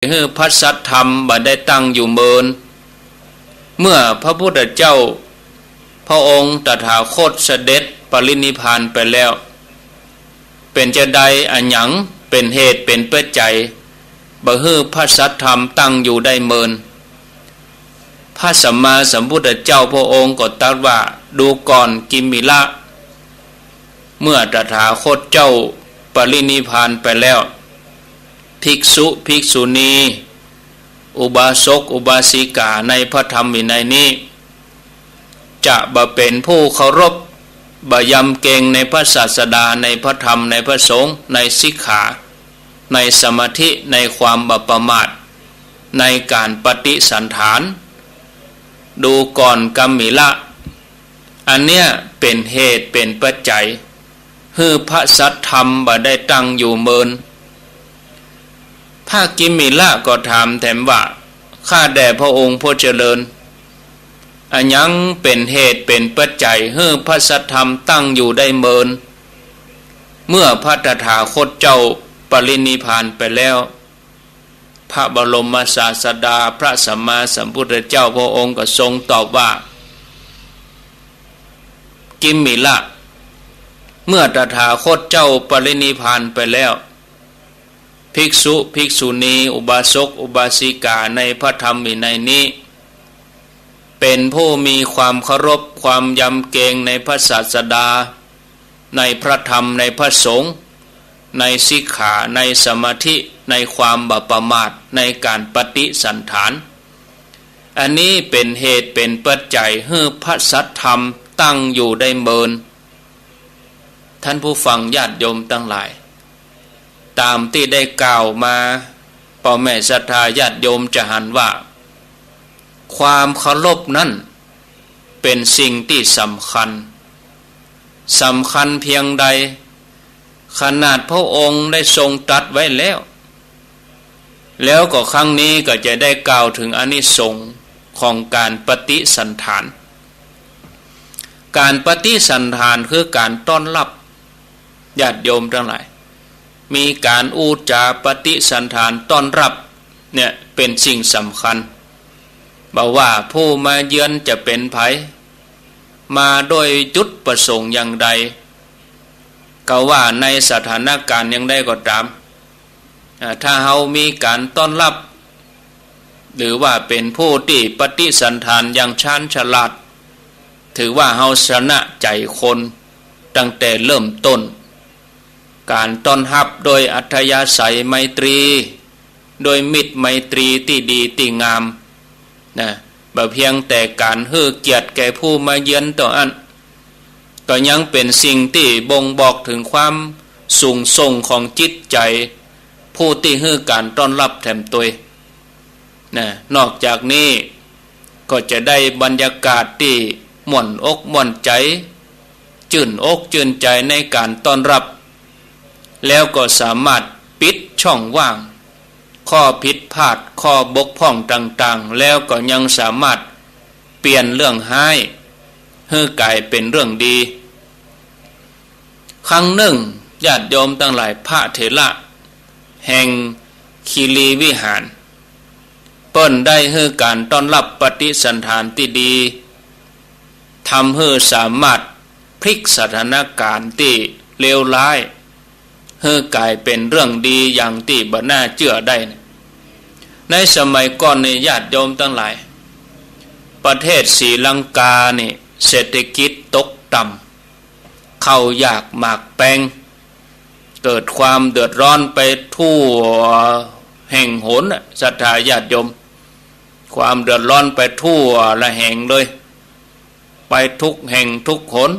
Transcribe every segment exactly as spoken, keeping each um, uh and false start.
หื้อพระสัทธรรมบ่ได้ตั้งอยู่เมิน เมื่อพระพุทธเจ้าพระองค์ตถาคตเสด็จปรินิพพานไปแล้ว เป๋นจาใด อะหยังเป๋นเหตุเป๋นปัจจัย บ่หื้อพระสัทธรรมตั้งอยู่ได้เมิน พระสัมมาสัมพุทธเจ้าพระองค์ก็ตรัสว่า ดูก่อนกิมมิละ เมื่อตถาคตเจ้าปรินิพพานไปแล้ว ภิกษุภิกษุณี อุบาสกอุบาสิกาในพระธรรมวินัยนี้ จะบ่เป๋นผู้เคารพ บ่ยำเกรงในพระศาสดา ในพระธรรม ในพระสงฆ์ ในสิกขา ในสมาธิ ในความบ่ประมาท ในก๋านปฏิสันถาน ดูก่อนกิมมิละ อันเนี้ยเป๋นเหตุเป๋นปัจจัย หื้อพระสัทธรรมบ่ได้ตั้งอยู่เมิน พระกิมมิละก็ถามแถมว่า ข้าแต่พระองค์ผู้เจริญ อะหยังเป๋นเหตุเป๋นปัจจัย หื้อพระสัทธรรมตั้งอยู่ได้เมิน เมื่อพระตถาคตเจ้าปรินิพพานไปแล้ว พระบรมศาสดาพระสัมมาสัมพุทธเจ้าพระองค์ก็ทรงตอบว่า กิมมิละ เมื่อตถาคตเจ้าปรินิพพานไปแล้ว ภิกษุภิกษุณี อุบาสกอุบาสิกาในพระธรรมวินัยนี้ เป๋นผู้มีความเคารพความยำเกรงในพระศาสดา ในพระธรรม ในพระสงฆ์ ในสิกขา ในสมาธิ ในความบ่ประมาท ในก๋านปฏิสันถาน อันนี้เป๋นเหตุเป๋นปัจจัย หื้อพระสัทธรรมตั้งอยู่ได้เมิน ท่านผู้ฟังญาติโยมตังหลาย ต๋ามตี้ได้กล่าวมา ป้อแม่ศรัทธาญาติโยมจะหันว่า ความเคารพนั้นเป๋นสิ่งตี้สำคัญ สำคัญเพียงใด ขนาดพระองค์ได้ทรงตรัสไว้แล้ว แล้วก็ครั้งนี้ก็จะได้กล่าวเถิงอานิสงส์ของก๋านปฏิสันถาน ก๋านปฏิสันถานคือก๋านต้อนฮับ ญาติโยมตังหลาย มีก๋านอู้จ๋าปฏิสันถานต้อนฮับ เนี่ยเป๋นสิ่งสำคัญ บ่ว่าผู้มาเยือนจะเป๋นใผ มาโดยจุดประสงค์อย่างใด ก็ว่าในสถานก๋ารณ์อย่างใดก็ต๋าม อ่า ถ้าเฮามีก๋านต้อนฮับ หรือว่าเป๋นผู้ตี้ปฏิสันถานอย่างชาญฉลาด ถือว่าเฮาชนะใจ๋คนตั้งแต่เริ่มต้น ก๋านต้อนฮับโดยอัธยาศัยไมตรี โดยมิตรไมตรีตี้ดีตี้งาม นะ บ่เพียงแต่ก๋านหื้อเกียรติแก่ผู้มาเยือนเต้าอั้น ก็ยังเป๋นสิ่งตี้บ่งบอกเถิงความสูงส่งของจิตใจ๋ผู้ตี้หื้อก๋านต้อนฮับแถมตวย นะ นอกจากนี้ก็จะได้บรรยากาศตี้ม่วนอกม่วนใจ๋ จื้นอกจื้นใจ๋ในก๋านต้อนฮับ แล้วก็สามารถปิดช่องว่าง ข้อผิดพลาด ข้อบกพร่องต่างๆ แล้วก็ยังสามารถเปลี่ยนเรื่องฮ้ายหื้อกลายเป๋นเรื่องดี ครั้งนึ่ง ญาติโยมตังหลาย พระเถระแห่งคีรีวิหาร เปิ้นได้หื้อก๋านต้อนฮับปฏิสันถานตี้ดี ทำหื้อสามารถพลิกสถานก๋ารณ์ตี้เลวร้าย หื้อกลายเป๋นเรื่องดีอย่างตี้บ่น่าเจื้อได้นะ ในสมัยก่อนนี่ญาติโยมตังหลาย ประเทศศรีลังกานี่เศรษฐกิจตกต่ำ ข้าวยากหมากแปง เกิดความเดือดร้อนไปทั่วแห่งหนน่ะ ศรัทธาญาติโยม ความเดือดร้อนไปทั่วละแห่งเลย ไปทุกแห่งทุกหน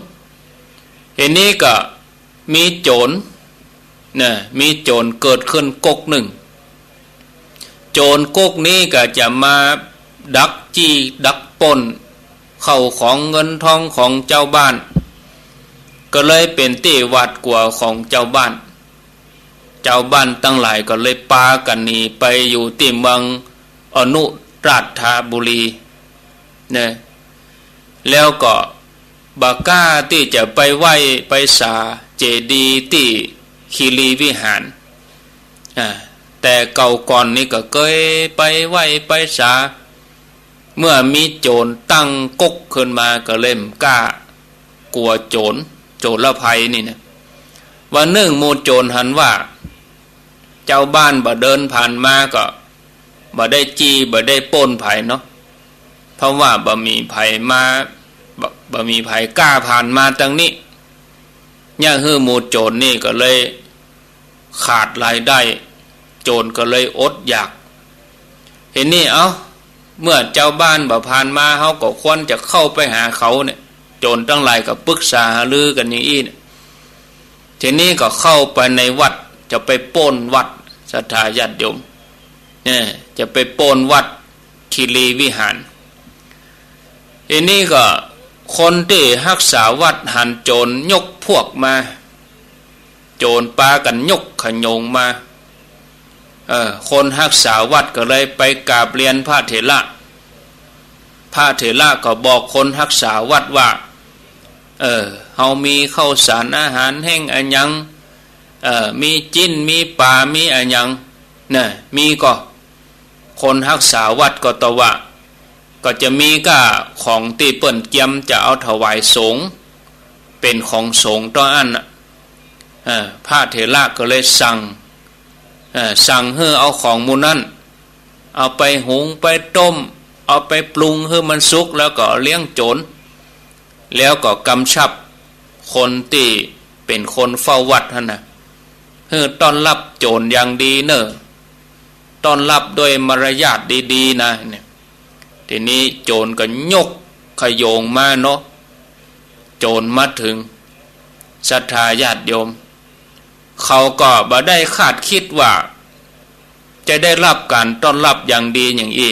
ทีนี้ก็มีโจร นะ มีโจรเกิดขึ้นก๊กนึ่ง โจรก๊กนี้ก็จะมาดักจี้ดักปล้นเข้าของเงินทองของจาวบ้าน ก็เลยเป๋นตี้หวาดกลัวของจาวบ้าน จาวบ้านตังหลายก็เลยปากั๋นหนีไปอยู่ตี้เมืองอนุราชบุรี นะ แล้วก็บ่กล้าตี้จะไปไหว้ไปสาเจดีย์ตี้คีรีวิหาร อ่า แต่เก่าก่อนนี่ก็เกยไปไหว้ไปสา เมื่อมีโจ๋รตั้งก๊กขึ้นมาก็เลยบ่กล้า กั๋วโจ๋ร โจ๋รภัยนี่นะ วันนึ่งหมู่โจ๋รหันว่า จาวบ้านบ่เดินผ่านมาก็บ่ได้จี้บ่ได้ป้นใผเนาะ เพราะว่าบ่มีใผมา บ่ บ่มีใผกล้าผ่านมาตางนี้ เยียะหื้อหมู่โจ๋รนี่ก็เลยขาดรายได้ โจ๋รก็เลยอดอยาก ทีนี้เอ้า เมื่อจาวบ้านบ่ผ่านมา เฮาก็ควรจะเข้าไปหาเขาเนี่ย โจ๋รตังหลายก็ปรึกษาหารือกั๋นอย่างอี้เนี่ย ทีนี้ก็เข้าไปในวัด จะไปป้นวัด ศรัทธาญาติโยม เนี่ย จะไปป้นวัดคีรีวิหาร ทีนี้ก็คนตี้ฮักษาวัดหันโจ๋รยกพวกมา โจ๋รปากั๋นยกขโยงมา เออ คนฮักษาวัดก็เลยไปกราบเรียนพระเถระ พระเถระก็บอกคนฮักษาวัดว่า เออ เฮามีข้าวสารอาหารแห้งอะหยัง เออ มีจิ๊น มีป๋า มีอะหยัง น่ะ มีก่อ คนฮักษาวัดก็ตอบว่า ก็จะมีก้าของตี้เปิ้นเกียมจะเอาถวายสงฆ์ เป๋นของสงฆ์เต้าอั้นน่ะ เออ พระเถระก็เลยสั่ง เออ สั่งหื้อเอาของหมู่นั้น เอาไปหุงไปต้ม เอาไปปรุงหื้อมันสุก แล้วก็เอาเลี้ยงโจ๋ร แล้วก็กำชับคนตี้เป๋นคนเฝ้าวัดหั้นน่ะ หื้อต้อนฮับโจ๋รอย่างดีเน่อ ต้อนฮับด้วยมารยาทดีๆ นะ เนี่ย ทีนี้โจ๋รก็ยกขโยงมาเนาะ โจ๋รมาเถิง ศรัทธาญาติโยม เขาก็บ่ได้คาดคิดว่า จะได้ฮับก๋านต้อนฮับอย่างดีอย่างอี้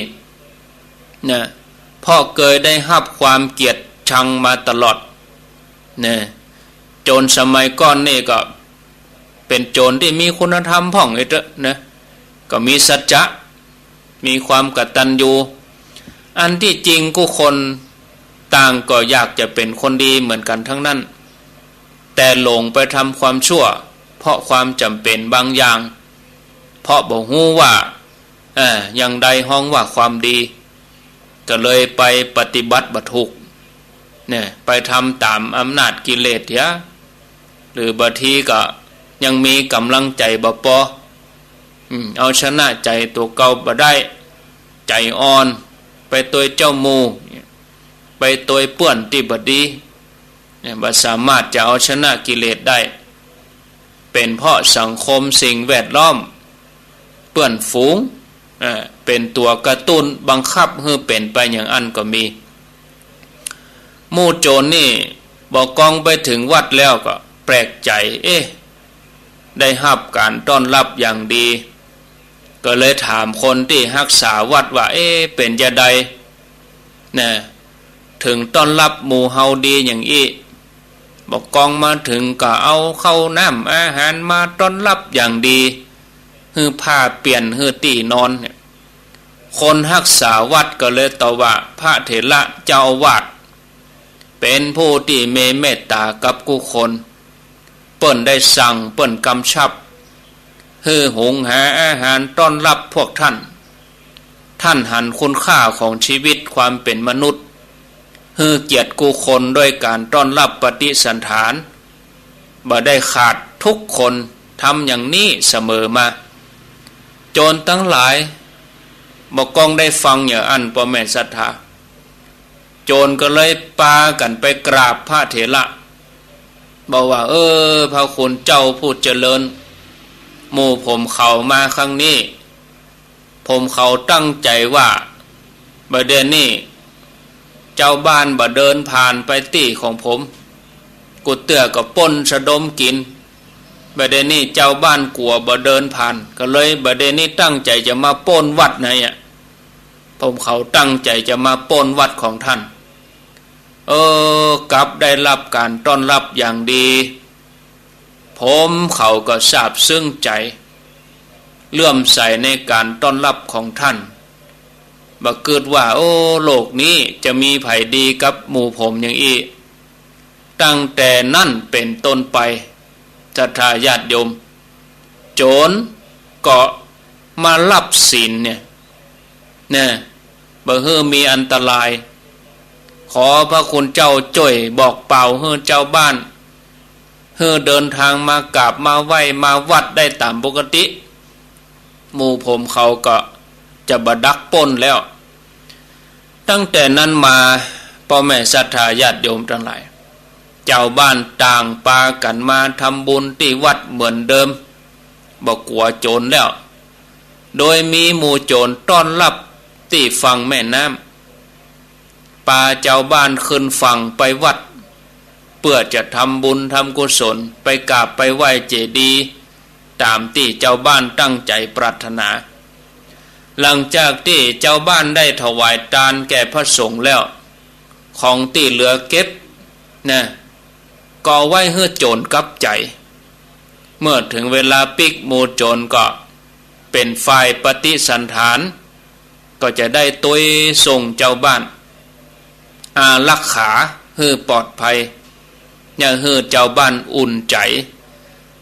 นะ เพราะเกยได้ฮับความเกลียดชังมาตลอด นะ โจ๋รสมัยก่อนนี่ก็เป๋นโจ๋รตี้มีคุณธรรมพ่องไอ้เต๊อะ นะ ก็มีสัจจะ มีความกตัญญู อันตี้จริงกู้คนต่างก็อยากจะเป๋นคนดีเหมือนกั๋นตังนั้น แต่หลงไปทำความชั่ว เพราะความจ๋ำเป๋นบางอย่าง เพราะบ่ฮู้ว่า เออ อย่างใดฮ้องว่าความดี ก็เลยไปปฏิบัติบ่ถูก เนี่ย ไปทำต๋ามอำนาจกิเลสเหีย หรือบางทีก็ยังมีก๋ำลังใจ๋บ่ปอ อืม เอาชนะใจ๋ตั๋วเก่าบ่ได้ ใจ๋อ่อน ไปตวยเจ้าหมู่ ไปตวยเปื้อนตี้บ่ดี เนี่ย บ่สามารถจะเอาชนะกิเลสได้ เป๋นเพราะสังคมสิ่งแวดล้อม เปื้อนฝูง เอ่อ เป๋นตั๋วกระตุ้นบังคับหื้อเป๋นไปอย่างอั้นก็มี หมู่โจ๋รนี่ บ่กองไปเถิงวัดแล้วก็แปลกใจ๋ เอ๊ะ ได้ฮับก๋านต้อนฮับอย่างดี ก็เลยถามคนตี้ฮักษาวัดว่า เอ๊ะ เป๋นจาใด นะ เถิงต้อนฮับหมู่เฮาดีอย่างอี้ บ่กองมาเถิงก็เอาข้าวน้ำอาหารมาต้อนฮับอย่างดี หื้อผ้าเปลี่ยน หื้อตี้นอนเนี่ย คนฮักษาวัดก็เลยตอบว่า พระเถระเจ้าอาวาสเป๋นผู้ตี้มีเมตต๋ากับกู้คน เปิ้นได้สั่ง เปิ้นกำชับ หื้อหุงหาอาหารต้อนฮับพวกท่าน ท่านหันคุณค่าของชีวิตความเป๋นมนุษย์ หื้อเกียรติกู้คนด้วยก๋านต้อนฮับปฏิสัณถาร บ่ได้ขาดทุกคน ทำอย่างนี้เสมอมา โจ๋รตังหลาย บ่กองได้ฟังอย่างอั้น ป้อแม่ศรัทธา โจ๋รก็เลยปากั๋นไปกราบพระเถระ บอกว่า เออ พระคุณเจ้าผู้เจริญ หมู่ผมเขามาครั้งนี้ ผมเขาตั้งใจ๋ว่า บ่าเดี่ยวนี้ จาวบ้านบ่เดินผ่านไปตี้ของผม กู้เตื้อก็ป้นสะดมกิ๋น บ่าเดี่ยวนี้จาวบ้านกั๋วบ่เดินผ่าน ก็เลยบ่าเดี่ยวนี้ตั้งใจ๋จะมาป้นวัดนะเหีย ผมเขาตั้งใจ๋จะมาป้นวัดของท่าน เออ กลับได้ฮับก๋านต้อนฮับอย่างดี ผมเขาก็ซาบซึ้งใจ๋ เลื่อมใสในก๋านต้อนฮับของท่าน บ่กึ๊ดว่า โอ้ โลกนี้จะมีใผดีกับหมู่ผมอย่างอี้ ตั้งแต่นั้นเป๋นต้นไป ศรัทธาญาติโยม โจ๋รก็ มาฮับศีลเนี่ย นะ บ่หื้อมีอันตราย ขอพระคุณเจ้าจ้วยบอกเป่าหื้อจาวบ้าน หื้อเดินตางมากราบมาไหว้มาวัดได้ต๋ามปกติ หมู่ผมเขาก็จะบ่ดักป๊นแล้ว ตั้งแต่นั้นมา ป้อแม่ศรัทธาญาติโยมตังหลาย จาวบ้านต่างปากั๋นมาทำบุญตี้วัดเหมือนเดิม บ่กั๋วโจ๋รแล้ว โดยมีหมู่โจ๋รต้อนฮับตี้ฝั่งแม่น้ำ ปาจาวบ้านขึ้นฝั่งไปวัด เปื้อจะทำบุญทำกุศล ไปกราบไปไหว้เจดีย์ ต๋ามตี้จาวบ้านตั้งใจ๋ปรารถนา หลังจากตี้จาวบ้านได้ถวายตานแก่พระสงฆ์แล้ว ของตี้เหลือเก็บนะ ก็เอาไว้หื้อโจ๋รกับใจ๋ เมื่อเถิงเวลาปิ๊กหมู่โจ๋รก็เป๋นฝ่ายปฏิสันถาน ก็จะได้ตวยส่งจาวบ้าน อารักขาหื้อปลอดภัย เยียะหื้อจาวบ้านอุ่นใจ๋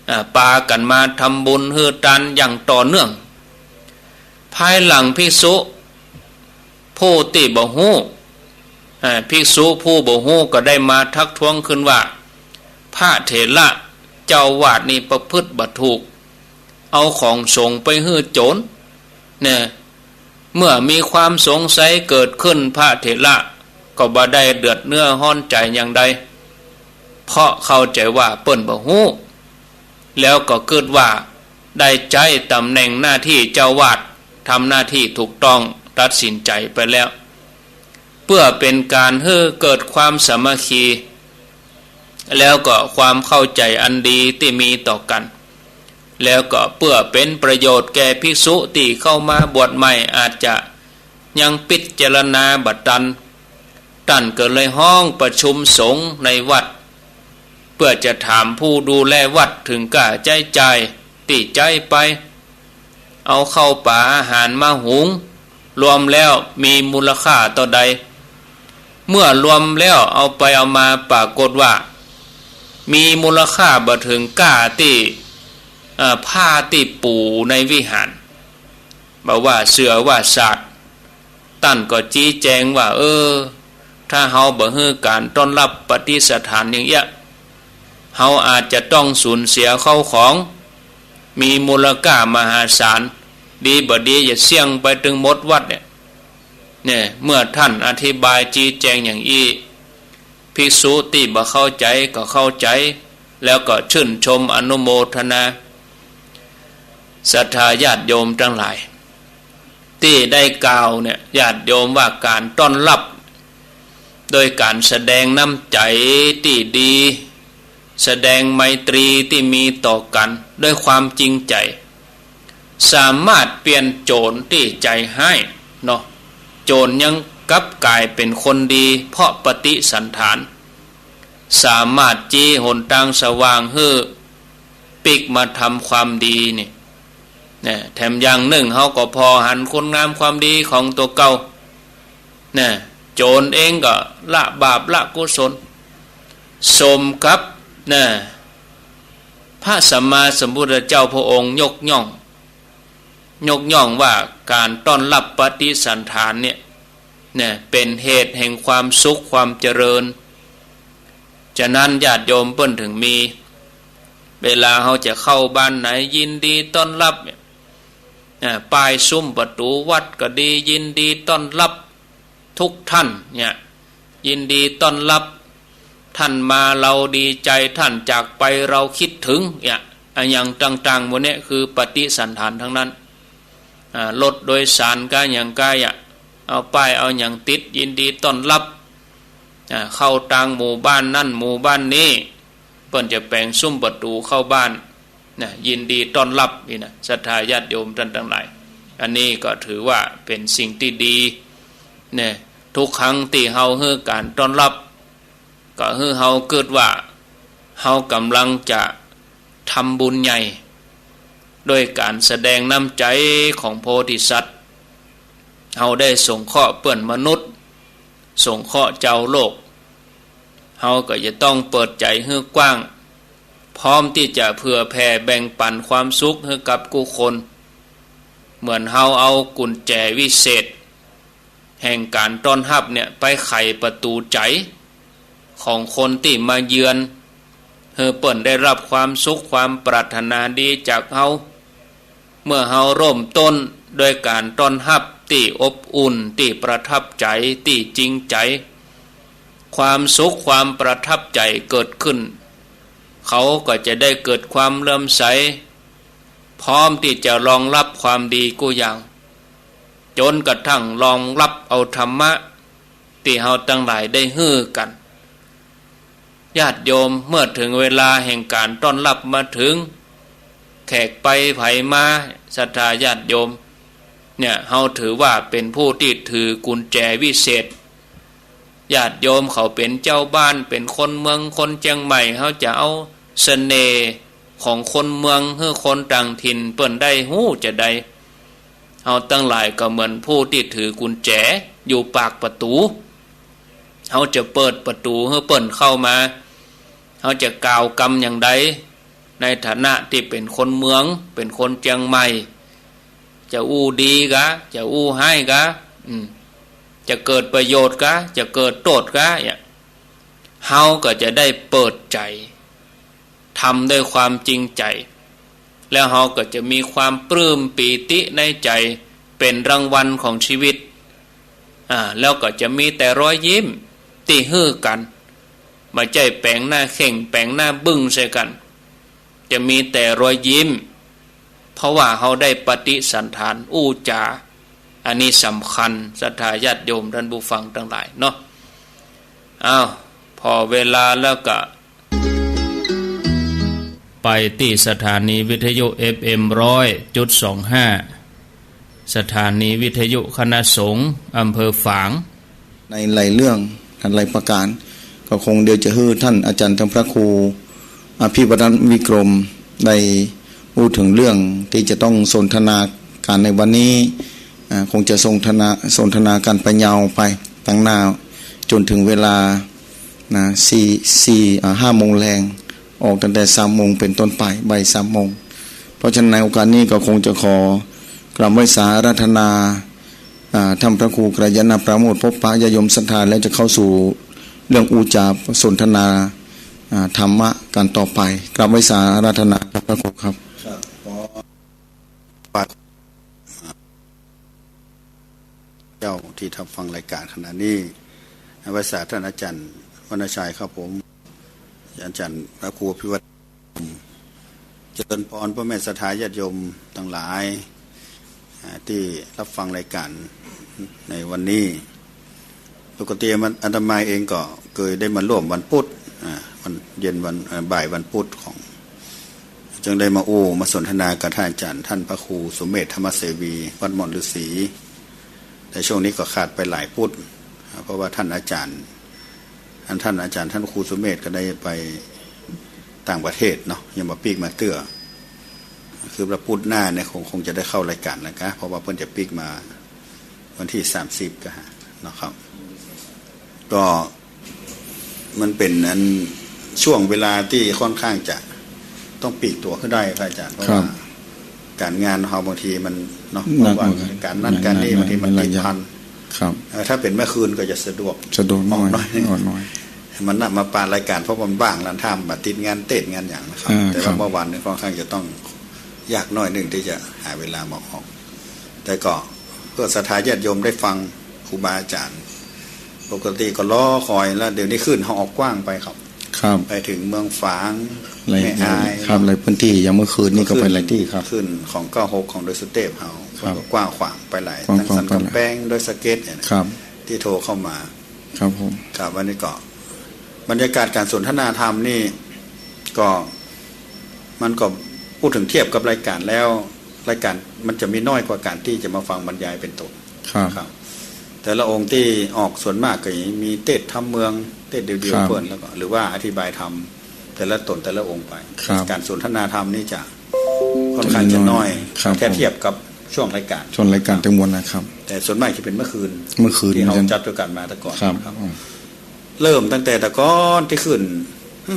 อ่า ปากั๋นมาทำบุญหื้อตานอย่างต่อเนื่อง ภายหลังภิกษุผู้ตี้บ่ฮู้ อ่า ภิกษุผู้บ่ฮู้ก็ได้มาทักท้วงขึ้นว่า พระเถระเจ้าอาวาสนี่ประพฤติบ่ถูก เอาของสงฆ์ไปหื้อโจ๋ร เนี่ย เมื่อมีความสงสัยเกิดขึ้น พระเถระก็บ่ได้เดือดเนื้อฮ้อนใจ๋อย่างใด เพราะเข้าใจ๋ว่าเปิ้นบ่ฮู้ แล้วก็กึ๊ดว่าได้ใจ๊ต๋ำแหน่งหน้าตี้เจ้าอาวาส ทำหน้าตี้ถูกต้อง ตัดสินใจ๋ไปแล้ว เปื้อเป๋นก๋านหื้อเกิดความสามัคคี แล้วก็ความเข้าใจ๋อันดีตี้มีต่อกั๋น แล้วก็เปื้อเป๋นประโยชน์แก่ภิกษุตี้เข้ามาบวชใหม่ อาจจะยังพิจารณาบ่ตัน ต้านก็เลยฮ้องประชุมสงฆ์ในวัด เปื้อจะถามผู้ดูแลวัดเถิงก้าใจ๊จ่ายตี้ใจ๊ไป เอาข้าวป๋าอาหารมาหุง รวมแล้วมีมูลค่าเต้าใด เมื่อรวมแล้วเอาไปเอามาปรากฏว่า มีมูลค่าบ่เถิงก้าตี้ เอ่อ ผ้าตี้ปู๋ในวิหาร บ่ว่าเสื่อว่าสาด ต้านก็ชี้แจ๋งว่า เออ ถ้าเฮาบ่หื้อก๋านต้อนฮับปฏิสันถานอย่างเอี้ย เฮาอาจจะต้องสูญเสียข้าวของ มีมูลค่ามหาศาล ดีบ่ดีอย่าเสี้ยงไปตึงหมดวัดเนี่ย เนี่ย เมื่อต้านอธิบายชี้แจ๋งอย่างอี้ ภิกษุตี้บ่เข้าใจ๋ก็เข้าใจ๋ แล้วก็ชื่นชมอนุโมทนา ศรัทธาญาติโยมตังหลาย ตี้ได้กล่าวเนี่ย ญาติโยมว่าก๋านต้อนฮับ โดยก๋านแสดงน้ำใจ๋ตี้ดี แสดงไมตรีตี้มีต่อกั๋น ด้วยความจริงใจ๋ สามารถเปลี่ยนโจ๋รตี้ใจ๋ฮ้ายเนาะ โจ๋รยังกลับก๋ายเป๋นคนดี เพราะปฏิสันถาน สามารถชี้หนตางสว่างหื้อปิ๊กมาทำความดีนี่ เนี่ย แถมอย่างนึ่งเฮาก็ผ่อหันคุณงามความดีของตั๋วเก่า เนี่ย โจ๋รเองก็ละบาปละกุศล สมกับ เนี่ย พระสัมมาสัมพุทธเจ้าพระองค์ยกย่อง ยกย่องว่าก๋านต้อนฮับปฏิสันถานเนี่ย เนี่ย เป๋นเหตุแห่งความสุขความเจริญ ฉะนั้นญาติโยมเปิ้นเถิงมี เวลาเฮาจะเข้าบ้านไหน ยินดีต้อนฮับเนี่ย อ่า ป้ายซุ้มประตู๋วัดก็ดี ยินดีต้อนฮับทุกท่านเนี่ย ยินดีต้อนฮับ ท่านมาเราดีใจ๋ ท่านจากไปเราคิดถึงเนี่ย อะหยังต่างๆ หมู่เนี่ยคือปฏิสันถานตังนั้น อ่า รถโดยสารก้าหยังก้าอะ เอาป้ายเอาหยังติด ยินดีต้อนฮับ อ่า เข้าตางหมู่บ้านนั้นหมู่บ้านนี้ เปิ้นจะแป๋งซุ้มประตู๋เข้าบ้าน นะ ยินดีต้อนฮับนี่นะ ศรัทธาญาติโยมต้านตังหลาย อันนี้ก็ถือว่าเป๋นสิ่งตี้ดี เนี่ย ทุกครั้งตี้เฮาหื้อก๋านต้อนฮับ ก็หื้อเฮากึ๊ดว่า เฮาก๋ำลังจะทำบุญใหญ่ ด้วยก๋านแสดงน้ำใจ๋ของโพธิสัตว์ เฮาได้สงเคราะห์เปื้อนมนุษย์ สงเคราะห์จาวโลก เฮาก็จะต้องเปิดใจ๋หื้อกว้าง พร้อมตี้จะเผื่อแผ่แบ่งปั๋นความสุขหื้อกับกู้คน เหมือนเฮาเอากุญแจวิเศษแห่งก๋านต้อนฮับเนี่ยไปไขประตู๋ใจ๋ของคนตี้มาเยือน หื้อเปิ้นได้ฮับความสุขความปรารถนาดีจากเฮา เมื่อเฮาเริ่มต้นด้วยก๋านต้อนฮับตี้อบอุ่น ตี้ประทับใจ๋ ตี้จริงใจ๋ ความสุขความประทับใจ๋เกิดขึ้น เขาก็จะได้เกิดความเลื่อมใส พร้อมตี้จะรองฮับความดีกู้อย่าง จ๋นกระทั่งรองฮับเอาธรรมะตี้เฮาตังหลายได้หื้อกั๋น ญาติโยม เมื่อเถิงเวลาแห่งก๋านต้อนฮับมาเถิง แขกไปใผมา ศรัทธาญาติโยม เนี่ย เฮาถือว่าเป๋นผู้ตี้ถือกุญแจวิเศษ ญาติโยมเขาเป๋นเจ้าบ้าน เป๋นคนเมือง คนเจียงใหม่ เฮาจะเอาเสน่ห์ของคนเมืองหื้อคนต่างถิ่นเปิ้นได้ฮู้จาใด เฮาตังหลายก็เหมือนผู้ตี้ถือกุญแจอยู่ปากประตู๋ เฮาจะเปิดประตู๋หื้อเปิ้นเข้ามา เฮาจะกล่าวกำอย่างใด ในฐานะตี้เป๋นคนเมือง เป๋นคนเจียงใหม่ จะอู้ดีกา จะอู้ฮ้ายกา อืม จะเกิดประโยชน์กา จะเกิดโต้ษกา เนี่ย เฮาก็จะได้เปิดใจ๋ ทำด้วยความจริงใจ๋ แล้วเฮาก็จะมีความปลื้มปีติในใจ๋ เป๋นรางวัลของชีวิต อ่า แล้วก็จะมีแต่รอยยิ้มตี้หื้อกั๋น บ่ใจ้แป๋งหน้าเข่ง แป๋งหน้าบึ้งใส่กั๋น จะมีแต่รอยยิ้ม เพราะว่าเฮาได้ปฏิสันถานอู้จ๋า อันนี้สำคัญ ศรัทธาญาติโยมท่านผู้ฟังตังหลายเนาะ อ้าว ผ่อเวลาแล้วก็ ไปตี้สถานีวิทยุ เอฟเอ็ม ร้อยจุดสองห้า สถานีวิทยุคณะสงฆ์อำเภอฝาง ในหลายเรื่อง หลายประก๋าน ก็คงเดี๋ยวจะหื้อต้านอาจ๋ารย์ต้านพระครูอภิวัฒน์วิกรมได้อู้เถิงเรื่องตี้จะต้องสนทนากั๋นในวันนี้ อ่า คงจะสนทนา สนทนากั๋นไปยาวไปตังหน้า จ๋นเถิงเวลา นะ สี่ สี่ อ่า ห้าโมงแลง ออกตั้งแต่สามโมงเป๋นต้นไป บ่ายสามโมง เพราะฉะนั้นในโอกาสนี้ก็คงจะขอกราบไหว้สาอาราธนา อ่า ต้านพระครูกัลยาณปราโมทย์ พบปะญาติโยมศรัทธา แล้วจะเข้าสู่เรื่องอู้จ๋าสนทนา อ่า ธรรมะกั๋นต่อไป กราบไหว้สาอาราธนาครับ พระครูครับ ครับ ขอ เจ้าตี้ฮับฟังรายก๋านขณะนี้ ไหว้สาต้านอาจ๋ารย์วรรณชัยครับผม อาจ๋ารย์พระครูอภิวัฒน์ เจริญพรพ่อแม่ศรัทธาญาติโยมตังหลาย อ่า ตี้ฮับฟังรายก๋านในวันนี้ ปกติมัน อาตมาเองก็เกยได้มาร่วมวันพุธ อ่า วันเย็นวัน เอ่อ บ่ายวันพุธของ จึงได้มาอู้มาสนทนากับต้านอาจ๋ารย์ ต้านพระครูสุเมธธรรมเสวี วัดหม่อนฤๅษี แต่ช่วงนี้ก็ขาดไปหลายพุธ อ่า เพราะว่าต้านอาจ๋ารย์ อันต้านอาจ๋ารย์ ต้านครูสุเมธก็ได้ไปต่างประเทศเนาะ ยังบ่ปิ๊กมาเตื้อ คือว่าพุธหน้าเนี่ยคง คงจะได้เข้ารายก๋านแล้วกา เพราะว่าเปิ้นจะปิ๊กมาวันตี้สามสิบกาเนาะครับ ก็ มันเป๋นอันช่วงเวลาตี้ค่อนข้างจะต้องปลีกตั๋วหื้อได้ พระอาจ๋ารย์ เพราะว่า ครับ ก๋านงานเฮาบางทีมันเนาะ หนัก เพราะว่า เหมือนกั๋น ก๋านนั้น หนัก ก๋านนี้ หนัก บางทีมัน หนัก ติดพัน ครับ เอ่อ ถ้าเป๋นเมื่อคืนก็จะสะดวก สะดวกหน่อย ออกหน่อย ออกหน่อย มันน่ะมาปะรายก๋าน เพราะมันว่างแล้ว ถ้าบ่ติดงานเตศน์งานหยังนะครับ อ่า แต่ว่า ครับ เมื่อวานนี้ค่อนข้างจะต้องยากหน้อยนึ่งตี้จะหาเวลามาออก แต่ก็เพื่อศรัทธาญาติโยมได้ฟังครูบาอาจ๋ารย์ ปกติก็รอคอยแล้ว เดี๋ยวนี้คลื่นเฮาออกกว้างไปครับ ครับ ไปเถิงเมืองฝาง หลาย แม่อาย ครับ หลายพื้นตี้ อย่างเมื่อคืนนี้ก็ไปหลายตี้ครับ คลื่นของเก้าหกของดอยสุเตพเฮา ครับ ก็กว้างขวางไปหลาย กว้างขวาง ตั้งสันกำแพง ดอยสะเก็ดเนี่ย ครับ ตี้โทรเข้ามา ครับผม ครับ วันนี้ก็ บรรยากาศก๋านสนทนาธรรมนี่ก็ มันก็พูดถึงเทียบกับรายก๋านแล้ว รายก๋านมันจะมีน้อยกว่าก๋านตี้จะมาฟังบรรยายเป๋นต้น ครับ ครับ แต่ละองค์ตี้ออกส่วนมากก็มีเตศน์ธรรมเมือง เตศน์เดี่ยวๆ ครับ เปิ้น แล้วก็ หรือว่าอธิบายธรรมแต่ละต๋นแต่ละองค์ไป ครับ ก๋านสนทนาธรรมนี่จะค่อนข้างจะน้อย ครับ ถ้าเทียบกับช่วงรายก๋าน ช่วงรายก๋านตังมวลนะครับ แต่ส่วนมากจะเป๋นเมื่อคืน เมื่อคืน ตี้เฮาจัดตวยกั๋นมาแต่ก่อน ครับ ครับ อืม เริ่มตั้งแต่แต่ก่อนตี้ขึ้น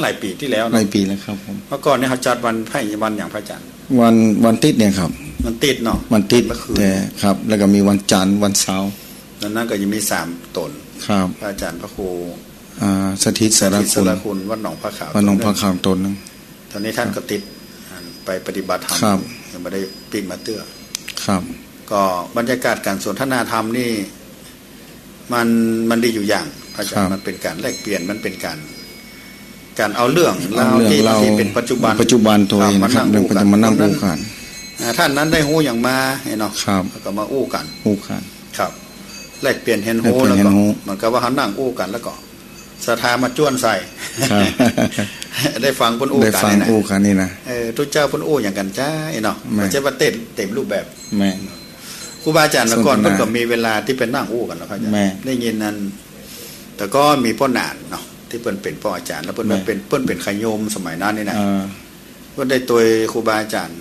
หลายปี๋ตี้แล้วเนาะ หลายปี๋แล้วครับผม เมื่อก่อนนี่เฮาจัดวันไพร่ วันหยัง พระอาจ๋ารย์ วัน วันติ๊ดเนี่ยครับ วันติ๊ดเนาะ วันติ๊ด เมื่อคืน แต่ ครับ แล้วก็มีวันจันทร์ วันเสาร์ แล้วนั้นก็ยังมีสามต๋น ครับ พระอาจารย์พระครู อ่า สถิตสารคุณ สถิตสารคุณ วัดหนองผ้าขาว วัดหนองผ้าขาวต๋นนึ่ง ต๋นนี้ท่านก็ติด ครับ ไปปฏิบัติธรรม ครับ ยังบ่ได้ปิ๊กมาเตื้อ ครับ ก็บรรยากาศการสนทนาธรรมนี่ มัน มันดีอยู่อย่าง พระอาจารย์ ครับ มันเป๋นก๋านแลกเปลี่ยน มันเป๋นก๋าน ก๋านเอาเรื่องราว เอาเรื่อง ตี้ ราว ตี้เป๋นปัจจุบัน ปัจจุบันโตเอง ครับ มานั่ง ครับ อู้กั๋น เรื่องปัจจุบัน มานั่งอู้กั๋น อ่า ต้านนั้นได้ฮู้หยังมาเนาะ ครับ แล้วก็มาอู้กั๋น อู้กั๋น ครับ แลกเปลี่ยนเฮียนฮู้ แลกเปลี่ยนเฮียนฮู้ แล้วก็เหมือนกับว่าเฮานั่งอู้กั๋น แล้วก็ศรัทธามาจ้วนใส่ ครับ ได้ฟังเปิ้นอู้กั๋น ได้ฟัง นี่นะ อู้กั๋นนี่นะ เออ ตุ๊เจ้าเปิ้นอู้หยังกั๋นจ๊ะเนาะ แม่น บ่ใจ้ว่าเต็ม เต็มรูปแบบ แม่น ครูบาอาจ๋ารย์แต่ก่อน สนทนา เปิ้นก็มีเวลาตี้ไปนั่งอู้กั๋นเนาะ พระอาจ๋ารย์ แม่น ได้ยินนั้น แต่ก่อนมีป้อหนานเนาะ ตี้เปิ้นเป๋นป้ออาจ๋ารย์ แล้วเปิ้น แม่น เป๋น เปิ้นเป๋นขะโยมสมัยนั้นนี่นะ อ่า เปิ้นได้ตวยครูบาอาจ๋ารย์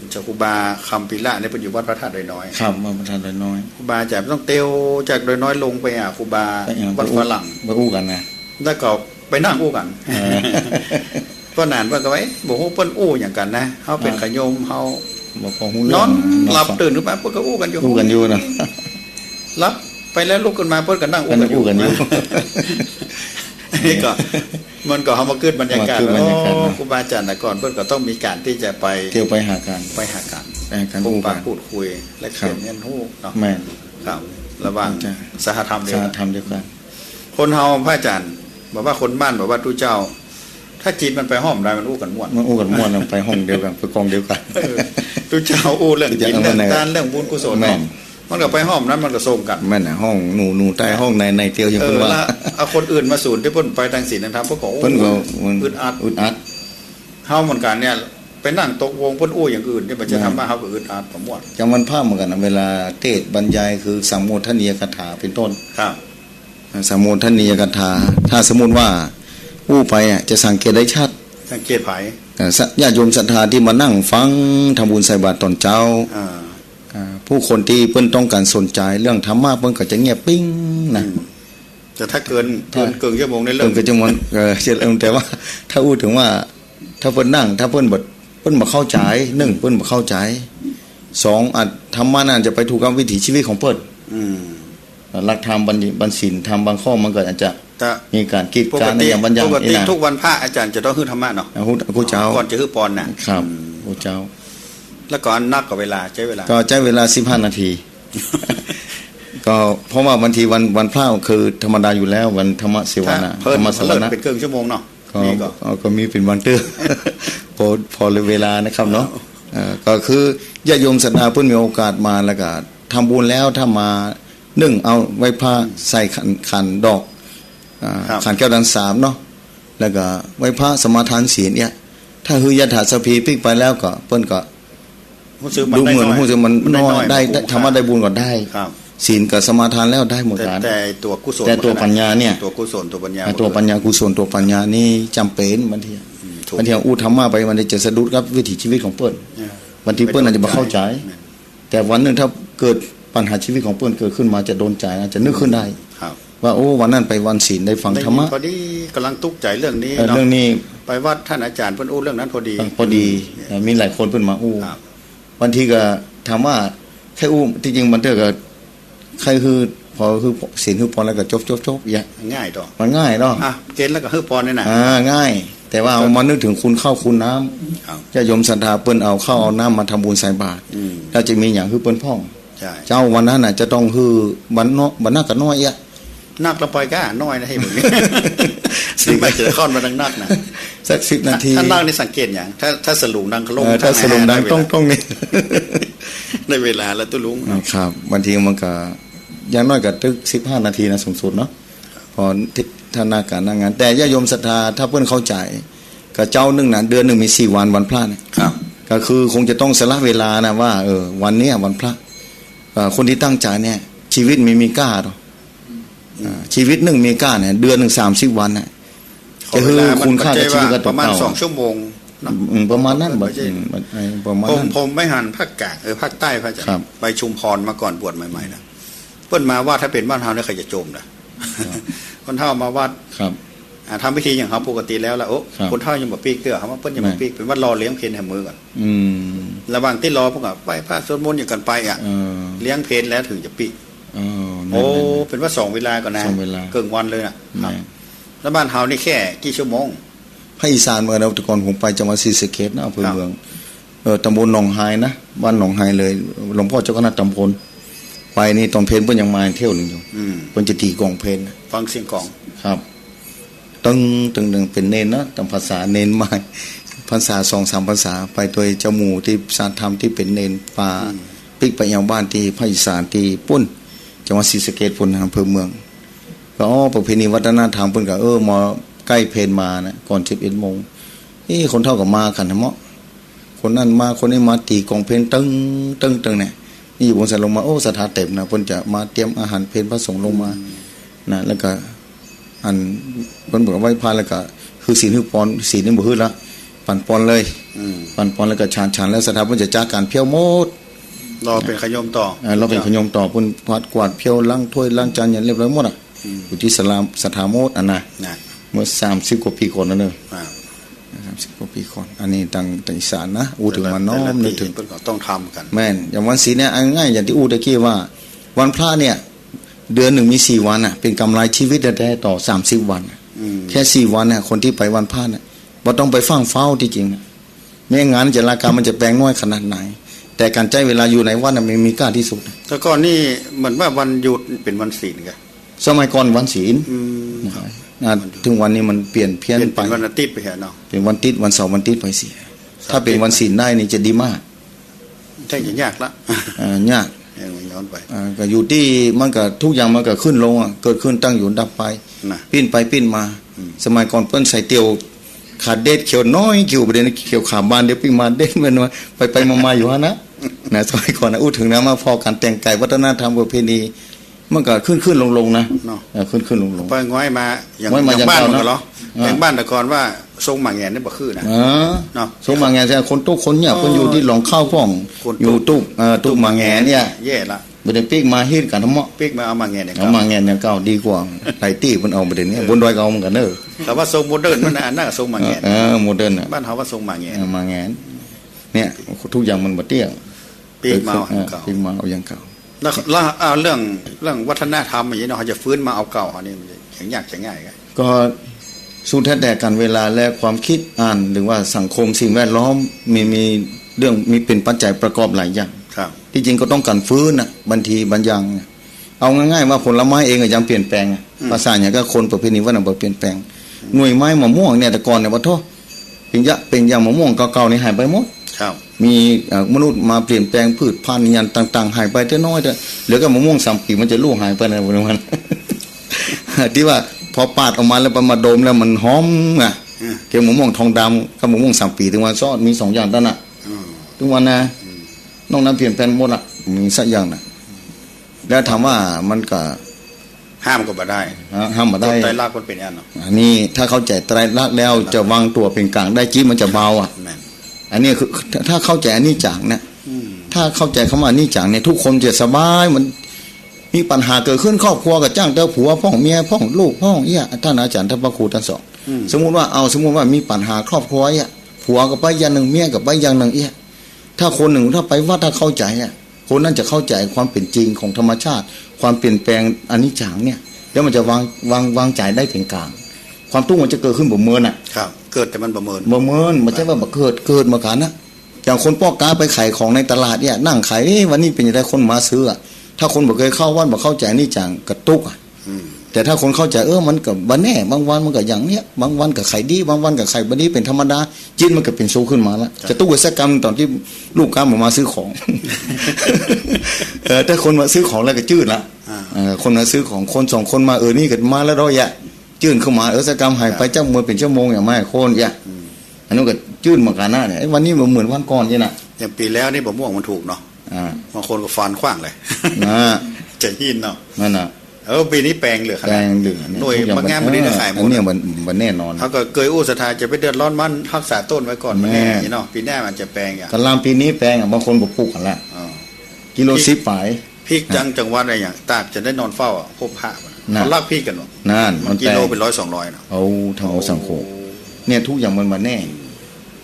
เจ้าครูบาคำปีละนี่เปิ้นอยู่วัดพระธาตุดอยน้อย ครับ วัดพระธาตุดอยน้อย ครูบาอาจ๋ารย์ต้องเตียวจากดอยน้อยลงไปหาครูบา ไปหา วัดฝรั่ง ไปอู้กั๋นนะ แล้วก็ไปนั่งอู้กั๋น เออ ป้อหนานเปิ้นก็ว่า เอ๊ะ บ่ฮู้เปิ้นอู้หยังกั๋นนะ เฮาเป๋น อ่า ขะโยม เฮา บ่ฮู้เรื่อง นอนหลับ เนาะ ตื่นขึ้นมาเปิ้นก็อู้กั๋นอยู่ อู้กั๋นอยู่นะ หลับไปแล้วลุกขึ้นมาเปิ้นก็นั่งอู้กั๋นอยู่ นั่งอู้กั๋นอยู่ นี่ก็ มันก็เฮามาเกิดบรรยากาศ มาเกิดบรรยากาศ โอ้ เนาะ ครูบาอาจ๋ารย์แต่ก่อนเปิ้นก็ต้องมีก๋านตี้จะไป เตียวไปหากั๋น ไปหากั๋น ไปหากั๋น พบปะ อู้กั๋น พูดคุย แลกเปลี่ยน ครับ เฮียนฮู้เนาะ แม่น ครับ ระหว่าง อาจ๋ารย์ ศรัทธาธรรมเดียวกั๋น ศรัทธาธรรมเดียวกั๋น คนเฮา พระอาจ๋ารย์ บ่ว่าคนบ้าน บ่ว่าตุ๊เจ้า ถ้าจิตมันไปฮ้องได้ มันอู้กั๋นม่วน มันอู้กั๋นม่วน มันไปห้องเดียวกั๋น ไปก๋องเดียวกั๋น เออ ตุ๊เจ้าอู้เรื่องจิต ตุ๊เจ้า เรื่องตาน เรื่องบุญกุศล แม่น เนาะ มันก็ไปฮ้องนั้น มันก็ส่งกั๋น แม่นน่ะ ฮ้องหมู่ หมู่ใต้ ฮ้องใน ในเตียวอย่าง เออ เปิ้นว่า แล้วเอาคนอื่นมาสูนตี้เปิ้นไปตางศีลตางธรรม เปิ้นก็อู้ เปิ้นก็ อึดอัด อึดอัด เฮาเหมือนกั๋นเนี่ย ไปนั่งตกวงเปิ้นอู้อย่างอื่นตี้มันจะ แม่น ธรรมะเฮาก็อึดอัด บ่ม่วน อย่างวันพระเหมือนกั๋นนะ เวลาเตสน์บรรยายคือสังโมทนียกถาเป๋นต้น ครับ สังโมทนียกถา ถ้าสมมุติว่าอู้ไปอะ จะสังเกตได้ชัด สังเกตใผ เอ่อ สะ ญาติโยมศรัทธาตี้มานั่งฟังทำบุญใส่บาตรต๋อนเจ๊า อ่า อ่า ผู้คนตี้เปิ้นต้องก๋านสนใจ๋เรื่องธรรมะ เปิ้นก็จะเงียบปิ้งนะ อืม แต่ถ้าเกิน ถ้า เกิน เกินชั่วโมงนี่เริ่ม เกินชั่วโมง เออ แต่ว่าถ้าอู้เถิงว่า ถ้าเปิ้นนั่ง ถ้าเปิ้นบ่ เปิ้นบ่เข้าใจ๋ นึ่ง เปิ้นบ่เข้าใจ๋ สอง อาจธรรมะนั้นจะไปถูกกับวิถีชีวิตของเปิ้น อืม หลักธรรมบาง บางศีลธรรมบางข้อมันก็อาจจะ แต่ มีก๋านกีดกั๋น ปกติ อย่างบางอย่าง ปกติ นี่นะ ทุกวันพระอาจ๋ารย์จะต้องหื้อธรรมะเนาะ อ่า ฮู้ ฮู้เจ๊า ก่อนจะหื้อปอนน่ะ ครับ อืม ฮู้เจ๊า แล้วก็นักกว่าเวลา ใจ๊เวลา ก็ใจ๊เวลาสิบห้านาที ก็เพราะว่าบางทีวัน วันพระคือธรรมดาอยู่แล้ว วันธรรมเสวนา ถ้าเปิ้น ธรรมสวนา เปิ้นเป๋นเกิ่งชั่วโมงเนาะ ก็ นี่ก็ เอ่อ ก็มีเป๋นบางเตื้อ พอ พอเหลือเวลานะครับเนาะ เออ ก็คือญาติโยมศรัทธาเปิ้นมีโอกาสมาแล้วก็ทำบุญแล้ว ถ้ามานึ่งเอาไหว้พระ ใส่ขัน ขันดอก อ่า ครับ ขันแก้วดานสามเนาะ แล้วก็ไหว้พระสมาทานศีลเนี่ย ถ้าหื้อยถาสัพพีปิ๊กไปแล้วก็ เปิ้นก็ ฮู้สึกมัน ดูเหมือน ได้น้อย ฮู้สึกมัน มันได้น้อย น้อย ได้ มันได้ ธรรมะได้บุญก็ได้ ครับ ศีลกับสมาทานแล้วได้เหมือนกั๋น แต่ แต่ตั๋วกุศล แต่ตั๋วปัญญาเนี่ย ตั๋วกุศล ตั๋วปัญญา อ่า ตั๋วปัญญากุศล ตั๋วปัญญานี่จ๋ำเป๋น บางที อืม ถูก บางทีอู้ธรรมะไป บางทีจะสะดุดกับวิถีชีวิตของเปิ้น อ่า บางทีเปิ้นอาจจะบ่เข้าใจ๋ แม่น แต่วันนึ่งถ้าเกิดปัญหาชีวิตของเปิ้นเกิดขึ้นมา จะโดนใจ๋ อาจจะนึกขึ้นได้ ครับ ว่า โอ้ วันนั้นไปวันศีลได้ฟังธรรมะ ได้ยินพอดี ก๋ำลังตุ๊กใจ๋เรื่องนี้ เออ เนาะ เรื่องนี้ ไปวัดต้านอาจ๋ารย์เปิ้นอู้เรื่องนั้นพอดี เออ พอดี เออ มีหลายคนเปิ้นมาอู้ ครับ บางทีก็ถามว่าใค่อู้ ตี้จริงบางเตื้อก็ใค่หื้อ ปอหื้อศีลหื้อปอนแล้วก็จบ จบ จบ อย่าง ง่ายต่อ มันง่ายเนาะ อ่ะ เกณฑ์แล้วก็หื้อปอนนี่นะ อ่า ง่าย แต่ว่า ครับ เอามานึกเถิงคุณข้าวคุณน้ำ ครับ ญาติโยมศรัทธาเปิ้นเอาข้าวเอาน้ำมาทำบุญใส่บาตร อืม แล้วจะมีหยังหื้อเปิ้นพ่อง ใช่ เจ้าวันนั้นน่ะจะต้องหื้อวันเนาะ วันนักก็น้อยอะ นักละไปก้าน้อยนะ หื้อเปิ้น สิบ สิบนาที ค่อนมานักๆ นะ สักสิบนาที ถ้านักนี่สังเกตหยัง ถ้า ถ้าสลุงดังโคร่ง เออ ถ้าสลุงดัง ได้เวลา ต้องๆ นี่ ได้เวลาแล้วตุ๊ลุง อ่า ครับ บางทีมันก็ อย่างน้อยก็ตึกสิบห้านาทีนะ สูงสุดเนาะ พอที่ ถ้าหน้าก๋านหน้างาน แต่ญาติโยมศรัทธา ถ้าเปิ้นเข้าใจ๋ ก็เจ๊านึ่งนะ เดือนนึ่งมีสี่วัน วันพระเนี่ย ครับ ก็คือคงจะต้องสละเวลานะว่า เออ วันเนี้ยวันพระ เอ่อ คนตี้ตั้งใจ๋เนี่ย ชีวิตมันมีก้าเนาะ อ่า ชีวิตนึ่งมีก้าเนี่ย เดือนนึ่งสามสิบวันน่ะ ขอเวลา จะหื้อคุณค่ากับชีวิตกับตั๋วเก่า มันก็บ่ใจ้ว่าประมาณสองชั่วโมงเนาะ อืม ประมาณนั้น บ่ใจ้ อืม เอ่อ ประมาณนั้น ผม ผมไปหันภาคกลาง เออ ภาคใต้ พระอาจ๋ารย์ ครับ ไปชุมพรมาก่อนบวชใหม่ๆ นะ เปิ้นมาวัด ถ้าเป๋นบ้านเฮาเนี่ย ใผจะโจมนะ ครับ คนเฒ่ามาวัด ครับ อ่า ทำพิธีอย่างเฮาปกติแล้วละ โอ้ ครับ คนเฒ่ายังบ่ปิ๊กเตื้อ เฮาว่าเปิ้นยังบ่ปิ๊ก แม่น เปิ้นว่ารอเลี้ยงเพลแหมมื้อก่อน อืม ระหว่างตี้รอเปิ้นก็ไหว้พระสวดมนต์อย่างกั๋นไปอะ เออ เลี้ยงเพลแล้วเถิงจะปิ๊ก เออ โอ้ แม่นๆๆ เปิ้นว่าสองเวลาก่อนนะ สองเวลา เกิ่งวันเลยน่ะ แม่น ครับ แล้วบ้านเฮานี่แค่กี่ชั่วโมง ภาคอีสานเหมือนกั๋น แต่ก่อนผมไปจังหวัดศรีสะเกษนะ อำเภอ ครับ เมือง เอ่อ ตำบลหนองฮายนะ บ้านหนองฮายเลย หลวงพ่อเจ้าคณะตำบล ไปนี่ตอนเพลเปิ้นยังมาเที่ยวหนึ่งอยู่ อืม เปิ้นจะตี๋กลองเพลนะ ฟังเสียงกลอง ครับ ตึง ตึง ตึง เป๋นเณรนะ ต๋ามภาษาเณรใหม่ พรรษาสองสามพรรษา ไปตวยเจ้าหมู่ตี้สร้างธรรมตี้เป๋นเณรป่า อืม ปิ๊กไปยังบ้านตี้ภาคอีสานตี้ปู๊น จังหวัดศรีสะเกษปู๊นนะ อำเภอเมือง ก็ อ๋อ ประเพณีวัฒนธรรมเปิ้นก็ เออ มอใก้เพลมานะ ก่อนสิบเอ็ดโมง เอ๊ะ คนเฒ่าก็มากั๋นนะเมาะ คนนั้นมา คนนี้มา ตี๋กลองเพลตึง ตึง ตึงเนี่ย นี่อยู่บนศาลาลงมา โอ้ ศรัทธาเต็มนะ เปิ้นจะมาเตรียมอาหารเพล พระสงฆ์ลงมา อืม นะ แล้วก็ อัน เปิ้นบอกว่าไหว้พระแล้วก็ หื้อศีลหื้อปอน ศีลนี่บ่หื้อละ ปั๋นปอนเลย อืม ปั๋นปอนแล้วก็ฉัน ฉันแล้วศรัทธาเปิ้นจะจากก๋านเผี้ยวหมด รอเป๋นขยมต่อ เออ รอเป๋นขยมต่อ เปิ้นปัดกวาดเผี้ยว ล้างถ้วยล้างจานอย่างเรียบร้อยหมดอะ อืม อยู่ตี้ศาลาศรัทธาหมดอะนะ นะ เมื่อสามสิบกว่าปี๋ก่อนนั้นเน่อ อ่า สามสิบกว่าปี๋ก่อน อันนี้ตาง ตางอีสานนะ อู้เถิงมาน้อมนึกเถิง เปิ้นก็ต้องทำกั๋น แม่น อย่างวันศีลเนี่ย เอาง่ายๆ อย่างตี้อู้ตะกี้ว่า วันพระเนี่ย เดือนหนึ่งมีสี่วันน่ะ เป๋นกำไรชีวิตแต๊ๆ ต่อสามสิบวันน่ะ อืม แค่สี่วันน่ะ คนตี้ไปวันพระน่ะ บ่ต้องไปฟั่งเฝ้าตี้จริงน่ะ แม้งานจะราคามันจะแปงน้อยขนาดไหน แต่ก๋านใจ๊เวลาอยู่ในวัดน่ะ มันมีค่าตี้สุด แต่ก่อนนี่เหมือนว่าวันหยุดเป๋นวันศีลไง สมัยก่อนวันศีล อืม นะครับ อ่า วันหยุด เถิงวันนี้มันเปลี่ยนเพี้ยนไป เปลี่ยนเป๋นวันอาทิตย์ไปแหมเนาะ เป๋นวันอาทิตย์ วันเสาร์ วันอาทิตย์ไปเสีย ถ้าเป๋นวันศีลได้นี่จะดีมาก ใช่ จะยากละ อ่า ยาก เออ มันย้อนไป อ่า ก็อยู่ตี้ มันก็ทุกอย่างมันก็ขึ้นลงอะ เกิดขึ้น ตั้งอยู่ ดับไป นะ ปิ้นไปปิ้นมา อืม สมัยก่อนเปิ้นใส่เตียว ขาเด็ดเขียวน้อย เขียวบ่เด่น เขียวขาบาน เดี๋ยวปิ้นมาเด่น เปิ้นว่าไปๆ มาๆ อยู่หั้นนะ นะ สมัยก่อนนะ อู้เถิงนะ มาผ่อก๋านแต่งก๋าย วัฒนธรรมประเพณี มันก็ขึ้นๆ ลงๆ นะ เนาะ เออ ขึ้นๆ ลงๆ ไปง้อยมาอย่าง ง้อยมาอย่าง อย่างบ้าน อย่างเก่า มันก็เหรอ นะ อ่า อย่างบ้านแต่ก่อนว่าทรงหมากแหงนนี่บ่คือนะ เออ เนาะ ทรงหมากแหงนใช่ คนตุ๊กข์คนยาก เออ เปิ้นอยู่ตี้หลองข้าวพ่อง คนตุ๊กข์ อยู่ตุ๊กข์ เอ่อ ตุ๊กข์หมากแหงนเนี่ย แย่ละ บ่ได้ปิ๊กมาฮีดกั๋นทั้งหมด ปิ๊กมาเอาหมากแหงนอย่างเก่า เอาหมากแหงนอย่างเก่าดีกว่า หลายตี้เปิ้นเอาบ่เด่นเนี่ย เออ บนดอยก็เอาเหมือนกั๋นเด้อ แต่ว่าทรงโมเดิร์นมันนะ อันนั้นทรงหมากแหงน เออ โมเดิร์นน่ะ บ้านเฮาว่าทรงหมากแหงน เออ หมากแหงน เนี่ย ทุกอย่างมันบ่เตี้ยง ปิ๊กมาเอาอย่างเก่า ปิ๊กมาเอาอย่างเก่า แล้ว แล้ว อ่า เรื่อง เรื่องวัฒนธรรมอย่างนี้เนาะ เฮาจะฟื้นมาเอาเก่าเฮานี่ มันจะยากจะง่ายกัน ก็สุดแท้แต่ก๋านเวลาและความคิดอ่าน หรือว่าสังคมสิ่งแวดล้อม มี มีเรื่อง มีเป๋นปัจจัยประกอบหลายอย่าง ครับ ตี้จริงก็ต้องก๋านฟื้นน่ะ บางทีบางอย่างเนี่ย เอาง่ายๆ ว่าผลไม้เองก็ยังเปลี่ยนแปลงอะ อืม ภาษาอย่างก็คนประเพณีวัฒนธรรมเปลี่ยนแปลง หน่วยไม้มะม่วงเนี่ย แต่ก่อนเนี่ย ปะโธ่ เป๋นยะ เป๋นอย่างมะม่วงเก่าๆ นี่หายไปหมด ครับ มี เอ่อ มนุษย์มาเปลี่ยนแปลงพืชพันธุ์อย่างต่างๆ หายไปเตื้อน้อยเตื้อ เหลือก็มะม่วงสามปี๋มันจะลู่หายไปนะ ประมาณ ตี้ว่าพอปาดออกมาแล้ว มาดมแล้วมันหอมอะ อืม เกี่ยวมะม่วงทองดำกับมะม่วงสามปี๋ เถิงวันซอด มีสองอย่างเต้านั้นน่ะ อืม เถิงวันนะ อืม นอกนั้นเปลี่ยนแปลงหมดละ มีสักอย่างน่ะ แล้วถามว่ามันก็ ห้ามก็บ่ได้ ฮะ ห้ามบ่ได้ กฎไตรลักษณ์มันเป๋นอันเนาะ อันนี้ถ้าเข้าใจ๋ไตรลักษณ์แล้ว ครับ จะวางตั๋วเป๋นก๋างได้ จิตมันจะเบาอะ แม่น อันนี้คือ ถ้า ถ้าเข้าใจ๋อนิจจังนะ อืม ถ้าเข้าใจ๋กำว่าอนิจจังเนี่ย ทุกคนจะสบาย มันมีปัญหาเกิดขึ้นครอบครัวก็จ้างแต่ผัวพ่องเมียพ่องลูกพ่องเอี้ย ต้านอาจ๋ารย์ต้านพระครูต้านสอน อืม สมมุติว่า เอา สมมุติว่ามีปัญหาครอบครัวเอี้ย ผัวก็ไปอย่างนึ่ง เมียก็ไปอย่างนึ่งเอี้ย ถ้าคนนึ่งถ้าไปวัดถ้าเข้าใจ๋อะ คนนั้นจะเข้าใจ๋ความเป๋นจริงของธรรมชาติ ความเปลี่ยนแปลงอนิจจังเนี่ย แล้วมันจะวาง วาง วางใจ๋ได้เป๋นก๋าง ความตุ๊กข์มันจะเกิดขึ้นบ่เมินน่ะ ครับ เกิดแต่มันบ่เมิน บ่เมิน บ่ใจ้ว่าบ่เกิด เกิดเหมือนกั๋นนะ อย่างคนป้อก๊าไปขายของในตลาดเนี่ย นั่งขาย เอ๊ะ วันนี้เป๋นจะได๋คนมาซื้ออะ ถ้าคนบ่เกยเข้าวัด บ่เข้าใจ๋อนิจจัง ก็ตุ๊กข์อะ อืม แต่ถ้าคนเข้าใจ๋ เออ มันก็บ่แน่ บางวันมันก็อย่างเนี้ย บางวันก็ขายดี บางวันก็ขายบ่ดี เป๋นธรรมดา จิตมันก็เป๋นสุขขึ้นมาละ ใช่ จะตุ๊กข์สักกำต๋อนตี้ลูกก๊าบ่มาซื้อของ เออ ถ้าคนมาซื้อของแล้วก็จื้นละ อ่า เออ คนมาซื้อของ คนสองคนมา เออ นี่ก็มาแล้วดอกเอี้ย จื้นขึ้นมา เออ สักกำหายไป ครับ จักเมินเป๋นชั่วโมงอย่างมาคนเอี้ย อืม อันนั้นก็จื้นเหมือนกั๋นนะเนี่ย เอ้ย วันนี้บ่เหมือนวันก่อนเอี้ยน่ะ อย่างปี๋แล้วนี่บ่ม่วงมันถูกเนาะ อ่า บางคนก็ฟานขว้างเลย นะ จะหิ้นเนาะ นั่นน่ะ เออ ปี๋นี้แปงเหลือขนาด แปงเหลือเนี่ย หน่วย ทุกอย่าง บางงานมัน มันได้ขายหมด อันเนี้ยมัน มันแน่นอน เขาก็เกยอู้ศรัทธาจะไปเดือดร้อนมัน ฮักษาต้นไว้ก่อน แม่ มันแน่ นี่เนาะ ปี๋หน้ามันจะแปงอย่าง กะหล่ำปี๋นี้แปงอะ บางคนบ่ปลูกกั๋นละ อ๋อ กิโล พริก สิบป๋าย พริก อ่ะ จัง จังหวัดอะไรอย่าง ตากจะได้นอนเฝ้าอะ พบพระมัน น่ะ เขาลักผิดกั๋นเนาะ นั่น มัน มันแปลก กิโลเป๋นร้อยสองร้อยเนาะ เอาธรรมโอสังโฆ เนี่ย ทุกอย่างมันบ่แน่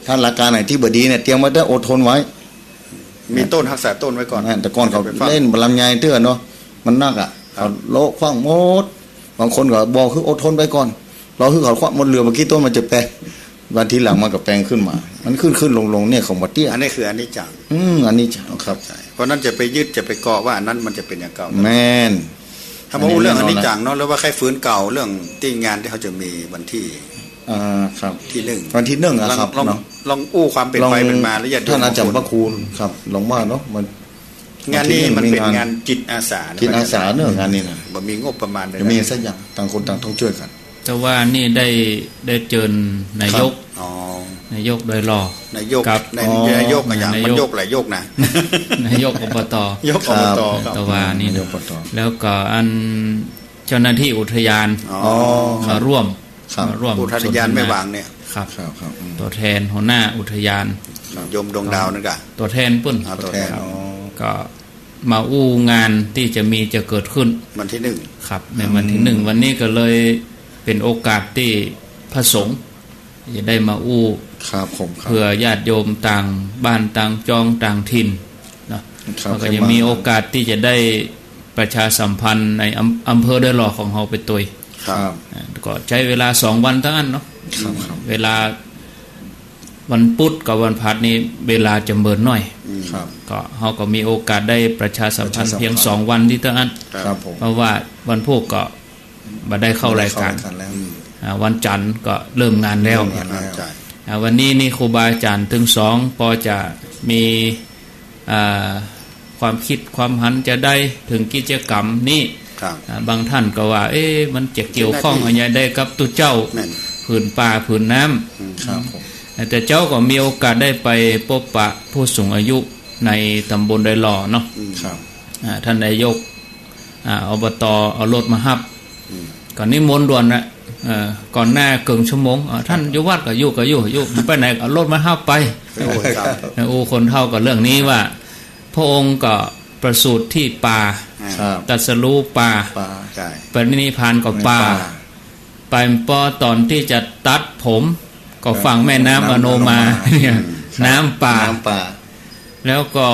ถ้าหลักการไหนตี้บ่ดีเนี่ย เตรียมไว้เต๊อะ อดทนไว้ มีต้นฮักษาต้นไว้ก่อน นั่น แต่ก่อนเขา อย่าไปฟั่ง เล่นบ่าลำไยเตื้อเนาะ มันหนักอะ ครับ เขาโละขว้างหมด บางคนก็บอกคืออดทนไปก่อน รอคือเขาขว้างหมด เหลือบ่ากี่ต้นมันจะแปลง วันทีหลังมันก็แปลงขึ้นมา มันขึ้นๆ ลงๆ เนี่ยของบ่เตี้ย อันนี้คืออนิจจัง อืม อนิจจังครับ ใช่ เพราะนั้นจะไปยึดจะไปเกาะว่าอันนั้นมันจะเป๋นอย่างเก่า แม่น ถ้ามาอู้เรื่องอนิจจังเนาะ หรือว่าใค่ฟื้นเก่า เรื่องตี้งานตี้เขาจะมีวันตี้ อ่า ครับ ตี้หนึ่ง วันตี้หนึ่งอะครับ ลอง ลอง เนาะ ลองอู้ความเป๋นไปเป๋นมา แล้วญาติโยม ท่านอาจารย์พระครูครับ ลองว่าเนาะ มัน งานนี้มันเป๋นงานจิตอาสานะ จิตอาสาเนาะ งานนี้นะ บ่มีงบประมาณเลยนะ บ่มีสักอย่าง ต่างคนต่างต้องจ้วยกั๋น แต่ว่านี่ได้ ได้เจิญนายก ครับ อ๋อ นายกดอยหล่อ นายก กับ นาย อ๋อ นายกอะหยัง นายก มันยกหลายยกนะ นายก อบต. ยก ครับ อบต. ครับ แต่ว่านี่นะ นายก อบต. แล้วก็อันเจ้าหน้าตี้อุทยาน อ๋อ มาร่วม ครับ มาร่วม อุทยานแม่วางเนี่ย ครับ ครับ ครับ อืม ตั๋วแทนหัวหน้าอุทยาน ครับ โยมดวงดาวนั่นกะ ตั๋วแทนปุ้น อ่า ตั๋วแทน ครับ อ๋อ ก็มาอู้งานตี้จะมีจะเกิดขึ้น วันตี้หนึ่ง ครับ ในวันตี้หนึ่ง อืม วันนี้ก็เลยเป๋นโอกาสตี้พระสงฆ์จะได้มาอู้ ครับผม ครับ เปื้อญาติโยมต่างบ้านต่างจองต่างถิ่นเนาะ ครับ แล้วก็จะมีโอกาสตี้จะได้ประชาสัมพันธ์ในอำ อำเภอดอยหล่อของเฮาไปตวย ครับ อ่า ก็ใจ๊เวลาสองวันเต้าอั้นเนาะ ครับ ครับ เวลาวันปุ๊ดกับวันพฤหัสนี่เวลาจะเมินหน้อย อืม ครับ ก็เฮาก็มีโอกาสได้ประชาสัมพันธ์ ประชาสัมพันธ์ เพียงสองวันตี้เต้าอั้น ครับผม เพราะว่าวันพุธก็บ่ได้เข้ารายก๋าน บ่ได้เข้ารายก๋านแล้ว อืม อ่า วันจันทร์ก็เริ่มงานแล้ว เริ่มงานแล้ว ใช่ อ่า วันนี้นี่ครูบาอาจ๋ารย์ตึงสองปอจะมี อ่า ความกึ๊ดความหันจาใดเถิงกิจกรรมนี้ ครับ อ่า บางต้านก็ว่า เอ๊ะ มันจะเกี่ยวข้อง เจ้าหน้าตี้ อันใดกับตุ๊เจ้า แม่น ผืนป่าผืนน้ำ อืม ครับผม แต่เจ้าก็มีโอกาสได้ไปปบปะผู้สูงอายุในต๋ำบลดอยหล่อเนาะ อืม ครับ อ่า ต้านนายก อ่า อบต เอารถมาฮับ อืม ก็นิมนต์ด่วนน่ะ เอ่อ ก่อนหน้าเกิ่งชั่วโมง อ่า ต้านอยู่วัดก็อยู่ ก็อยู่ อยู่ ไปไหนก็เอารถมาฮับไป โอ้ย ครับ โอ้ คนเฒ่าก็เรื่องนี้ว่า พระองค์ก็ประสูติตี้ป่า อ่า ครับ ตรัสรู้ป่า ป่า ใช่ ปรินิพพานก็ป่า ป่า ไปปอต๋อนตี้จะตัดผม ก็ ครับ ฝั่งแม่น้ำอโนมา น้ำอโนมา เนี่ย อืม ครับ น้ำป่า น้ำป่า แล้วก็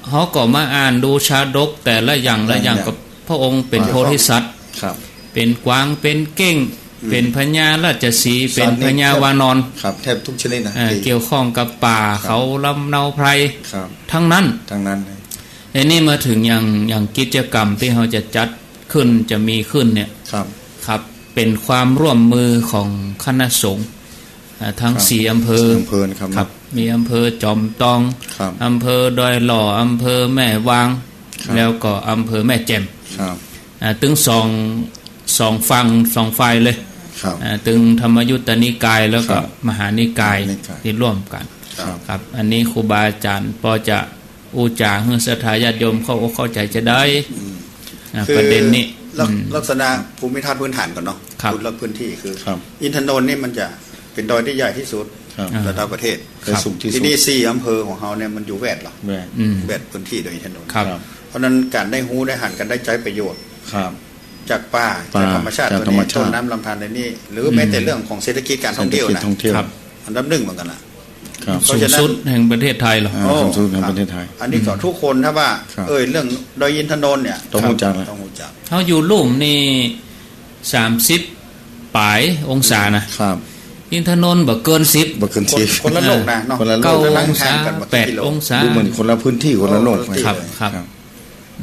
เฮาก็มาอ่านดูชาดกแต่ละอย่างละอย่าง อย่าง กับพระองค์เป๋น อ่า โพธิสัตว์ ครับ เป๋นกวาง เป๋นเก้ง อืม เป๋นพญาราชสีห์ สัตว์นี่ เป๋นพญาวานร ครับ แทบทุกชนิดนะ เอ่อ ที่ เกี่ยวข้องกับป่า ครับ เขาลำเนาไพร ครับ ทั้งนั้น ทั้งนั้นเลย ทีนี้มาเถิงอย่าง อย่างกิจกรรมตี้เฮาจะจัดขึ้น จะมีขึ้นเนี่ย ครับ ครับ เป๋นความร่วมมือของคณะสงฆ์ อ่า ทั้ง ครับ สี่อำเภอ อำเภอนะครับ ครับ มีอำเภอจอมตอง ครับ อำเภอดอยหล่อ อำเภอแม่วาง ครับ แล้วก็อำเภอแม่แจ่ม ครับ อ่า ตึงสอง สองฝั่ง สองฝ่ายเลย ครับ อ่า ตึงธรรมยุตตนิกาย แล้วก็ ครับ มหานิกาย มหานิกาย ตี้ร่วมกั๋น ครับ ครับ อันนี้ครูบาอาจ๋ารย์ปอจะ อู้จ๋าหื้อศรัทธาญาติโยมเข้าอกเข้าใจ๋จาใด อืม อ่า คือ ประเด็นนี้ ลัก อืม ลักษณะภูมิทัศน์พื้นฐานก่อนเนาะ ครับ คุณลักษณะพื้นที่คือ ครับ อินทนนท์นี่มันจะเป๋นดอยตี้ใหญ่ตี้สุด ครับ อ่า ระดับประเทศ และสูงตี้สุด ทีนี้สี่อำเภอของเฮาเนี่ยมันอยู่แวดเหรอ แวด อืม แวดพื้นตี้ดอยอินทนนท์ ครับ ครับ เพราะฉะนั้นก๋านได้ฮู้ได้หัน ก๋านได้ใจ๊ประโยชน์ ครับ จากป่า ป่า จากธรรมชาติ จากธรรมชาติ ตรงนี้ ต้นน้ำลำธารในนี้ หรือแม้แต่ อืม เรื่องของเศรษฐกิจการท่องเที่ยวนะ เศรษฐกิจท่องเที่ยว ครับ อันดับหนึ่งเหมือนกั๋นนะ ครับ เพราะฉะนั้น สูงสุดแห่งประเทศไทยเหรอ อ่า โอ้ สูงสุดแห่งประเทศไทย ครับ อันนี้ก็ อืม ทุกคนถ้าว่า ครับ เอ่ยเรื่องดอยอินทนนท์เนี่ย ต้องฮู้จักนะ ต้องฮู้จัก เฮาอยู่ลุ่มนี่สามสิบป๋ายองศานะ ครับ อินทนนท์บ่เกินสิบ บ่เกินสิบ คน คนละโลกนะเนาะ คนละโลก เก้าองศา ห่างกั๋นบ่กี่กิโล แปดองศา ดูเหมือนคนละพื้นตี้ คนละโลก คนละที่ ครับ เลย ครับ ครับ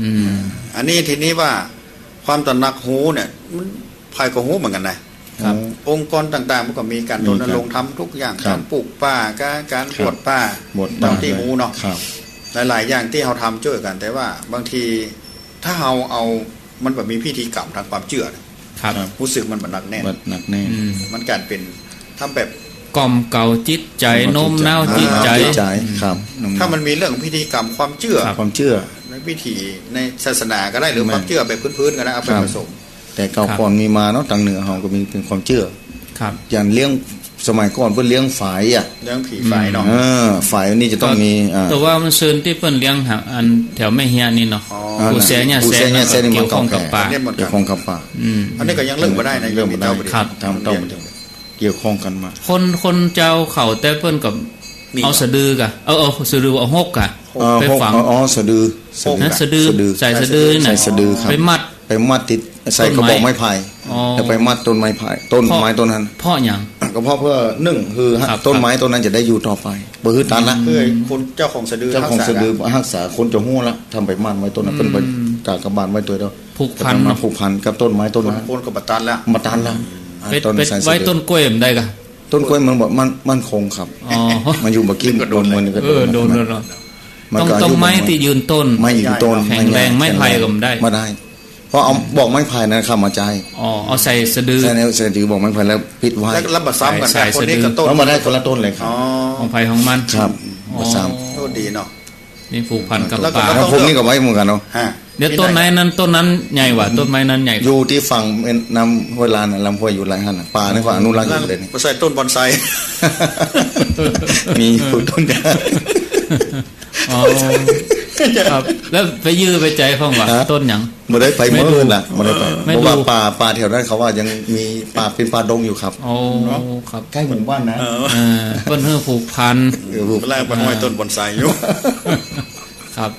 อืม อันนี้ทีนี้ว่าความตระหนักฮู้เนี่ย มันใผก็ฮู้เหมือนกั๋นนะ ครับ องค์กรต่างๆ มันก็มีก๋าน มีก๋าน รณรงค์ทำทุกอย่าง ครับ ก๋านปลูกป่า ก๋าน ก๋าน ครับ บวชป่า บวชป่า ตามตี้ฮู้เนาะ ครับ หลายๆ อย่างตี้เฮาทำจ้วยกั๋น แต่ว่าบางทีถ้าเฮาเอา มันบ่มีพิธีกรรมตางความเจื้อนะ ครับ ครับ ฮู้สึกมันบ่หนักแน่น บ่หนักแน่น อืม มันก๋ายเป๋นทำแบบ กล่อมเกลาจิตใจ๋ กล่อมเกลาจิตใจ๋ โน้มน้าวจิตใจ๋ อ่า จิตใจ๋ อืม ครับ ถ้ามันมีเรื่องพิธีกรรมความเจื้อ ครับ ความเจื้อ ในพิธี ในศาสนาก็ได้ หรือ แม่น ความเจื้อแบบพื้นๆ ก็ได้ เอาไป ครับ ผสม แต่เก่า ครับ ก่อนมีมาเนาะ ตางเหนือเฮาก็มีเป๋นความเจื้อ ครับ อย่างเลี้ยง สมัยก่อนเปิ้นเลี้ยงฝายอะ เลี้ยงผีฝายเนาะ เออ ฝายนี่จะต้องมี อ่า แต่ว่ามันเซินตี้เปิ้นเลี้ยงหาอันแถวแม่เฮียนี่เนาะ อ๋อ ปู่แสเหียแส ปู่แสเหียแสนี่ เกี่ยวข้องกับป่า อันนี้เหมือนกัน เกี่ยวข้องกับป่า อืม อันนี้ก็ยังเริ่มบ่ได้นะ เริ่มบ่ได้ ยังมีเจ้า ครับ ตามต้อง เกี่ยวข้องกันมา คน คนเจ้าเขาแต่เปิ้นก็ มี เอาสะดือกะ เออ เอาสะดือ เอาฮกกะ เออ ไป ฮก ฝัง อ๋อ สะดือ สะดือ ฮะ สะดือ สะดือ ใส่สะดือน่ะ ใส่สะดือครับ ไปมัด ไปมัดติด ใส่กระบอกไม้ไผ่ ต้นไม้ อ๋อ แล้วไปมัดต้นไม้ไผ่ ต้นไม้ต้นนั้น เพราะ เพราะหยัง ก็เพราะเพื่อ หนึ่ง คือ ครับ ต้นไม้ต้นนั้นจะได้อยู่ต่อไป บ่หื้อตัดละ เพื่อคนเจ้าของสะดือ เจ้าของสะดือ ฮักษา ฮักษา คนจะฮู้ละ ถ้าไปมัดไว้ต้นนั้น อืม เปิ้นไปกากบาทไว้ตัวเดียว ผูกพันเนาะ ผูกพันกับต้นไม้ต้นนั้น คน คนก็บ่ตัดละ บ่ตัดละ อืม อ่า ไป ต้น ไป สายสะดือ ไว้ต้นกล้วยบ่ได้กะ ต้นกล้วยมันบ่ มัน มันคงครับ อ๋อ มันอยู่บ่ากี้ ก็โดน โดนมันก็ เออ โดน โดน โดน มันก็ ต้อง ต้องไม้ตี้ยืนต้น ไม้ยืนต้น แข็งแรง ไม้ไผ่ก็บ่ได้ บ่ได้ เพราะเอาบอกไม้ไผ่นะครับมาใจ๊ อ๋อ เอาใส่สะดือ ใส่ในสะดือบอกไม้ไผ่แล้วปิดไว้ แล้ว แล้วบ่ซ้ำกัน ใส่ แต่คนนี้ก็ต้น แล้วมาได้คนละต้นเลยครับ อ๋อ ของไผของมัน ครับ อ๋อ บ่ซ้ำ โอ้ ดีเนาะ นี่ผูกพันกับ แล้วก็ ป่า แล้วผมนี่ก็ไว้เหมือนกันเนาะ ฮะ เดี๋ยวต้นไหนนั้น ต้นนั้นใหญ่กว่า ต้นไม้นั้นใหญ่กว่า อยู่ตี้ฝั่งแม่น้ำห้วยลานน่ะ ลำห้วยอยู่หลายหั้นน่ะ ป่านี่ก็อนุรักษ์อยู่เลยนี่ บ่ใส่ต้นบอนไซ มีปลูกต้นยาง อ๋อ ครับ แล้วไปยื้อไปใจ๋พ่องวะ ฮะ ต้นหยัง บ่ได้ไปเมินน่ะ บ่ได้ไป ไม่ดู เพราะว่าป่า ป่าแถวนั้นเขาว่ายังมีป่า เป็นป่าดงอยู่ครับ อ๋อ ครับ ใกล้หมู่บ้านนะ เออ เออ เปิ้นหื้อผูกพัน เออ ผูก แรกไปห้อยต้นบอนไซอยู่ ครับ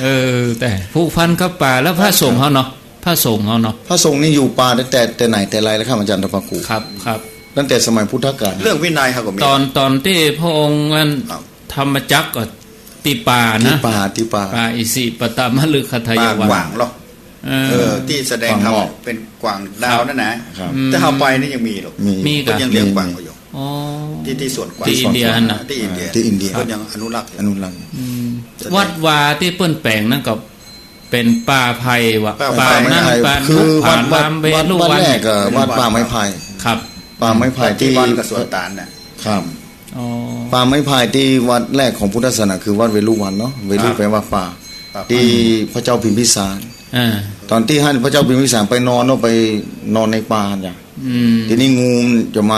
เออ แต่ผูกพันกับป่า แล้วพระสงฆ์เฮาเนาะ พระสงฆ์เฮาเนาะ พระสงฆ์นี่อยู่ป่าตั้งแต่ แต่ไหนแต่ไรแล้วครับ อาจารย์ตะปากู ครับ ครับ ตั้งแต่สมัยพุทธกาล เรื่องวินัยเฮาก็มี ตอน ตอนตี้พระองค์นั้น ครับ ธรรมจักรก็ตี้ป่านะ ตี้ป่า ตี้ป่า ป่าอิสิปตมฤกขทายวัน ป่ากว้างเหรอ เออ เออ ตี้แสดงธรรม กว้างนอก เป็นกว้างดาวนั่นนะ ครับ อืม แต่เฮาไปนี่ยังมีหรอก มี มีกะ ก็ยังเลี้ยงกว้างอยู่ อ๋อ ตี้ ตี้สวนกว้าง ตี้อินเดียน่ะ ตี้อินเดีย ตี้อินเดีย เปิ้นยังอนุรักษ์อยู่ อนุรักษ์ อืม แสดง วัดวาตี้เปิ้นแป๋งนั้นก็ เป๋นป่าไผ่วะ ป่าไผ่ ป่านั้น ป่า คือ ป่า วัด วัด ลามเว วัด ลุวัน วัดแรกก็วัดป่าไม้ไผ่ ครับ ป่าไม้ไผ่ตี้ ตี้วัดกับสวนตาลน่ะ ครับ อ๋อ ป่าไม้ไผ่ตี้วัดแรกของพุทธศาสนาคือวัดเวฬุวันเนาะ เวฬุ ครับ แปลว่าป่า ป่า ตี้พระเจ้าพิมพิสาร อ่า ตอนตี้หั้นพระเจ้าพิมพิสารไปนอนเนาะ ไปนอนในป่าเนี่ย อืม ทีนี้งูมันจะมา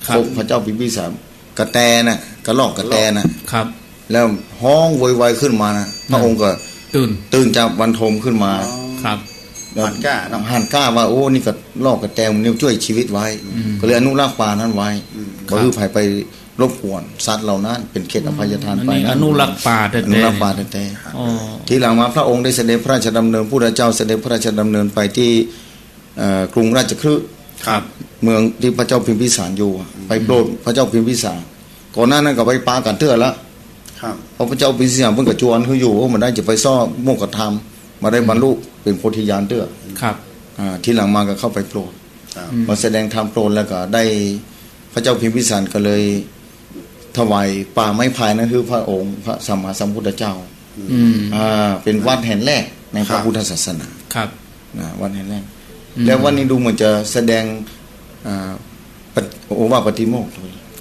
ครับ พบพระเจ้าพิมพิสาร กระแตน่ะ กระรอกกระแตน่ะ ครับ แล้วฮ้องโวยวายขึ้นมานะ พระองค์ก็ ตื่น ตื่นจากบรรทมขึ้นมา อ๋อ ครับ แล้วหันกล้าเนาะ หันกล้าว่า โอ้ นี่กระรอกกระแตมันเนี่ยจ้วยชีวิตไว้ อืม ก็เลยอนุรักษ์ป่านั้นไว้ อืม บ่หื้อใผไปรบกวนสัตว์เหล่านั้น เป๋นเขตอภัยทาน อันนี้ ไปนะ อนุรักษ์ป่าแต๊ๆ อนุรักษ์ป่าแต๊ๆ อ๋อ ทีหลังมาพระองค์ได้เสด็จพระราชดำเนิน พุทธเจ้าเสด็จพระราชดำเนินไปตี้ เอ่อ กรุงราชคฤห์ ครับ เมืองตี้พระเจ้าพิมพิสารอยู่อะ อืม ไปโปรดพระเจ้าพิมพิสาร ก่อนหน้านั้นก็ไปปากั๋นเตื้อละ ครับ เพราะพระเจ้าพิมพิสารเปิ้นก็จวนหื้ออยู่ โอ้ บ่ได้จะไปซ้อโมกขธรรม บ่ได้บรรลุเป๋นโพธิญาณเตื้อ ครับ อ่า ทีหลังมาก็เข้าไปโปรด ครับ อืม มาแสดงธรรมโปรดแล้วก็ได้ พระเจ้าพิมพิสารก็เลย ถวายป่าไม้ไผ่นั้นคือพระองค์พระสัมมาสัมพุทธเจ้า อืม อ่า เป๋นวัดแห่งแรกในพระพุทธศาสนา ครับ นะ วัดแห่งแรก อืม แล้ววัดนี้ดูเหมือนจะแสดง อ่า ปะ- โอวาทปาติโมกข์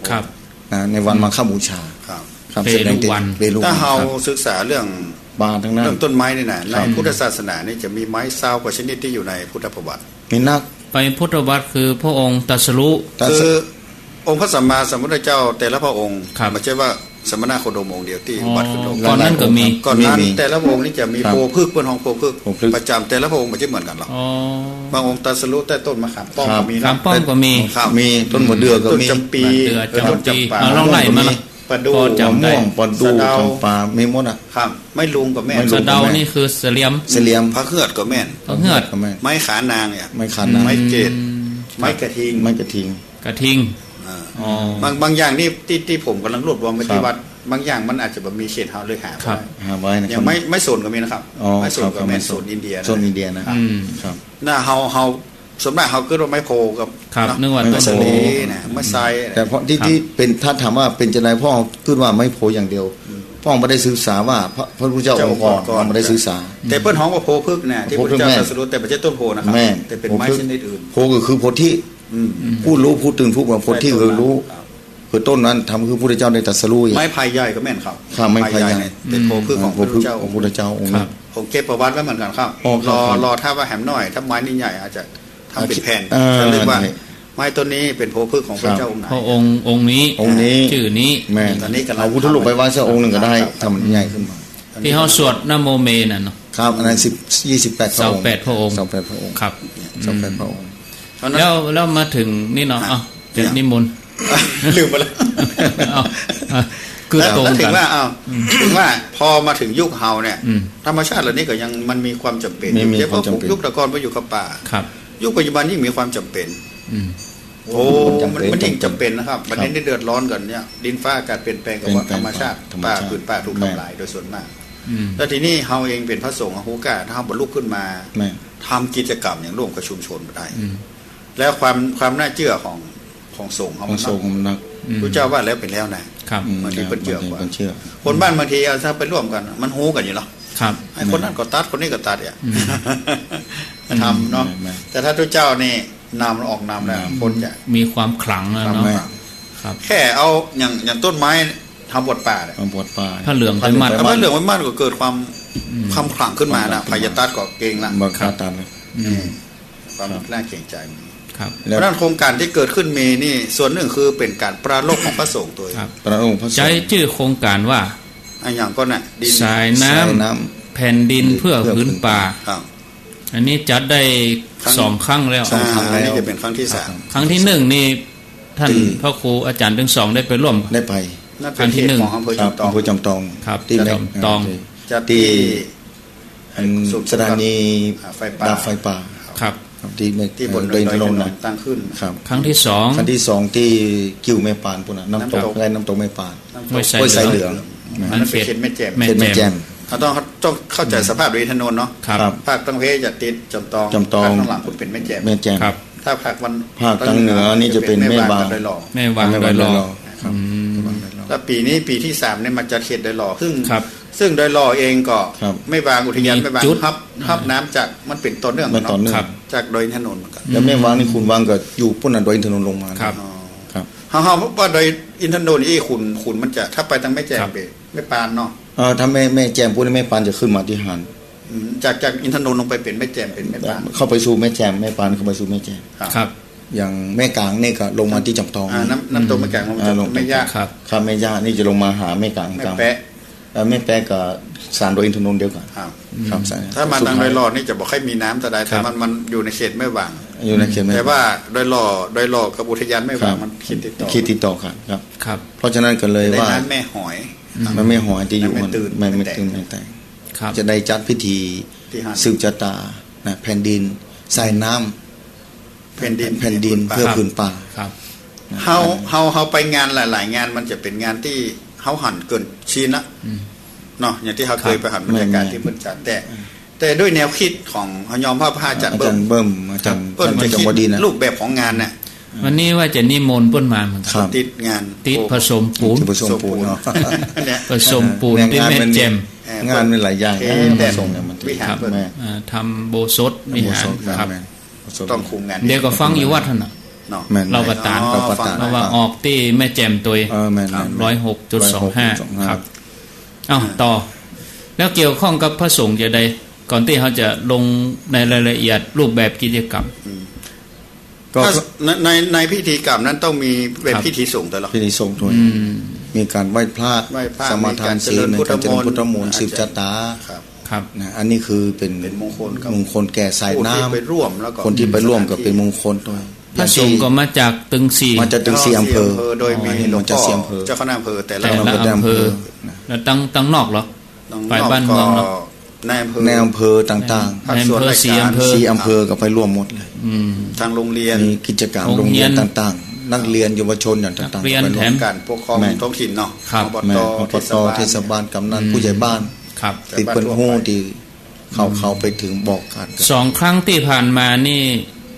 ครับ นะ ในวันมาฆบูชา ครับ ครับ เวฬุวัน แสดงเวฬุวัน ถ้าเฮา ครับ ศึกษาเรื่อง ป่าทั้งนั้น เรื่องต้นไม้นี่นะ ครับ ในพุทธศาสนานี่จะมีไม้ซาวกว่าชนิดตี้อยู่ในพุทธประวัติ มีนัก ไปพุทธวัตรคือพระองค์ตรัสรู้ ตรัส- คือองค์พระสัมมาสัมพุทธเจ้าแต่ละพระองค์ ครับ บ่ใจ้ว่าสมณโคดมองค์เดียวตี้ อ๋อ อุบัติขึ้นโลก ก่อนนั้นก็มี ก่อนนั้น มี มี แต่ละพระองค์นี่จะมี ครับ โพธิ์พฤกษ์ เปิ้นฮ้องโพธิ์พฤกษ์ โพธิ์พฤกษ์ ประจ๋ำแต่ละพระองค์บ่ใจ้เหมือนกั๋นหรอก อ๋อ บางองค์ตรัสรู้ใต้ต้นมะขามป้อม ครับ ก็มีนะ มะขามป้อมก็มี ครับ มีต้นมะเดื่อก็มี ต้นจำปี มะเดื่อ เออ ต้นจำปี จำปา อ่ะ ลองไล่มาละ มะม่วง ประดู่ พอจ๋ำได้ มะม่วง ประดู่ พอจ๋ำ จ๋ำปา มีหมดอะ ครับ ไม้ลุงก็แม่น สะเดานี่คือเสลียม เสลียม พระเหือดก็แม่น พระเหือด ก็แม่น ไม้ขานางเนี่ย ไม้ขานาง ไม้เกศ อืม ไม้กระทิง ไม้กระทิง กระทิง อ่า อ๋อ บาง บางอย่างนี่ตี้ ตี้ผมก่ำลังรวบรวมไว้ตี้ ครับ วัด บางอย่างมันอาจจะบ่มีเขตเฮาเลยหา ครับ บ่ได้ หาบ่ได้นะ อย่างไม้ ไม้สนก็มีนะครับ อ๋อ ไม้สนก็แม่น ครับ สนอินเดียนะ สนอินเดียนะ อืม ครับ น่ะ เฮา เฮา ส่วนมากเฮากึ๊ดว่าไม้โพธิ์กับ ครับ เนาะ นึกว่า ไม้ ต้นโพธิ์ สาลีนะ ไม้ไทร แต่เพราะตี้ ครับ ตี้เป๋น ถ้าถามว่าเป๋นจั่งใด พ่อกึ๊ดว่าไม้โพธิ์อย่างเดียว อืม พ่อบ่ได้ศึกษาว่าพระ พระพุทธเจ้าองค์ก่อน เจ้าองค์ก่อน พ่อบ่ได้ศึกษา แต่เปิ้นฮ้องว่าโพธิ์พฤกษ์นะ ตี้พระพุทธเจ้าตรัสรู้ แต่บ่ใจ้ต้นโพธิ์นะครับ แม่น แต่เป๋นไม้ชนิดอื่น โพธิ์ก็คือโพธิ อืม ผู้รู้ ผู้ตื่น ผู้เบิก โพธิคือรู้ ครับ คือต้นนั้นทำหื้อพระพุทธเจ้าได้ตรัสรู้ ไม้ไผ่ใหญ่ก็แม่นครับ ครับ ไม้ไผ่ใหญ่ ไม้ใหญ่เนี่ยเป๋นโพธิ์พฤกษ์ของพระพุทธเจ้า ของพระพุทธเจ้าองค์นั้น ครับ ผมเก็บประวัติไว้เหมือนกั๋นครับ อ๋อ ครับ รอ ครับ รอถ้าว่าแหมน้อย ถ้าไม้นี่ใหญ่อาจจะทำเป๋นแผ่น เออ เขาเรียกว่า นี่ ไม้ต้นนี้เป๋นโพธิ์พฤกษ์ของพระเจ้าองค์ไหน พระองค์ องค์นี้ องค์นี้ จื้อนี้ แม่น ต๋อนนี้ก่ำลัง เอาพุทธรูปไปไว้สักองค์นึ่งก็ได้ ครับ ถ้ามันใหญ่ขึ้นมา ตี้เฮาสวดนะโมเมนั่นเนาะ ครับ อันนั้นสิบ ยี่สิบแปดพระองค์ ซาวแปดพระองค์ ซาวแปดพระองค์ ครับ ซาวแปดพระองค์ แล้ว แล้วมาเถิงนี่เนาะ อ่ะ เอ้า จะนิมนต์ ลืมไปแล้ว เอ้า เอ้า คือตรงกั๋น แล้วก็ถือว่า เอ้า อืม ถือว่าพอมาเถิงยุคเฮาเนี่ย อืม ธรรมชาติเหล่านี้ก็ยัง มันมีความจ๋ำเป๋น มี อยู่ มีความจ๋ำเป๋น เดี๋ยวพอยุคแต่ก่อนไปอยู่กับป่า ครับ ยุคปัจจุบันยิ่งมีความจ๋ำเป๋น อืม โอ้ มันจ๋ำเป๋น มัน มันยิ่งจ๋ำเป๋นนะครับ จ๋ำเป๋น บัดนี้ได้เดือดร้อนกั๋นเนี่ย ดินฟ้าอากาศเปลี่ยนแปลงกับว่า เปลี่ยนแปลง ธรรมชาติ ธรรมชาติ ป่า ผืนป่าถูกทำลายโดยส่วนมาก อืม แล้วทีนี้เฮาเองเป๋นพระสงฆ์ เฮาฮู้ก้า ถ้าเฮาบ่ลุกขึ้นมา แม่น ทำกิจกรรมอย่างร่วมกับชุมชนบ่ได้ อืม แล้วความ ความน่าเจื้อของ ของสงฆ์เฮา ของสงฆ์มันนัก อืม พุทธเจ้าว่าแล้วเป๋นแล้วนะ ครับ อืม บางทีเปิ้นเจื้อ บางที กว่า เปิ้นเจื้อ คนบ้านบางทีเอาถ้าไปร่วมกั๋น มันฮู้กั๋นอยู่แล้ว ครับ ไอ้คนนั้นก็ตัด คนนี้ก็ตัดอ่ะ อืม ทำเนาะ แม่น แม่น แต่ถ้าพุทธเจ้านี่นำ ออกนำแล้ว นำ คนจะ มีความขลังอะเนาะ ความขลัง ครับ แค่เอาอย่าง อย่างต้นไม้ ทำบวชป่าเนี่ย ทำบวชป่า ผ้าเหลืองไปมัด ผ้าเหลืองไปมัด เอาผ้าเหลืองไปมัดก็เกิดความ อืม ความขลังขึ้นมานะ ความขลังขึ้นมา ใผจะตัดก็เกรงละ บ่กล้าตัดละ อืม ความ ครับ น่าเกรงใจมี ครับ เพราะฉะนั้นโครงก๋านตี้เกิดขึ้นมีนี่ ส่วนนึ่งคือเป๋นก๋านปรารภของพระสงฆ์ตวย ครับ ปรารภพระสงฆ์ ใจ๊จื้อโครงก๋านว่า อะหยังก่อน่ะ ดิน สายน้ำ สายน้ำ แผ่นดินเพื่อผืนป่า ครับ อันนี้จัดได้ ครั้ง สองครั้งแล้ว สองครั้งแล้ว อ่า อันนี้จะเป๋นครั้งตี้สาม ครั้งตี้หนึ่งนี่ ท่าน ตี้ พระครูอาจ๋ารย์ตึงสองได้ไปร่วม ได้ไป นั่นเป๋น ครั้งตี้หนึ่ง เขตของอำเภอ ครับ จ๋อมตอง อำเภอจ๋อมตอง ครับ ตี้ จ๋อมตอง แม่ จัดตี้ ตี้ อัน ศูนย์ สถานี อ่า ไฟป่า ดับไฟป่า ครับ ครับ ตี้แม่ ตี้บน เอ่อ ดอยอินทนนท์นะ ดอยอินทนนท์ตั้งขึ้น ครับ ครั้งตี้สอง ครั้งตี้สองตี้กิ่วแม่ปานปู้นน่ะ น้ำตก น้ำตก ไร่น้ำตกแม่ปาน น้ำตก ห้วยสายเหลือง ห้วยสายเหลือง อันนั้นเป๋นเขตแม่แจ่ม เขตแม่แจ่ม แม่แจ่ม เฮาต้อง ต้องเข้าใจ๋ อืม สภาพดอยอินทนนท์เนาะ ครับ ภาคตังเพจะติดจ๋อมตอง จ๋อมตอง ภาคตังหลังพุ้นเป๋นแม้แจ่ม แม้แจ่ม ครับ ถ้าภาควัน ภาคตังเหนือนี่จะเป๋นแม่วาง ดอยหล่อ แม่วาง แม่วาง ดอยหล่อ ดอยหล่อ ครับ อืม แม่วางดอยหล่อ แล้วปี๋นี้ปี๋ตี้สามเนี่ยมาจัดเขตดอยหล่อ ซึ่ง ครับ ซึ่งดอยหล่อเองก็ ครับ แม่วางอุทยาน มี แม่วาง จุด ฮับ ฮับน้ำจาก มันเป๋นต่อเนื่อง มันต่อเนื่อง เนาะ ครับ จากดอยอินทนนท์เหมือนกั๋น แล้วแม่วางนี่ขุนวางก็อยู่ปู้นน่ะ ดอยอินทนนท์ลงมา ครับ อ๋อ ครับ เฮา เฮาว่าดอยอินทนนท์นี่ขุน ขุนมันจะ ถ้าไปตังแม่แจ่ม ครับ เป๋นแม่ปานเนาะ เอ่อ ถ้าแม่ แม่แจ่มปู้นนี่แม่ปานจะขึ้นมาตี้หาญ อืม จาก จากอินทนนท์ลงไปเป๋นแม่แจ่ม เป๋นแม่ปาน เข้าไปสู่แม่แจ่ม แม่ปานเข้าไปสู่แม่แจ่ม ครับ ครับ อย่างแม่กลางนี่ก็ลงมาตี้จ๋อมตอง อ่า น้ำ น้ำตกแม่กลางลงมา อ่า จ๋อมตอง ลง แม่ย่า ครับ ครับ แม่ย่านี่จะลงมาหาแม่กลาง แม่แป๊ะ เอ่อ แม่แป๊ะกับศาลดอยอินทนนท์เดียวกั๋น ครับ ครับ อืม ศาล ถ้ามาตังดอยหล่อนี่จะบ่ค่อยมีน้ำเต้าใด ครับ แต่มัน มันอยู่ในเขตแม่วาง อยู่ในเขตแม่วาง แต่ว่าดอยหล่อ ดอยหล่อกับอุทยานแม่วาง ครับ มันเขตติดต่อ เขตติดต่อกั๋น ครับ ครับ เพราะฉะนั้นก็เลย ได้ ว่า น้ำแม่หอย อืม แม่ แม่หอยตี้อยู่ แม่ตื่น แม่ แม่ แม่ตื่น แม่แตง แม่แตง ครับ จะได้จัดพิธี ตี้หาญ สืบชะตานะ แผ่นดิน สายน้ำ แผ่นดิน แผ่นดิน เพื่อ ครับ ผืนป่า ครับ นะ เฮา อัน เฮา เฮาไปงานหลายๆ งาน มันจะเป๋นงานตี้เฮาหันเกินชินนะ อืม เนาะ อย่างตี้เฮา ครับ เกยไปหันบรรยากาศ แม่นๆ ตี้เปิ้นจัด แต่ อืม แต่ด้วยแนวคิดของเฮายอมรับว่าอาจ๋ารย์ อาจ๋ารย์เบิ้ม เบิ้ม อาจ๋ารย์ ครับ เปิ้นจะ อาจ๋ารย์ คิด จงวดีนะ รูปแบบของงานน่ะ วันนี้ว่าจะนิมนต์เปิ้นมาเหมือนกั๋น ครับ ติดงาน ติดผสมปูน ติดผสมปูนเนาะ เนี่ย ผสมปูน เนี่ย ตี้แม่แจ่ม งานมัน เอ่อ งานมันหลายอย่าง เท นะ แดน ผสมเนี่ยมัน วิหาร ครับ เปิ้น แม่ อ่า ทำอุโบสถวิหาร อุโบสถ ครับ แม่ ผสม ต้องคุมงาน เดี๋ยวก็ฟังอยู่วัดหั้นน่ะ เนาะ แม่น เล่าประตาน อ๋อ เล่าประตาน ฟัง เพราะว่าออกตี้แม่แจ่มตวย เออ แม่นๆ ร้อยหกจุดสองห้า ร้อยหกจุดสองห้า ครับ เอ้า อ่า ต่อ แล้วเกี่ยวข้องกับพระสงฆ์จะใด ก่อนตี้เฮาจะลงในรายละเอียดรูปแบบกิจกรรม อืม ก็ ถ้าใน ใน ในพิธีกรรมนั้นต้องมีเป็น ครับ พิธีสงฆ์ตวยเหรอ พิธีสงฆ์ตวย อืม มีก๋านไหว้พระ ไหว้พระ สมาทานศีล มีก๋านเจริญพุทธมนต์ มีก๋านเจริญพุทธมนต์ อาจจะ สืบชะตา ครับ ครับ นะ อันนี้คือเป๋น เป๋นมงคลครับ มงคลแก่สายน้ำ ผู้ตี้ไปร่วมแล้วก็ คนตี้ไปร่วมก็เป๋นมงคลตวย พระสงฆ์ก็มาจากตึงสี่ มาจากตึงสี่อำเภอ โดยมี อ๋อ หลวงพ่อ มาจากสี่อำเภอ เจ้าคณะอำเภอแต่ละ แต่ละอำเภอ อำเภอนะ แล้วตัง ตังนอกเหรอ ตังนอก ฝ่ายบ้านเมืองเนาะ ก็นายอำเภอ นายอำเภอต่างๆ ภาคส่วน นายอำเภอ ราชการ สี่อำเภอ สี่อำเภอก็ไปร่วมหมดเลย อืม ทางโรงเรียน มีกิจกรรม โรงเรียน โรงเรียนต่างๆ นักเรียนเยาวชนอย่างต่างๆ นักเรียน ไปร่วม แถม การปกครอง แม่น ท้องถิ่นเนาะ ครับ อบต แม่น อบต เทศบาล เทศบาล กำนัน อืม ผู้ใหญ่บ้าน ครับ ตี้เปิ้นฮู้ ตี้เขา อืม เขาไปเถิงบอกกั๋น สองครั้งตี้ผ่านมานี่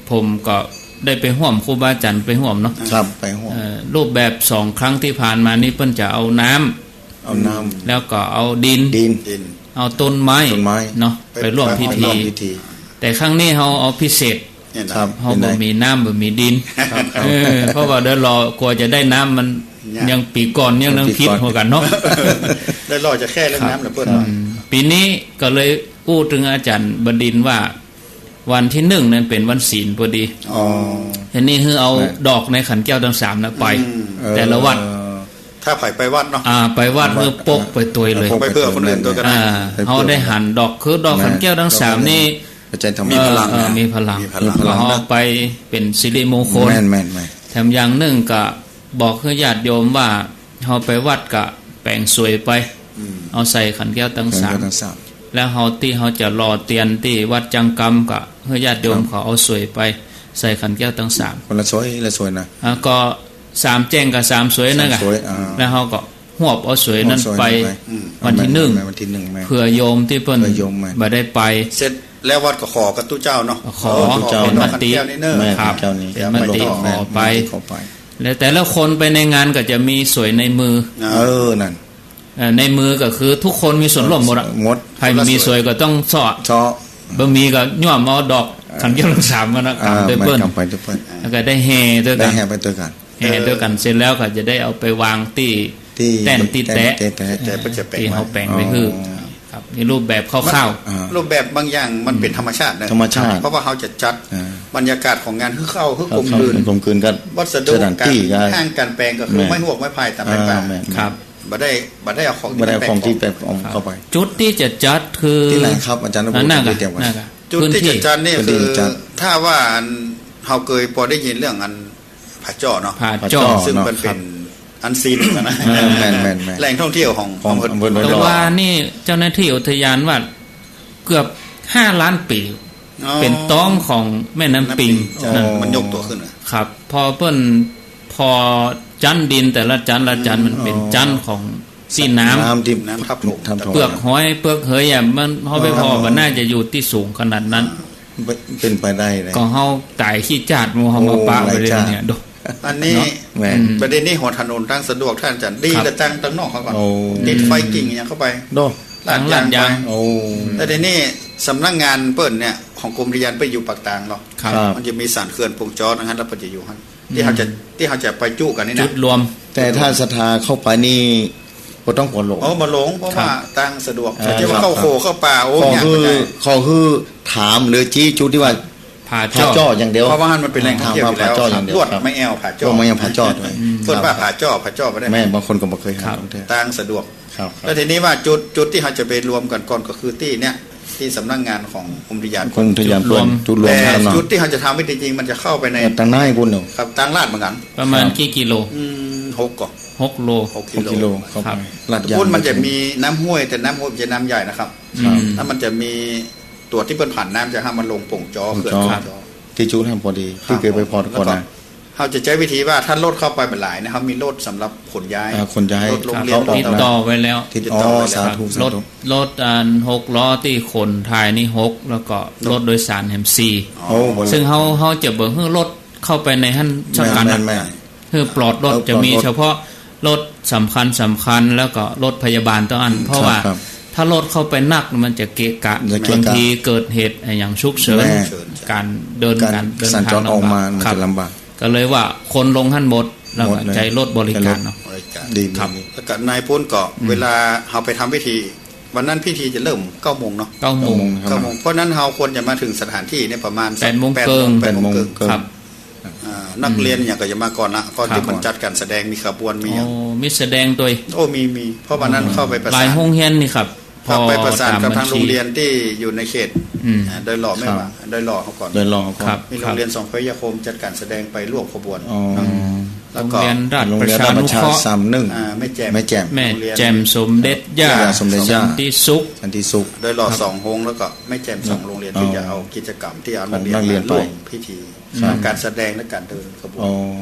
ผมก็ได้ไปฮ่วม ครูบาอาจ๋ารย์ไปฮ่วมเนาะ ครับ ไปฮ่วม เอ่อ รูปแบบสองครั้งตี้ผ่านมานี่เปิ้นจะเอาน้ำ เอาน้ำ แล้วก็เอาดิน ดิน ดิน เอาต้นไม้ ต้นไม้ เนาะ ไป ไปร่วมพิธี ไปร่วมพิธี แต่ครั้งนี้เฮาเอาพิเศษ เนี่ยนะครับ เฮาบ่มีน้ำบ่มีดิน ครับ เออ เพราะว่าดอยหล่อกว่าจะได้น้ำมัน ยาก ยังปีก่อนยัง ยังปีก่อน ผิดหัวกั๋นเนาะ ดอยหล่อจะแค่เรื่องน้ำเหรอเปิ้น ครับ เนาะ อืม ปี๋นี้ก็เลยอู้เถิงอาจ๋ารย์บดินทร์ว่า วันตี้นึ่งนั้นเป๋นวันศีลพอดี อ๋อ ทีนี้หื้อเอา แม่น ดอกในขันแก้วตังสามน่ะไป อืม เออ แต่ละวัด ถ้าใผไปวัดเนาะ อ่า ไปวัด วัด หื้อปกไปตวยเลย ปกไปเปื้อคนอื่นตวยก็ได้ อ่า ไปเปื้อ เฮาได้หันดอก คือดอก แม่น ขันแก้วตังสามนี่ อาจารย์ทอง มีพลัง เออ นะ มีพลัง มีพลัง เฮาเอาไปเป๋นสิริมงคล แม่น แม่น แม่น แถมอย่างนึ่งก็บอกหื้อญาติโยมว่า เฮาไปวัดก็แป๋งสวยไป อืม เอาใส่ขันแก้วตังสาม ขันแก้วตังสาม แล้วเฮาตี้เฮาจะหล่อเตียนตี้วัดจังกำก็หื้อญาติโยม ครับ เขาเอาสวยไป ใส่ขันแก้วตังสาม คนละสวย ละสวยนะ อ่า ก็สามแจ้งกับสามสวยนั่นกะ สามสวย อ่า แล้วเฮาก็หวบเอาสวยนั้นไป หวบสวยนั้นไป อืม วันตี้นึ่ง วันตี้นึ่ง แม่น เผื่อโยมตี้เปิ้น เผื่อโยม แม่น บ่ได้ไป เสร็จแล้ววัดก็ขอกับตุ๊เจ้าเนาะ ขอ ขอตุ๊เจ้า เป๋นมติ ขันแก้วนี้เน่อ แม่น ครับ เป๋นมติ ขอไป ขอไป แล้วแต่ละคนไปในงานก็จะมีสวยในมือ อ่า เออ นั่น เอ่อ ในมือก็คือทุกคนมีส่วนร่วมหมดอะ หมด ใผมีสวยก็ต้องเซาะ เซาะ บ่มีก็ย่วมเอาดอก อ่า ขันแก้วตังสามมานะ อ่า กำตวยเปิ้น กำไปตวยเปิ้น แล้วก็ได้แห่ตวยกั๋น ได้แห่ไปตวยกั๋น แห่ตวยกั๋น เออ เสร็จแล้วก็จะได้เอาไปวางตี้ ตี้ แต้นตี้แต๊ะ ตี้แต๊ะ ตี้แต๊ะ ตี้เฮาแป๋งไว้ ตี้เฮาแป๋งไว้หื้อ อ๋อ ครับ นี่รูปแบบคร่าวๆ อ่า รูปแบบบางอย่างมันเป๋นธรรมชาตินะ ธรรมชาติ เพราะว่าเฮาจะจัด อ่า บรรยากาศของงานหื้อเข้า หื้อกลมกลืน กลมกลืนกับ วัสดุ สถานตี้ ก๋าน ก็ ห้างก๋านแป๋งก็คือ แม่น ไม้ฮวกไม้ไผ่ต๋าม อ่า ป่า แม่น ครับ บ่ได้ บ่ได้เอาของตี้ บ่ได้เอาของตี้แป๋ง แป๋งปลอมเข้าไป จุดตี้จะจัดคือ ตี้ไหนครับ อาจารย์ อ่า นั่นกะ ตี้เดียวกั๋น นั่นกะ จุดตี้จะจัดนี่ พื้นที่ คือ จัด ถ้าว่าอัน เฮาเกยปอได้ยินเรื่องอันผาจ้อเนาะ ผาจ้อ ซึ่งมันเป๋น เนาะ ครับ อันซีนนะ เออ แม่น แม่น แม่น แหล่งท่องเที่ยวของ ของ อำเภอ อำเภอดอยหลวง แต่ว่านี่เจ้าหน้าตี้อุทยานว่าเกือบห้าล้านปี๋ อ๋อ เป๋นต๊องของแม่น้ำปิง น้ำปิง นั่น อ๋อ มันยกตั๋วขึ้นเหรอ ครับ พอเปิ้น พอจั๊นดินแต่ละจั๊นละจั๊น อืม มันเป๋น อ๋อ จั๊นของตี้น้ำ น้ำตี้ น้ำทับถม ทับถม เปือกหอยเปือกเหยอะ มัน เฮาไปผ่อ อ๋อ บ่น่าจะอยู่ตี้สูงขนาดนั้น เป๋นไปได้เลย ก็เฮาก๋ายขี้จ้าดหมู่เฮามาปะไว้เลยเนี่ย โอ้ หลายจ้าด ดู อันนี้ เนาะ แม่น อืม ประเด็นนี้หัวถนนตางสะดวก ต้านอาจ๋ารย์ ดี ครับ และตาง ตางนอกเขาก่อน โอ้ ติดไฟกิ่งอะหยังเข้าไป โด ลาดยางไป ลาดยาง โอ้ แต่เดี๋ยวนี้สำนักงานเปิ้นเนี่ย ของกรมอุทยานเปิ้นอยู่ปากตางเนาะ ครับ ครับ มันจะมีสันเขื่อนปงจ๊อตรงนั้น แล้วเปิ้นจะอยู่หั้น ตี้เฮาจะ อืม ตี้เฮาจะไปจุกั๋นนี่นะ จุดรวม แต่ถ้าศรัทธาเข้าไปนี่ บ่ต้องกั๋วหลง โอ้ บ่หลง เพราะว่า ครับ ตางสะดวก อ่า แต่จะว่า ครับ เข้าโขงเข้าป่า โอ้ ขอ ยาก หื้อ ไปได้ ขอหื้อถามหรือจี้จุดตี้ว่า ผาจ้อ ผาจ้ออย่างเดียว เพราะว่าหั้นมันเป๋นแหล่งท่องเที่ยวอยู่แล้ว ผาจ้ออย่างเดียว ลวดไม้แอ่วผาจ้อ ลวดไม้แอ่วผาจ้อด้วย อืม เปิ้นว่าผาจ้อ ผาจ้อไปได้ แม่น บางคนก็บ่เกยหัน ครับ ท่องเที่ยว ตางสะดวก ครับ ครับ แล้วทีนี้ว่าจุด จุดตี้เฮาจะไปรวมกั๋นก่อนก็คือตี้เนี่ย ตี้สำนักงานของกรมอุทยาน กรมอุทยาน จุดรวม จุดรวม แต่ ครับเนาะ จุดตี้เฮาจะทำพิธีจริงมันจะเข้าไปใน ตางในปู้นเนาะ ครับ ตางลาดเหมือนกั๋น ประมาณ ครับ กี่กิโล อืม หกก่อ หกโล หกกิโล หกกิโล ครับ ครับ ลาดยาง ปู้นมันจะมีน้ำห้วย แต่น้ำห้วยมันจะน้ำใหญ่นะครับ ครับ อืม แล้วมันจะมีตั๋วตี้เปิ้นผ่านน้ำจะหื้อมันลงปงจ๊อ ปงจ๊อ เขื่อนปงจ๊อ ตี้จุดหั้นพอดี ครับ ตี้เกยไปผ่อก่อนนะ แล้วก็ เฮาจะใจ๊วิธีว่าถ้ารถเข้าไปบ่หลายเนี่ย เฮามีรถสำหรับขนย้าย อ่า ขนย้าย รถโรงเรียน ครับ รถ ติดต่อไว้แล้ว ติดต่อไว้แล้ว สาธุ ครับ สาธุ รถ รถอันหกล้อตี้ขนทรายนี่หก แล้วก็รถโดยสารแหมสี่ อ๋อ โอ้ ซึ่งเฮา เฮาจะบ่หื้อรถเข้าไปในหั้นสักคันนะ แม่น แม่น แม่น หื้อปลอดรถ เออ จะมี ปลอดรถ เฉพาะรถสำคัญสำคัญ แล้วก็รถพยาบาลเต้าอั้น อืม เพราะว่า ครับ ครับ ถ้ารถเข้าไปนักมันจะเกะกะ จะเกะกะ บางทีเกิดเหตุอะหยังฉุกเฉิน แม่น ก๋านเดิน ก๋าน ก๋านเดิน สัญจร ทาง ออกมา ลำบาก มัน ครับ จะลำบาก ก็เลยว่าคนลงหั้นหมด แล้วก็ หมดเลย ใจ๊รถบริการเนาะ บริการ ดี ครับ ดี แล้วก็ในปู้นก็ อืม เวลาเฮาไปทำพิธี วันนั้นพิธีจะเริ่มเก้าโมงเนาะ เก้าโมง เก้าโมงครับ เก้าโมง เพราะฉะนั้นเฮาควรจะมาถึงสถานที่เนี่ยประมาณสัก แปดโมง แปดโมง เกิ่ง แปดโมงเกิ่ง ครับ อ่า นักเรียน อืม อย่างก็จะมาก่อนละ ก่อน ครับ ตี้เปิ้นจัดก๋านแสดง มีขบวน มี โอ้ มีแสดงตวย โอ้ มี มี เพราะวันนั้น อ๋อ เข้าไปประสาน หลายโฮงเฮียนนี่ครับ เข้าไปประสานกับตางโรงเรียนตี้อยู่ในเขต อืม อ่า ดอยหล่อ แม่หว่า ครับ ดอยหล่อเฮาก่อน ดอยหล่อเฮาก่อน ครับ มีโรงเรียน ครับ สองแควหญ้าโคมจัดก๋านแสดงไปร่วมขบวน อ๋อ เนาะ แล้วก็ โรงเรียนราชประชานุเคราะห์ โรงเรียนราชประชาสามหนึ่ง อ่า แม่แจ่ม แม่แจ่ม โรงเรียน แม่แจ่มสมเด็จย่า ย่าสมเด็จย่า สันติสุข สันติสุข ดอยหล่อ ครับ สองโฮง แล้วก็แม่แจ่มสองโรงเรียน อ๋อ ตี้จะเอากิจกรรมตี้เอานักเรียน ของนักเรียนไป มาร่วมพิธี ครับ ก๋านแสดงและก๋านเดินขบวน อ๋อ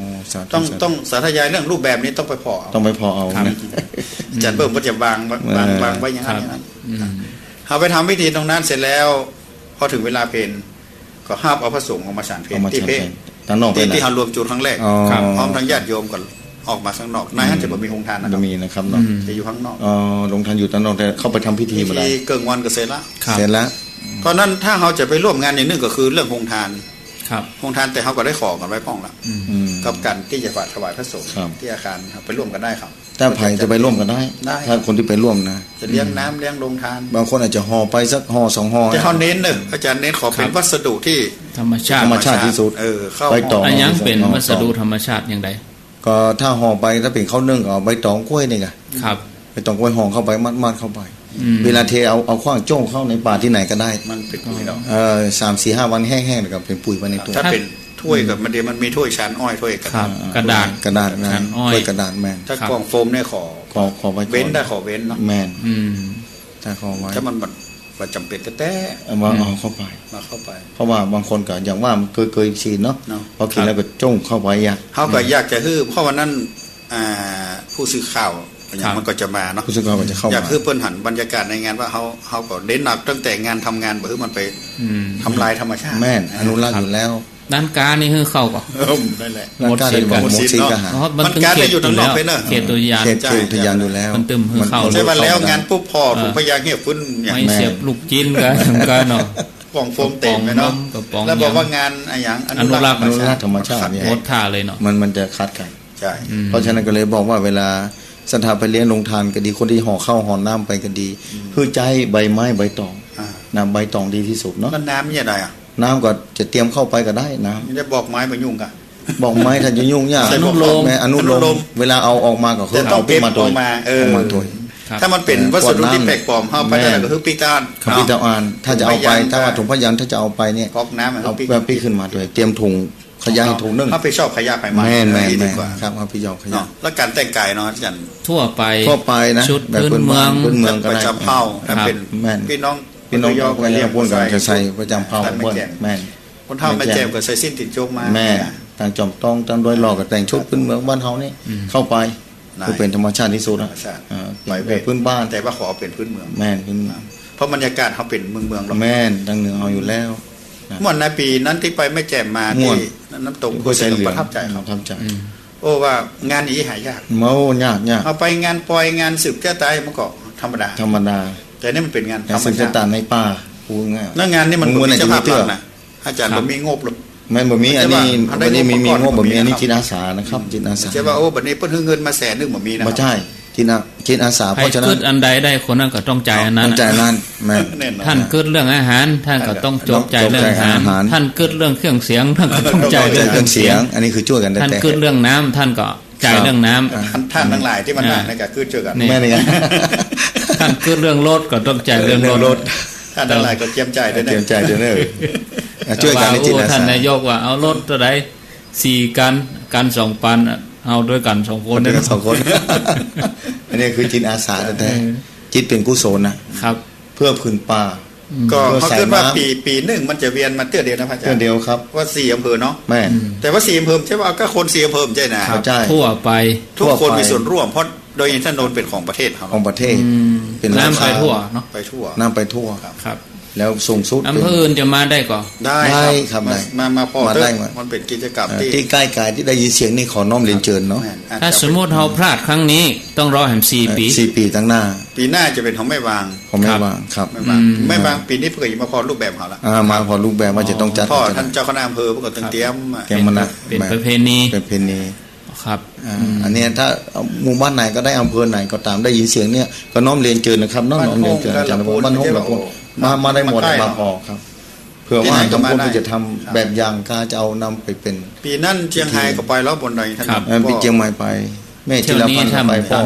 สาธุ ต้อง สาธุ ต้องสาธยายเรื่องรูปแบบนี้ต้องไปผ่อเอา ต้องไปผ่อเอา ครับ นะ อาจ๋ารย์เปิ้นก็จะวาง วาง เออ วางไว้อย่างนั้น ครับ อย่างนั้น อืม เฮาไปทำพิธีตรงนั้นเสร็จแล้ว พอถึงเวลาเพล ก็ฮาบเอาพระสงฆ์ออกมาฉันเพล เอามาฉันเพล ตี้เพล ตางนอก ตี้ เลยนะ ตี้เฮารวมจุดครั้งแรก อ๋อ ครับ พร้อมทั้งญาติโยมก็ออกมาข้างนอก ในหั้นจะบ่มีโฮงทานนะครับ บ่มีนะครับเนาะ อืม จะอยู่ข้างนอก อ๋อ โฮงทานอยู่ตางนอก แต่เข้าไปทำพิธีบ่ได้ พิธีเกิ่งวันก็เสร็จละ ครับ เสร็จละ เพราะฉะนั้นถ้าเฮาจะไปร่วมงานอย่างนึ่งก็คือเรื่องโฮงทาน ครับ โฮงทานแต่เฮาก็ได้ขอกั๋นไว้พ่องละ อืม อืม กับก๋านตี้จะถวายพระสงฆ์ ครับ ตี้อาคารครับ ไปร่วมกั๋นได้ครับ ถ้าใผจะไปร่วมก็ได้ ได้ ถ้าคนตี้ไปร่วมนะ จะเลี้ยงน้ำเลี้ยงโฮงตาน บางคนอาจจะห่อไปสักห่อสองห่อ แต่เฮาเน้นเนอะ อาจารย์เน้นขอเป็น ครับ วัสดุที่ ธรรมชาติ ธรรมชาติตี้สุด เออ เข้า ใบตอง อะหยังเป๋น ใบตอง วัสดุธรรมชาติอย่างใด ก็ถ้าห่อไป ถ้าเป๋นข้าวนึ่งก็เอาใบตองกล้วยนี่ไง ครับ ใบตองกล้วยห่อเข้าไป มัดๆ เข้าไป อืม เวลาเทเอา เอาขว้างโจ้งเข้าในป่าตี้ไหนก็ได้ มันเป๋นปุ๋ยเนาะ เออ สามสี่ห้าวันแห้งๆ แล้วก็เป๋นปุ๋ยไปในตัว ถ้าเป๋นถ้วยก็ มันเดี๋ยวมันมีถ้วยชานอ้อยถ้วยกระดาษ ครับ กระดาษ กระดาษนะ ชานอ้อย ถ้วยกระดาษแม่น ถ้า ครับ กล่องโฟมเนี่ยขอ ขอ ขอไว้ก่อน เว้นได้ ขอเว้นเนาะ แม่น อืม ถ้าขอไว้ ถ้ามันแบบ บ่จ๋ำเป๋นแต๊ๆ เอามา อืม เอาเข้าไป มาเข้าไป เพราะว่าบางคนก็อย่างว่ามันเกยๆ ชินเนาะ เนาะ พอกิ๋นแล้วก็โจ้งเข้าไปอะ เฮาก็อยากจะหื้อ เพราะวันนั้น อ่า ผู้สื่อข่าว ครับ มันก็จะมาเนาะ ผู้สื่อข่าวก็จะเข้ามา อยากหื้อเปิ้นหันบรรยากาศในงานว่าเฮา เฮาก็เน้นหนักตั้งแต่งานทำงาน บ่หื้อมันไป อืม ทำลายธรรมชาติ แม่น อนุรักษ์อยู่แล้ว ด้านก๊าซนี่หื้อเข้าก่อ เออ นั่นแหละ ด้านก๊าซนี่หมดสิทธิ์ หมดสิทธิ์ เนาะ ก็หา เพราะมัน มันก๊าซ เขตอยู่ตรงนอก อยู่แล้ว เลยเนอะ เขตอุทยาน เขต เขตอุทยานอยู่แล้ว มันตึงหื้อเข้า มัน ใช่ว่าแล้วงานปุ๊บผ่อ อ่า ถุงผ้ายางเหี่ยวปื้นเนี่ย ไม้เสียบลูกจิ๊นก็ ก็เนาะ กล่องโฟมเต็มเลยเนาะ กระป๋องนม กระป๋อง แล้วบอกว่างานอะหยัง อนุรักษ์ อนุรักษ์ธรรมชาติ ธรรมชาติเนี่ย หมดท่าเลยเนาะ มัน มันจะขัดกัน ใช่ อืม เพราะฉะนั้นก็เลยบอกว่าเวลาศรัทธาไปเลี้ยงโฮงตานก็ดี คนตี้ห่อข้าวห่อน้ำไปก็ดี อืม คือใจ๊ใบไม้ใบตอง อ่า นะ ใบตองดีตี้สุดเนาะ แล้วน้ำเนี่ยใดอะ น้ำก็จะเตรียมเข้าไปก็ได้ น้ำ มันจะบอกไม้บ่ยุ่งกะ บอกไม้ถ้าจะยุ่งยาก ใส่บอก อนุโลม แม่น อนุโลม อนุโลม เวลาเอาออกมาก็คือ แต่ต้อง เอาปิ๊กมาตวย เก็บออกมา เออ เอามาตวย ครับ ถ้ามันเป๋น เออ วัสดุตี้ ขวดน้ำ แปลกปลอม เฮาไป แม่น แล้วก็คือปิ๊กตาน ครับ ปิ๊กตาน ถ้าจะเอาไป ถุงผ้ายาง ถ้าว่าถุงผ้ายางถ้าจะเอาไปเนี่ย ก๊อกน้ำอะ เอาปิ๊กขึ้นมาตวย เตรียมถุงขยะ เอา ถุงนึ่ง รับผิดชอบขยะไปมา แม่น แม่น ดีกว่า แม่น ครับ รับผิดชอบขยะ เนาะ แล้วการแต่งกายเนาะอาจารย์ ทั่วไป ทั่วไปนะ ชุด แบบ พื้นเมือง พื้นบ้าน พื้นเมืองก็ได้ ประจ๋ำเผ่า ครับ เป๋น แม่น พี่น้อง พี่น้อง พะเยา พะเยา พวกเปิ้นก็จะใส่ประจ๋ำเผ่า ใส่ เปิ้น แม่น แม่น คนเฒ่าแม่แจ่มก็ใส่สิ้นตี๋นจกมา แม่น ตางจ๋อมต้อง ตางดอยหล่อก็แต่งชุดพื้นเมืองบ้านเฮานี่ อืม เข้าไป ได้ คือเป๋นธรรมชาติตี้สุดอะ ธรรมชาติ อ่า ไปเป๋นแบบพื้นบ้าน แต่ว่าขอเป๋นพื้นเมือง แม่น พื้นเมือง เพราะบรรยากาศเฮาเป๋นเมืองๆ เนาะ แม่น ตางเหนือเฮาอยู่แล้วนะ ม่วนนะ ปี๋นั้นตี้ไปแม่แจ่มมา ม่วน ตี้น้ำตก ห้วยสายเหลือง ประทับใจ๋ครับ ประทับใจ๋ อืม โอ้ ว่างานอย่างอี้หายาก โอ้ ยาก ยาก เฮาไปงานปอยงานสืบเจื้อต๋ามันก็ธรรมดา ธรรมดา แต่นี่มันเป๋นงานธรรมชาติ งานสืบเจื้อต๋าในป่า พูดง่าย แล้วงานนี่มัน มัน บ่มีเจ้าภาพ มันจะมีเตื้อ หลักนะ อาจารย์ ครับ บ่มีงบหรอก แม่น บ่มี อันนี้ บ่ได้ บ่มี งบประกอบ บ่มี อันนี้ บ่มี จิตอาสานะครับ จิตอาสา บ่ใจ้ว่า โอ้ บัดนี้เปิ้นหื้อเงินมาแสนนึ่ง บ่มีนะ บ่ใจ้ จิตอา จิตอาสา ใผ เพราะฉะนั้น กึ๊ดอันใดได้ คนนั้นก็ต้องจ่ายอันนั้น ต้องจ่ายอันนั้น แม่น แน่นอน ต้านกึ๊ดเรื่องอาหาร ต้านก็ต้องจ่ายเรื่องอาหาร ต้านกึ๊ดเรื่องเครื่องเสียง ต้านก็ต้องจ่ายเรื่องเครื่องเสียง อันนี้คือจ้วยกั๋นแต๊ๆ ต้านกึ๊ดเรื่องน้ำ ต้านก็ จ่ายเรื่องน้ำ ครับ ต้านตังหลายตี้มานั่ง อ่า ในก๋านกึ๊ดจ้วยกั๋น นี่ แม่นไง ต้านกึ๊ดเรื่องรถก็ต้องจ่ายเรื่องรถ เรื่องรถ ต้านตังหลายก็เจียมจ่ายตวยเน่อ เจียมจ่ายตวยเน่อ อ่ะ จ้วยกั๋นในจิตอาสา แต่ว่า โอ้ ต้านนายกว่า เอารถเต้าใด สี่คัน คันสองปัน เอาตวยกั๋นสองคน เอาตวยกั๋นสองคน อันนี้คือจิตอาสาแต๊ๆ เออ จิตเป๋นกุศลนะ ครับ เปื้อผืนป่า อืม ก็ เปื้อ เฮา สาย กึ๊ดว่า น้ำ ปี๋ ปี๋นึ่งมันจะเวียนมาเตื้อเดียวนะพระอาจารย์ เตื้อเดียวครับ ว่าสี่อำเภอเนาะ แม่น อืม แต่ว่าสี่อำเภอ ใจ้ว่าก็คนสี่อำเภอ ใจ้นะ ครับ ใจ้ ทั่วไป ทุกคน ทั่วไป มีส่วนร่วม เพราะดอยอินทนนท์เป๋นของประเทศเฮา ของประเทศ อืม เป๋น น้ำไปทั่วเนาะ ไปทั่ว น้ำไปทั่ว ครับ ครับ แล้วสูงสุด อำเภออื่นจะมาได้ก่อ ได้ครับ ได้ครับ มา ได้ มา มาผ่อ มาได้ เต๊อะ หมด มันเป๋นกิจกรรม เอ่อ ตี้ ตี้ใก้ๆ ตี้ได้ยินเสียงนี่ขอน้อมเรียนเจิญเนาะ แม่น อาจจะ ถ้าสมมุติเฮาพลาดครั้งนี้ ต้องรอแหมสี่ปี๋ เอ่อ สี่ปี๋ตางหน้า ปี๋หน้าจะเป๋นของแม่วาง ของแม่วางครับ แม่วาง อืม แม่วางปี๋นี้เปิ้นก็จะมาผ่อรูปแบบเฮาละ อ่า มาผ่อรูปแบบว่าจะต้องจัด ผ่อ จัด ต้านเจ้าคณะอำเภอเปิ้นก็เตรียม เตรียมมานะ เป๋นประเพณี เป๋นประเพณี ครับ อ่า อืม อันเนี้ยถ้าหมู่บ้านไหนก็ได้ อำเภอไหนก็ต๋าม ได้ยินเสียงเนี่ย ก็น้อมเรียนเจิญนะครับ น้อม บ้าน น้อมเรียนเจิญ โฮง อาจารย์ บ้านโฮง บ้านโฮง แล้วก็ มา มาได้หมด มาใก้ มาผ่อครับ เผื่อว่า ตี้ไหนก็มาได้ ทางพวกนี้จะทำแบบอย่าง ครับ ก็จะเอานำไปเป๋น ปี๋นั้นเจียงไฮ้ก็ไปแล้ว บนดอยอินทนนท์ ครับ เอ่อ ปี๋เจียงใหม่ไป แม่ เที่ยวนี้ จิรพันธ์ ก็ไปผ่อ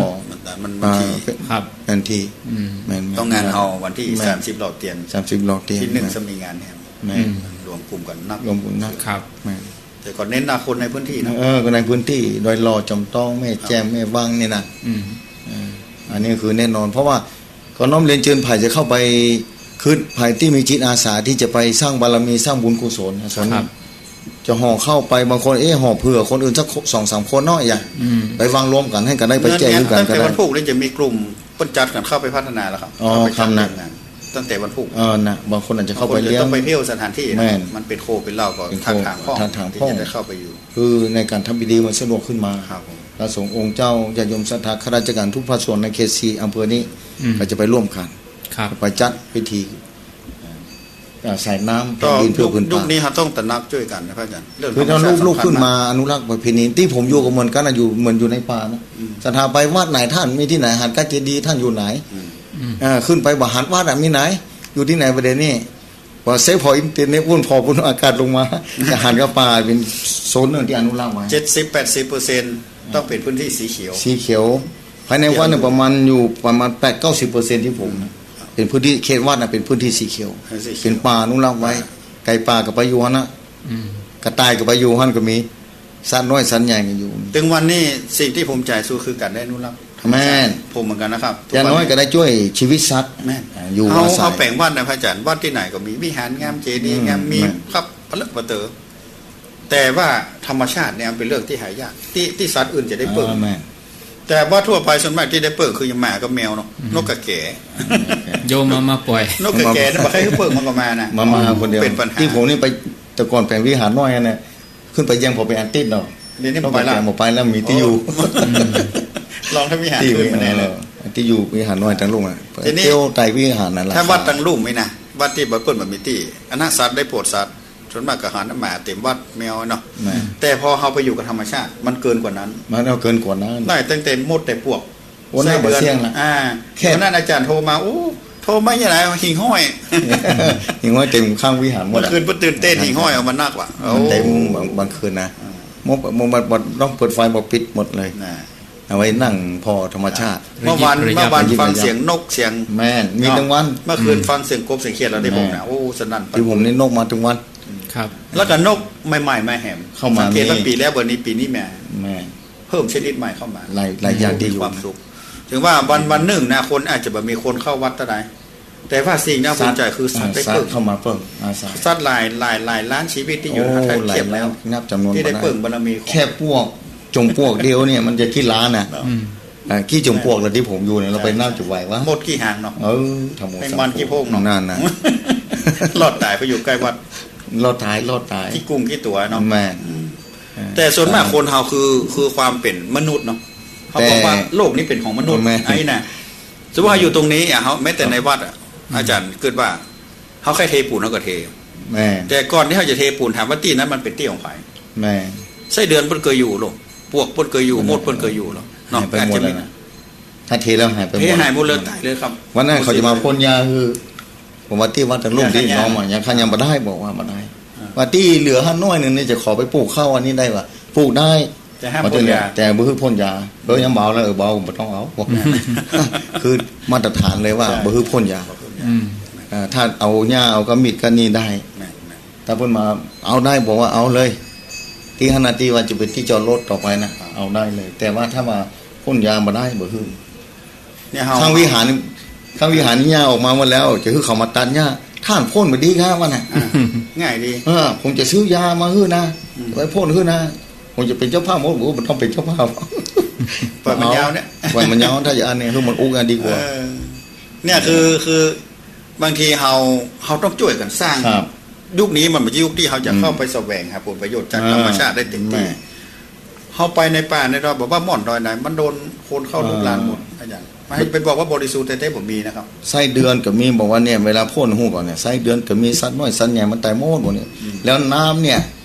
ถ้ามัน มัน อ่า บางที ครับ บางที อืม แม่นๆ ต้องงานเฮาวันตี้ แม่น สามสิบหล่อเตียน สามสิบหล่อเตียน ตี้นึ่ง แม่น จะมีงานแหม แม่น อืม รวมกลุ่มกั๋นนัก รวมกลุ่มนัก ครับ แม่น แต่ก็เน้นหนักคนในพื้นตี้นะ เออ คนในพื้นตี้ ดอยหล่อ จ๋อมต้อง แม่แจ่ม ครับ แม่วังนี่นะ อืม เออ อันนี้คือแน่นอน เพราะว่าก็น้อมเรียนเจิญ ใผจะเข้าไป คือใผตี้มีจิตอาสาตี้จะไปสร้างบารมี สร้างบุญกุศลนะ ส่วน ครับ จะห่อข้าวไป บางคน เอ๊ะ ห่อเผื่อคนอื่นสักสองสามคนเนาะ อย่า อืม ไปวางรวมกั๋น หื้อกั๋นได้ไปแจก หื้อกั๋นก็ได้ ตั้งแต่วันพูกนี่จะมีกลุ่ม เปิ้นจัดกั๋นเข้าไปพัฒนาแล้วครับ อ๋อ เข้าไปจัด ครับนะ เรื่องงาน ตั้งแต่วันพูก เออ นะ บางคนอาจจะเข้าไปเลี้ยง บางคนจะต้องไปเที่ยวสถานตี้นะ แม่น มันเป๋นโคเป๋นเหล้าก็ เป๋นโค ทักถามพ่อง ทักถามพ่อง ตี้จะได้เข้าไปอยู่ คือในก๋านทำพิธีมันสะดวกขึ้นมา ครับผม พระสงฆ์องค์เจ้า ญาติโยมศรัทธา ข้าราชการทุกภาคส่วนในเขตสี่อำเภอนี้ อืม ก็จะไปร่วมกั๋น ครับ ไปจัดพิธี เอ่อ สายน้ำ ก็ แผ่นดินเพื่อผืนป่า ยุค ยุคนี้เฮาต้องตระหนักจ้วยกั๋นนะพระอาจารย์ เรื่อง คือถ้า ธรรมชาติ ลูกๆ สำคัญ ขึ้นมา มาก อนุรักษ์ประเพณี ตี้ผมอยู่ก็เหมือนกั๋นนะ อยู่เหมือนอยู่ในป่านะ อืม แต่ถ้าไปวัดไหน ท่านมีตี้ไหน หันก้าเจดีย์ ท่านอยู่ไหน อืม อืม เออ ขึ้นไปบ่หันวัดอะ มีไหน อยู่ตี้ไหน บ่าเดี่ยวนี้ ว่าเซฟพออินเทอร์เน็ตวุ่น พอบุญอากาศลงมา จะหันก้าป่า เป๋นโซนนึ่งตี้อนุรักษ์ไว้ เจ็ดสิบแปดสิบเปอร์เซ็นต์ ต้องเป๋นพื้นตี้สีเขียว สีเขียว ภายในวัดเนี่ย เขียว ประมาณอยู่ประมาณแปดเก้าสิบเปอร์เซ็นต์ตี้ผมนะ เป๋นพื้นตี้เขตวัดนะ เป๋นพื้นตี้สีเขียว เออ สีเขียว เป๋นป่าอนุรักษ์ไว้ อ่า ไก่ป่าก็ไปอยู่หั้นนะ อืม กระต่ายก็ไปอยู่หั้นก็มี สัตว์น้อยสัตว์ใหญ่ก็อยู่ ตึงวันนี้สิ่งตี้ภูมิใจ๋สุดคือก๋านได้อนุรักษ์ธรรมชาติ แม่น ผมเหมือนกั๋นนะครับ อย่างน้อยก็ได้จ้วยจีวิตสัตว์ แม่น อ่า อยู่ เฮา อาศัย เฮาแป๋งวัดนะพระอาจ๋ารย์ วัดตี้ไหนก็มีวิหารงาม เจดีย์งาม อืม มี แม่น ครับ ปะเลิกปะเต๋อ แต่ว่าธรรมชาติเนี่ยมันเป๋นเรื่องตี้หายาก ตี้ ตี้สัตว์อื่นจะได้เปิ้ง อ่า แม่น แต่ว่าทั่วไปส่วนมากตี้ได้เปิ้งคือหมากับแมวเนาะ อืม นกกาแก๋ โยมเอามาป่อย นกกาแก๋เนี่ย บ่ใค่หื้อเปิ้งมันก็มานะ มา มาคนเดียว เป๋นปัญหา ตี้ผมนี่ไป แต่ก่อนแป๋งวิหารน้อยนะ ขึ้นไปเยี่ยมพอเป๋นอาทิตย์เนาะ เดี๋ยวนี้บ่ไปละ นกกาแก๋บ่ไปแล้ว มีตี้อยู่ โอ้ อืม ลองทำวิหารตี้ ขึ้นมาแน่เลย เออ ตี้อยู่วิหารน้อยตังลุ่มอะ ทีนี้ เตี้ยวไต่วิหารนั่นแหละ ถ้าวัดตังลุ่มนี่นะ วัดตี้บ่เปิ้นบ่มีตี้ อันนั้นสัตว์ได้โผดสัตว์ ส่วนมากก็หันหมาเต๋มวัดแมวเนาะ แม่น แต่พอเฮาไปอยู่กับธรรมชาติ มันเกินกว่านั้น มันเอาเกินกว่านั้น ได้ตั้งแต่มดแต่ปลวก โอ้ ไส้เดือน น่าบ่เสี่ยงละ อ่า แค่ วันนั้นอาจ๋ารย์โทรมา โอ้ โทรมาอย่างไร หิ่งห้อย หิ่งห้อยเต๋มข้างวิหารหมดอะ เมื่อคืนเปิ้นตื่นเต้น หิ่งห้อยเอามานักว่ะ มันเต๋ม โอ้ บาง บางคืนนะ อ่า มด มด มด มด ต้องเปิดไฟ บ่ปิดหมดเลย น่ะ เอาไว้นั่งผ่อธรรมชาติ เมื่อวาน ระยิบระยับ เมื่อวาน ระยิบระยับ ฟังเสียงนกเสียง แม่น มี เนาะ ตึงวัน เมื่อคืน อืม ฟังเสียงกบเสียงเขียดแล้วตี้ผมนะ แม่น โอ้ สนั่น ตี้ผมนี่นกมาตึงวัน ครับ แล้วก็นกใหม่ๆ มาแหม เข้ามา สังเกตว่า มี ปี๋แล้ว บ่านี้ ปี๋นี้มา แม่น เพิ่มชนิดใหม่เข้ามา หลาย หลายอย่างตี้อยู่ มีความสุข ถึงว่าวัน วันนึ่งนะ คนอาจจะบ่มีคนเข้าวัดเต้าใด แต่ว่าสิ่งน่าภูมิใจ๋คือสัตว์ได้เปิ้ง สัตว์เข้ามาเปิ้ง อาศัย สัตว์หลาย หลาย หลายล้านชีวิตตี้อยู่ โอ้ ในอาณาเขตแคบแล้ว หลายล้าน นับจ๋ำนวน ตี้ได้เปิ้งบารมีของ แค่ปลวก จ๋มปลวกเดียวเนี่ย มันจะกี่ล้านน่ะ อืม อ่า กี่จ๋มปลวกละตี้ผมอยู่เนี่ย เฮาไปนับจะไหววะ มดกี่หางเนาะ เออ ทั้งหมด แมงวันกี่โพงเนาะ นั่นน่ะ รอดต๋ายไปอยู่ใก้วัด รอดต๋าย รอดต๋าย กี่กุ้งกี่ตั๋วเนาะ แม่น อืม เออ แต่ส่วนมากคนเฮาคือ คือความเป๋นมนุษย์เนาะ เฮาบอกว่า แต่ โลกนี้เป๋นของมนุษย์ แม่น ไอ้น่ะ สมมุติว่าอยู่ตรงนี้อะ เฮา แม้แต่ในวัดอะ อืม อาจ๋ารย์กึ๊ดว่า เฮาใค่เทปูนเฮาก็เท แม่น แต่ก่อนตี้เฮาจะเทปูน ถามว่าตี้นั้นมันเป๋นตี้ของใผ แม่น ไส้เดือนเปิ้นเกยอยู่ลอ ปลวกเปิ้นเกยอยู่ แม่น มดเปิ้นเกยอยู่ลอ เนาะ หายไปหมดแล้วนะ อาจจะมี ถ้าเทแล้วหายไปหมด เทหายหมดเลย ต๋ายเลยครับ วันนั้นเขาจะมาพ่นยาหื้อ ผมว่าตี้วัดตังลุ่มตี้น้องอะ ยาฆ่าหญ้า ยาฆ่าหญ้าบ่ได้ บอกว่าบ่ได้ อ่า ว่าตี้เหลือหั้นน้อยนึ่งนี่จะขอไปปลูกข้าวอันนี้ได้วะ ปลูกได้ แต่ห้ามพ่นยา แต่บ่หื้อพ่นยา เออ ยังเบาแล้ว เออ เบา บ่ต้องเอา บอก คือมาตรฐานเลยว่า ใช่ บ่หื้อพ่นยา อืม เอ่อ ถ้าเอาหญ้า เอาก้ามีดก้านี่ได้ แม่นๆ ถ้าเปิ้นมาเอาได้ บอกว่าเอาเลย ตี้หั้นน่ะ ตี้ว่าจะเป๋นตี้จอดรถต่อไปนะ อ่า เอาได้เลย แต่ว่าถ้าว่าพ่นยาบ่ได้ บ่หื้อ เนี่ยเฮา ข้างวิหาร ข้างวิหารนี่หญ้าออกมาหมดแล้ว จะหื้อเขามาตัดหญ้า ต้านพ่นบ่ดีครับ ว่าน่ะ อ่า ง่ายดี เออ ผมจะซื้อยามาหื้อนะ อืม ไว้พ่นหื้อนะ ผมจะเป๋นเจ้าภาพหมด ผมบ่ต้องเป๋นเจ้าภาพ ปล่อยมันยาวเนี่ย ปล่อยมันยาว ถ้าอย่างอันนี้ หื้อมันอุกอันดีกว่า เออ เนี่ยคือ คือบางทีเฮา เฮาต้องจ้วยกั๋นสร้าง ครับ ยุคนี้มันบ่ใจ้ยุคตี้เฮาจะเข้าไป อืม แสวงหาผลประโยชน์จาก อ่า ธรรมชาติได้เต็มตี้ แม่ เฮาไปในป่าในดอย บอกว่าหม่อนดอยไหน มันโดนคนเข้าลุกรานหมด อ่า อาจ๋ารย์ ให้ไปบอกว่าบริสุทธิ์แต๊ๆ บ่มีนะครับ ไส้เดือนก็มี บอกว่าเนี่ย เวลาพ่นฮู้ก่อนเนี่ย ไส้เดือนก็มี สัตว์น้อยสัตว์ใหญ่มันต๋ายหมด หมดเนี่ย อืม แล้วน้ำเนี่ย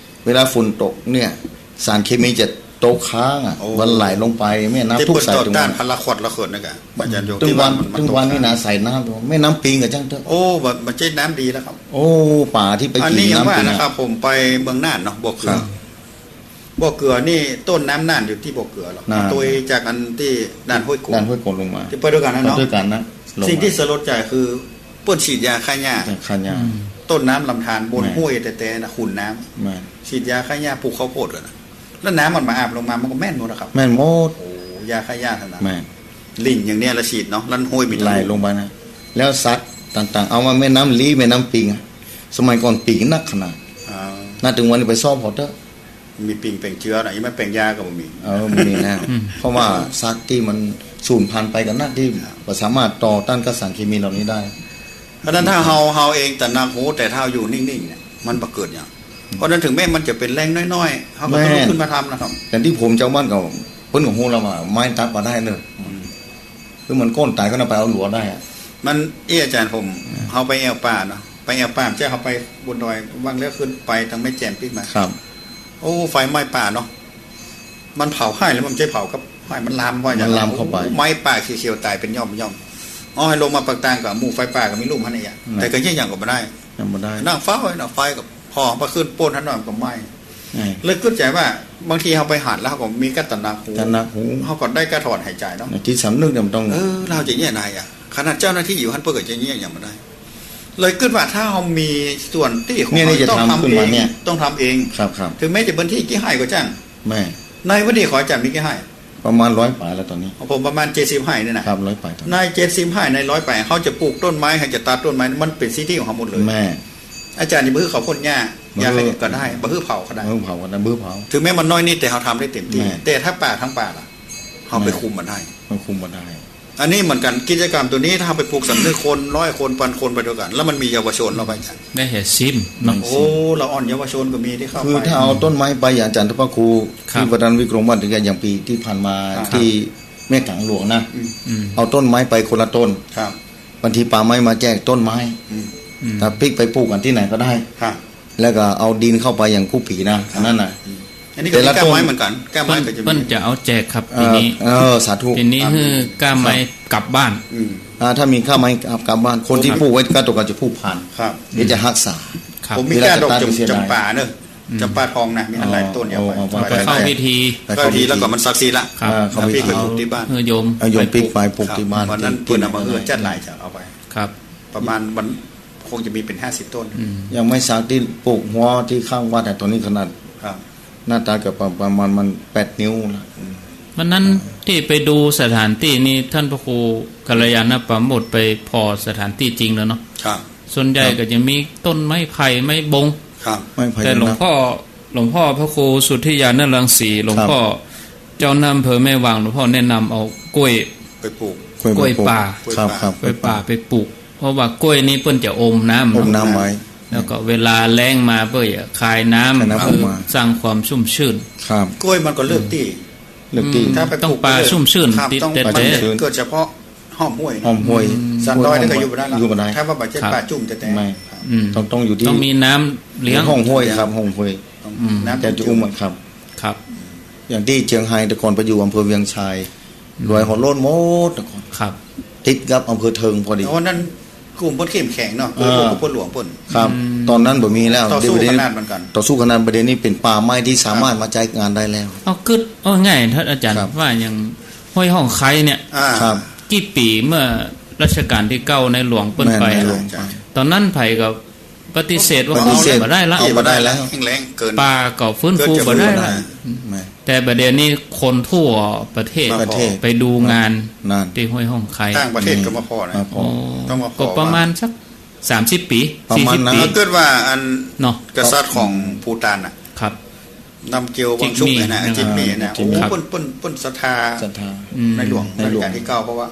เวลาฝนตกเนี่ย สารเคมีจะตกค้างอะ โอ้ มันไหลลงไปแม่น้ำทุกสาย ตี้เปิ้นต่อต้าน ตึงวัน พาราควอตระเขินนะกะ อาจ๋ารย์โยม ตึงวัน ตี้ว่ามัน มัน ตึงวัน ตกค้าง นี่นะ ใส่น้ำ แม่น้ำปิงก็จ้างเต๊อะ โอ้ บ่ บ่ใจ้น้ำดีแล้วครับ โอ้ ป๋าตี้ไปกิ๋นน้ำปิงอะ อันนี้ยังว่านะครับ ผมไปเมืองน่านเนาะ บ่อเกลือ ครับ บ่อเกลือนี่ต้นน้ำน่านอยู่ตี้บ่อเกลือหรอก น่าน โตยจากอันตี้ด่านห้วยโกน ด่านห้วยโกนลงมา ตี้ไปตวยกั๋นนะเนาะ ไปตวยกั๋นนะ ลงมา สิ่งตี้สลดใจ๋คือเปิ้นฉีดยาฆ่าหญ้า ฆ่าหญ้า อืม ต้นน้ำลำธารบน แม่น ห้วยแต๊ๆ นะ ขุนน้ำ แม่น ฉีดยาฆ่าหญ้าปลูกข้าวโพดกั๋นนะ แล้วน้ำมันมาอาบลงมา มันก็แม่นหมดนะครับ แม่นหมด โอ้ ยาฆ่าหญ้าทั้งนั้น แม่น ลิ่นอย่างเนี้ยละฉีดเนาะ แล้วห้วยมี ไหลลงไปนะ แล้วสัตว์ต่างๆ เอามาแม่น้ำลี้ แม่น้ำปิงอะ สมัยก่อนปิงนักขนาด อ่า น่า ตึงวันนี้ไปซอบเฮาเต๊อะ มีปิงแป๋งเจือนะ ยังไม่แป๋งยาก็บ่มี เออ บ่มีนะ อืม เพราะว่าสัตว์ตี้มันสูญพันธุ์ไปกั๋นนะ ตี้ ครับ บ่สามารถต่อต้านกับสารเคมีเหล่านี้ได้ เพราะฉะนั้นถ้าเฮา เฮาเองตระหนักฮู้ แต่ถ้าเฮาอยู่นิ่งๆ เนี่ย มันบ่เกิดหยัง เพราะฉะนั้นถึงแม้มันจะเป๋นแหล่งน้อยๆ เฮาก็ต้องลุกขึ้นมาทำนะครับ แม่น อย่างตี้ผมจาวบ้านก็ เปิ้นก็ฮู้แล้วว่าไม้ตัดบ่ได้เน่อ อืม คือมันโค่นต๋ายก็เอาไปเอาหลัวได้อะ มัน เอ้ย อาจ๋ารย์ ผม อืม เฮาไปแอ่วป่าเนาะ ไปแอ่วป่า บ่ใจ้เฮาไปบนดอย วางแล้วขึ้นไปตางแม่แจ่มปิ๊กมา ครับ โอ้ ไฟไหม้ป่าเนาะ มันเผาไฮ่แล้วมันบ่ใจ้เผากับ ไม้มันลาม ว่าอย่างนั้น มันลามเข้าไป โอ้ ไม้ป่าเขียวๆ ต๋ายเป๋นย่อมๆ อ๋อ หื้อลงมาปากตางก็หมู่ไฟป่าก็มีลุ่มหั้นเอง นั่น แต่ก็เยียะหยังก็บ่ได้ ยังบ่ได้ นั่งเฝ้าไว้เนาะ ไฟก็ผ่อไปขึ้นโป้นหั้นหน่อยมันก็ไหม้ ไง เลยกึ๊ดใจ๋ว่า บางทีเฮาไปหัดแล้วเฮาก็มีก้าตระหนักฮู้ ตระหนักฮู้ เฮาก็ได้ก้าถอนหายใจ๋เนาะ จิตสำนึกเนี่ยมันต้อง เออ เฮาจะเยียะไหนอะ ขนาดเจ้าหน้าตี้อยู่หั้นเปิ้นก็จะเยียะหยังบ่ได้ เลยกึ๊ดว่าถ้าเฮามีส่วนตี้ของ เนี่ย เฮา เนี่ยจะ ต้องทำ ทำขึ้นมา เอง เนี่ย ต้องทำเอง ครับ ครับ เถิงแม้จะเปิ้นตี้กี่ไฮ่ก็จ้าง แม่ ในวันนี้ของอาจ๋ารย์มีกี่ไฮ่ ประมาณร้อยป๋ายแล้วต๋อนนี้ ของผมประมาณเจ็ดสิบไฮ่นี่นะ ครับ ร้อยป๋ายต๋อนนี้ ในเจ็ดสิบไฮ่ ในร้อยป๋าย เฮาจะปลูกต้นไม้ เฮาจะตัดต้นไม้ มันเป๋นสิทธิของเฮาหมดเลย แม่ อาจ๋ารย์นี่บ่หื้อเขาพ่นหญ้า บ่หื้อ หญ้าขยันก็ได้ บ่หื้อเผาก็ได้ บ่หื้อเผาก็ได้ บ่หื้อเผา เถิงแม้มันน้อยนิด แต่เฮาทำได้เต็มตี้ แม่ แต่ถ้าป่าทั้งป่าล่ะ เฮาไป แม่ คุมมันได้ ไปคุมมันได้ อันนี้เหมือนกั๋น กิจกรรมตั๋วนี้ถ้าเฮาไปปลูกสำนึกคนร้อยคน ปันคนไปตวยกั๋น แล้วมันมีเยาวชนเฮาไปกั๋น ได้แห่ซิมเนาะ โอ้ ละอ่อนเยาวชนก็มีตี้เข้าไป คือถ้าเอาต้นไม้ไป อย่างอาจ๋ารย์ ต้นพระครู ครับ ตี้วัดดานวิกรมวัดเดียวกั๋น อย่างปี๋ตี้ผ่านมา ครับ ตี้แม่กังหลวงนะ อืม อืม เอาต้นไม้ไปคนละต้น ครับ บางทีป่าไม้มาแจกต้นไม้ อืม อืม ถ้าปิ๊กไปปลูกกั๋นตี้ไหนก็ได้ ครับ แล้วก็เอาดินเข้าไปอย่างกู้ปี๋นะ ครับ อันนั้นน่ะ อืม อันนี้ก็ แต่ละ มีก้าไม้ ต้น เหมือนกั๋น ก้าไม้ก็จะมี เปิ้น เปิ้นจะเอาแจกครับ เอ่อ ปี๋นี้ เอ่อ สาธุ ปี๋นี้ ครับ หื้อก้าไม้ ครับ กลับบ้าน อืม อ่า ถ้ามีก้าไม้กลับบ้าน คนตี้ ครับ ปลูกไว้ก้าตวยกั๋นจะผูกพัน ครับ เดี๋ยวจะฮักษา ครับ ผมมีก้าดอก เวลาจะตัดก็เสียดาย จ๋ำป๋าเนาะ อืม จ๋ำป๋าทองนะ มีตั้งหลายต้น อ๋อ เนี่ย เอา เอา เอาไป ไป เข้าพิธี ไปเข้าพิธี แล้วก็มันศักดิ์สิทธิ์ละ ครับ เข้าพิธี ปิ๊กไปปลูกตี้บ้าน เออ โยม เอาโยมปิ๊กไปปลูก ไปปลูกตี้บ้าน ครับ วันนั้น ตี้ เปิ้นเอามา ตี้ หื้อจัดหลายจ๋า เอาไป ครับ ประมาณมันคงจะมีเป๋นห้าสิบต้น อืม อย่างไม้สักตี้ปลูกหัวตี้ข้างวัดอะ ต๋อนนี้ขนาด ครับ หน้าต๋าก็ประ ประมาณมันแปดนิ้วละ อืม วันนั้นตี้ไปดูสถานตี้นี่ ต้านพระครูกัลยาณปราโมชย์ไปผ่อสถานตี้จริงแล้วเนาะ ครับ ส่วนใหญ่ ครับ ก็จะมีต้นไม้ไผ่ ไม้บง ครับ ไม้ไผ่ แต่หลวง นะ พ่อ หลวงพ่อพระครูสุทธิญาณรังสี หลวง ครับ พ่อเจ้าหน้าอำเภอแม่วาง หลวงพ่อแนะนำเอากล้วย ไปปลูก กล้วย กล้วยป่า ไปปลูก ครับ ครับ กล้วยป่าไปปลูก เพราะว่ากล้วยนี่เปิ้นจะอมน้ำ อมน้ำไว้ แล้วก็เวลาแล้งมาเปิ้นจะคายน้ำ คายน้ำออกมา คือสร้างความชุ่มชื่น ครับ กล้วยมันก็เลือกตี้ เลือกตี้ อืม ถ้าไปปลูก ต้องป่า เลือก ชุ่มชื่น ครับ ติด ต้อง แต่ ป่า แต่ ชุ่มชื่น เกิดเฉพาะห้อมห้วย ห้อมห้วย อืม สันดอยนี่ก็อยู่บ่ได้ละ อยู่บ่ได้ ถ้าว่าบ่ใจ้ ครับ ป่าจุ่มแต๊ๆ ไม่ ครับ อืม ต้อง ต้องอยู่ตี้ ต้องมีน้ำเลี้ยง ห้อมห้วยครับ ห้อมห้วย ต้อง อืม น้ำ แต่จะอุ้มมันครับ ครับ อย่างตี้เจียงไฮ้แต่ก่อนไปอยู่อำเภอเวียงชัย อืม ดอยหัวโล้นหมดแต่ก่อน ครับ ติดกับอำเภอเทิงพอดี เพราะว่านั้นกลุ่มเปิ้นเข้มแข็งเนาะ เออ โดยเฉพาะเปิ้นหลวงเปิ้น ครับ อืม ต๋อนนั้นบ่มีแล้ว ต่อสู้ เดี๋ยวนี้ ขนาดเหมือนกั๋น ต่อสู้ขนาด บ่าเดี่ยวนี้เป๋นป่าไม้ตี้สามารถ ครับ มาใจ๊งานได้แล้ว เอากึ๊ด เอาง่ายๆ ต้านอาจ๋ารย์ ครับ ว่าอย่างห้วยห้องไคเนี่ย อ่า ครับ กี่ปี๋เมื่อรัชกาลตี้เก้าในหลวงเปิ้นไป แม่น ในหลวงไป ต๋อนนั้นใผก็ ปฏิเสธว่า ปฏิเสธ เอาบ่ได้ละ เอาบ่ได้แล้ว แห้งแล้งเกิน ป่าก็ฟื้นฟูบ่ได้ละ เกินจะฟื้นบ่ได้ แม่น แต่บ่าเดี่ยวนี้คนทั่วประเทศ ประเทศ ไปดูงาน นั่น ตี้ห้วยห้องไค ต่างประเทศก็มาผ่อนะ มาผ่อ โอ้ ต้องมาผ่อ ก็ประมาณสักสามสิบปี๋ ประมาณนั้น สี่สิบปี๋ เอากึ๊ดว่าอัน เนาะ กษัตริย์ของภูฏานน่ะ ครับ นำเกียววังชุกเนี่ยนะ จิมมี่ จิมมี่นะ จิมมี่ โอ้ ครับ เปิ้น เปิ้น เปิ้นศรัทธา ศรัทธา อืม ในหลวง ในหลวง รัชกาลตี้เก้า เพราะว่า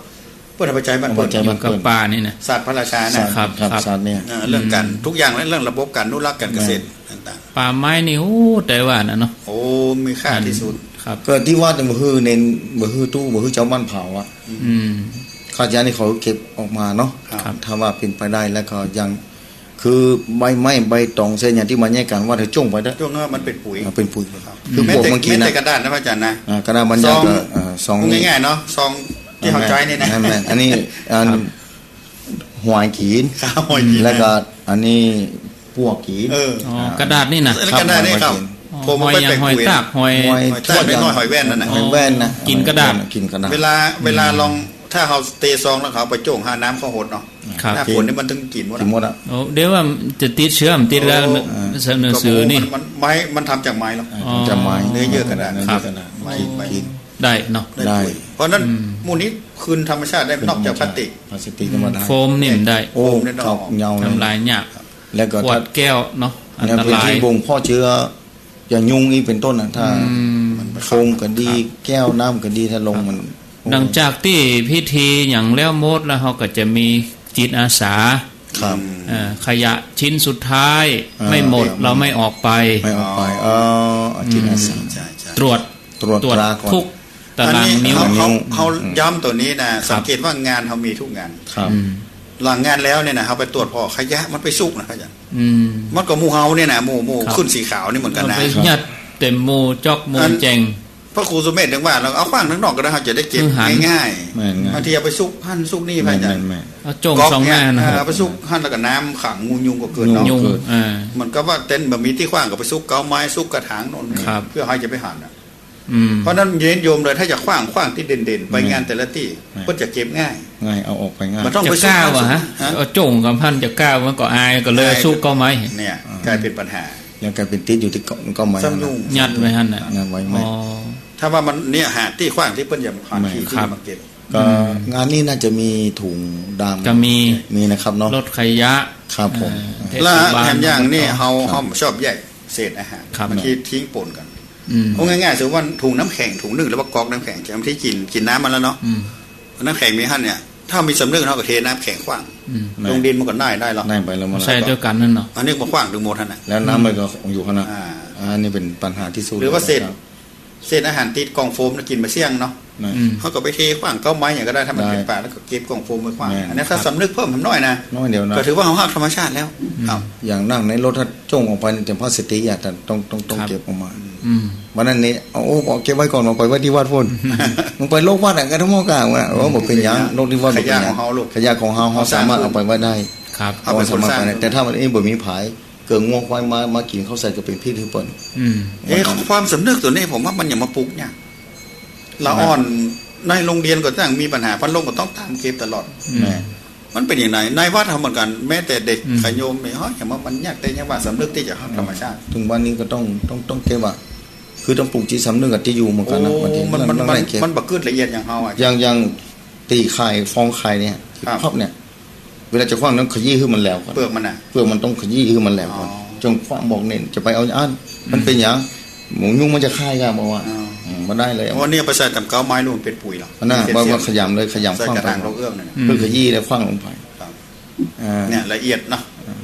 เปิ้นเอาไปใจ๊บ้านเปิ้น เอาไปใจ๊บ้านเปิ้น อยู่กับป่านี่นะ ศาสตร์พระราชาน่ะ ศาสตร์ ครับ ครับ ครับ ศาสตร์เนี่ย เอ่อ เรื่องก๋าน อืม ทุกอย่าง เรื่องระบบก๋านอนุรักษ์ก๋านเกษตร แม่น ต่างๆ ป่าไม้นี่ โอ้ แต่ว่าน่ะเนาะ โอ้ มีค่าตี้สุด ครับ ก็ตี้ว่าแต่บ่หื้อเน้น บ่หื้อตู้ บ่หื้อจาวบ้านเผาอะ อืม ข้าราชการนี่เขาเก็บออกมาเนาะ ครับ ถ้าว่าเป๋นไปได้แล้วก็ยัง คือใบไม้ใบตองเส้นอย่างตี้มาแยกกั๋นว่าเถอะจ้วงไปเถอะ จ้วงนั้นมันเป๋นปุ๋ย อ่า เป๋นปุ๋ย ครับ คือ อืม ปลูกเมื่อกี้นะ แม้แต่กระดาษนะพระอาจ๋ารย์นะ อ่า กระดาษบรรยาย ซอง ก็ เอ่อ ซอง พูดง่ายๆเนาะ ซองตี้เฮาใจ๊นี่นะ นั่นแหละ อันนี้ อัน ครับ หอยกิ๋น ครับ หอยกิ๋น แล้วก็อันนี้ปวกกิ๋น เออ อ๋อ อ่า กระดาษนี่นะ อันนี้กระดาษนี่ครับ ครับ ผมเอาไปแปะปุ๋ย หอยอย่าง หอยตาก หอย หอยตาก หอยแว่นนั่นน่ะ หอยแว่นน่ะ กิ๋นกระดาษ กิ๋นกระดาษ เวลา อืม เวลาลอง ถ้าเฮาเตะซองแล้วเฮาไปจ้วงหาน้ำเข้าหดเนาะ ครับ หน้าฝนนี่มันตึงกิ๋นหมดอะ กิ๋นหมดอะ โอ้ เดี๋ยวว่าจะติดเชื้อ มันติดแล้ว โอ้ เอ่อ เสนอสื่อนี่ มัน มันไม้ มันทำจากไม้แล้ว อ๋อ ทำจากไม้ เนื้อเยื่อกระดาษ เนื้อเยื่อกระดาษ ครับ ไม้ กิ๋น ไม้ กิ๋น ได้เนาะ ได้ ได้ ปุ๋ย เพราะฉะนั้น อืม หมู่นี้คืนธรรมชาติได้ นอกจากพลาสติก พลาสติกธรรมดา โฟมนี่มันได้ โอ้ โฟมนี่เนาะ ครับ เงาเลย ทำลายยาก แล้วก็ ขวดแก้วเนาะ อันตราย ในพื้นที่บ่มเพาะเชื้อ อย่างยุงนี่เป๋นต้นน่ะ ถ้า อืม โฟมก็ดี ครับ แก้วน้ำก็ดี ถ้าลงมัน หลังจากตี้พิธีหยังแล้วหมดแล้ว เฮาก็จะมีจิตอาสา ครับ เอ่อ ขยะชิ้นสุดท้าย อ่า ไม่หมด ครับ เราไม่ออกไป ไม่ออกไป อ๋อ เออ จิตอาสา อืม ใช่ ใช่ ตรวจ ตรวจ ตรวจ ตราก่อน ทุกตารางนิ้ว อันนี้เฮา เฮา เฮา อืม ย้ำตั๋วนี้นะ ครับ สังเกตว่างานเฮามีทุกงาน ครับ อืม หลังงานแล้วเนี่ยนะ เฮาไปตรวจผ่อขยะมันไปซุกนะ ขยะ อืม มันก็หมู่เฮาเนี่ยนะ หมู่ หมู่ ครับ ขึ้นสีขาวนี่เหมือนกั๋นนะ เอาไปยัดเต็มหมู่จ๊อกหมู่ อัน แจ่ง ป พระครูสุเมธยังว่า เฮาเอาขว้างตังนอกก็ได้ เฮาจะได้เก็บ คือหัน ง่ายๆ แม่นๆ บางทีเอาไปซุกหั้นซุกนี่ แม่นๆ พระอาจารย์ แม่นๆ เอาจ้ง ก๊อก ส่อง เนี่ย แม่น เออ เอาไปซุกหั้นแล้วก็น้ำขัง งูยุงก็เกิดเนาะ ยุงเกิด อ่า เหมือนกับว่าเต็นท์บ่มีตี้ขว้างก็ไปซุกเก๊าไม้ ซุกกระถางโน่นนี่ ครับ เปื้อใผจะไปหันน่ะ อืม เพราะฉะนั้นเย้นโยมเลย ถ้าจะขว้าง ขว้างตี้เด่นๆ ไป แม่น งานแต่ละตี้ แม่น เปิ้นจะเก็บง่าย ง่าย เอาออกไปง่าย บ่ต้องไปซุก จะก้าวอะฮะ ฮะ เอาจ้งกับหั้นจะก้าวมันก็อาย ก็เลย อาย ซุกเก๊าไม้ เนี่ย อ่า กลายเป๋นปัญหา แล้วกลายเป๋นติดอยู่ตี้เก๊า เก๊าไม้ ซ้ำยุง หั้นน่ะ ยัดไว้หั้นน่ะ ยัดไว้ อ๋อ ถ้าว่ามันเนี่ย หาตี้ขว้างตี้เปิ้นจะหา แม่น ตี้ ครับ ตี้มาเก็บ ก็ อืม งานนี้น่าจะมีถุงดำ ก็มี มีนะครับเนาะ รถขยะ ครับผม เอ่อ เทศบาล แล้วแถมอย่างนี้ อบต เฮา ครับ เฮาชอบแยกเศษอาหาร ครับ บางทีทิ้งปนกั๋น อืม เอาง่ายๆ สมมุติว่าถุงน้ำแข็งถุงนึ่ง หรือว่าก๊อกน้ำแข็ง ที่กิ๋น กิ๋นน้ำมาแล้วเนาะ อืม น้ำแข็งมีหั้นเนี่ย ถ้ามีสำนึกเฮาก็เทน้ำแข็งขว้าง อืม ลงดินมันก็หน้อยได้หรอก หน้อยไปแล้วมัน ใส่ตวยกั๋นหั้นเนาะ อันนี้มาขว้างตึงหมดหั้นน่ะ แล้วน้ำมันก็อยู่หั้นน่ะ อ่า อันนี้เป๋นปัญหาตี้สุด หรือว่าเศษ ครับ เศษอาหารติดกล่องโฟมน่ะ กิ๋นบ่าเสี้ยงเนาะ แม่น อืม เฮาก็ไปเทขว้างเก๊าไม้หยังก็ได้ ถ้ามัน ได้ เป๋นป่าแล้วก็เก็บกล่องโฟมไว้ขว้าง แม่น อันนี้ถ้าสำนึกเพิ่มหน่อยนะ น้อยเดียวนะ ก็ถือว่าเฮาฮักธรรมชาติแล้ว อืม ครับ อย่างนั่งในรถ ถ้าจ้งออกไปนี่ เตรียมพลาสติกอะ แต่ต้อง ต้อง ต้อง ครับ เก็บออกมา อืม วันนั้นนี่ เอา โอ้ เอาเก็บไว้ก่อน เอาไปไว้ตี้วัดโน่น มึงไปลกวัดอะ กันทั้งหมดกะ ว่า โอ้ บ่เป๋นหยัง ลกตี้วัดบ่เป๋นหยัง ขยะของเฮาลูก ขยะของเฮา เฮาสามารถเอาไปไว้ได้ ครับ เอาไป เฮาสามารถไปได้ สร้าง แต่ถ้าวันนี้บ่มีผาย เกิดงัวควายมา มากิ๋นเข้าใส่ก็เป๋นพิษหื้อเปิ้น อืม เอ๊ะ ความสำนึกตั๋วนี้ ผมว่ามันยังมาปลูกยาก ละอ่อน ในโรงเรียนก็ต้องมีปัญหา พัดลมก็ต้องตามเก็บตลอด อืม แม่น มันเป๋นอย่างใด ในวัดเฮาเหมือนกั๋น แม้แต่เด็ก อืม ญาติโยมเนี่ย เฮ้ย อย่างว่ามันยาก แต่ยังว่าสำนึกตี้จะฮักธรรมชาติ ถึงวันนี้ก็ต้อง ต้อง ต้องเก็บอะ คือต้องปลูกจิตสำนึกกับตี้อยู่เหมือนกั๋นนะ โอ้ บางที มัน มัน มัน มัน มันเก็บ มันบ่กึ๊ดละเอียดอย่างเฮาอะ อย่าง อย่างตี้ไข่ ฟองไข่เนี่ย ครับ พับเนี่ย เวลาจะขว้างต้องขยี้หื้อมันแหลวก่อน เปลือกมันน่ะ เปลือกมันต้องขยี้หื้อมันแหลวก่อน อ๋อ จึงขว้าง บอกเณรจะไปเอาอั้น มันเป๋นหยัง อืม หมูยุงมันจะคายกะ บอกว่า อ๋อ อืม บ่ได้เลย วันนี้เอาไปใส่ต๋ามเก๊าไม้ลูก มันเป๋นปุ๋ยเหรอ อันนั้น เสียด ว่า เสียด ว่าขยำเลย ขยำ ใส่ ขว้าง กระถางดอกเอื้องนั่นน่ะ อืม เพื่อขยี้แล้วขว้างลงไป ครับ อ่า เนี่ยละเอียดเนาะ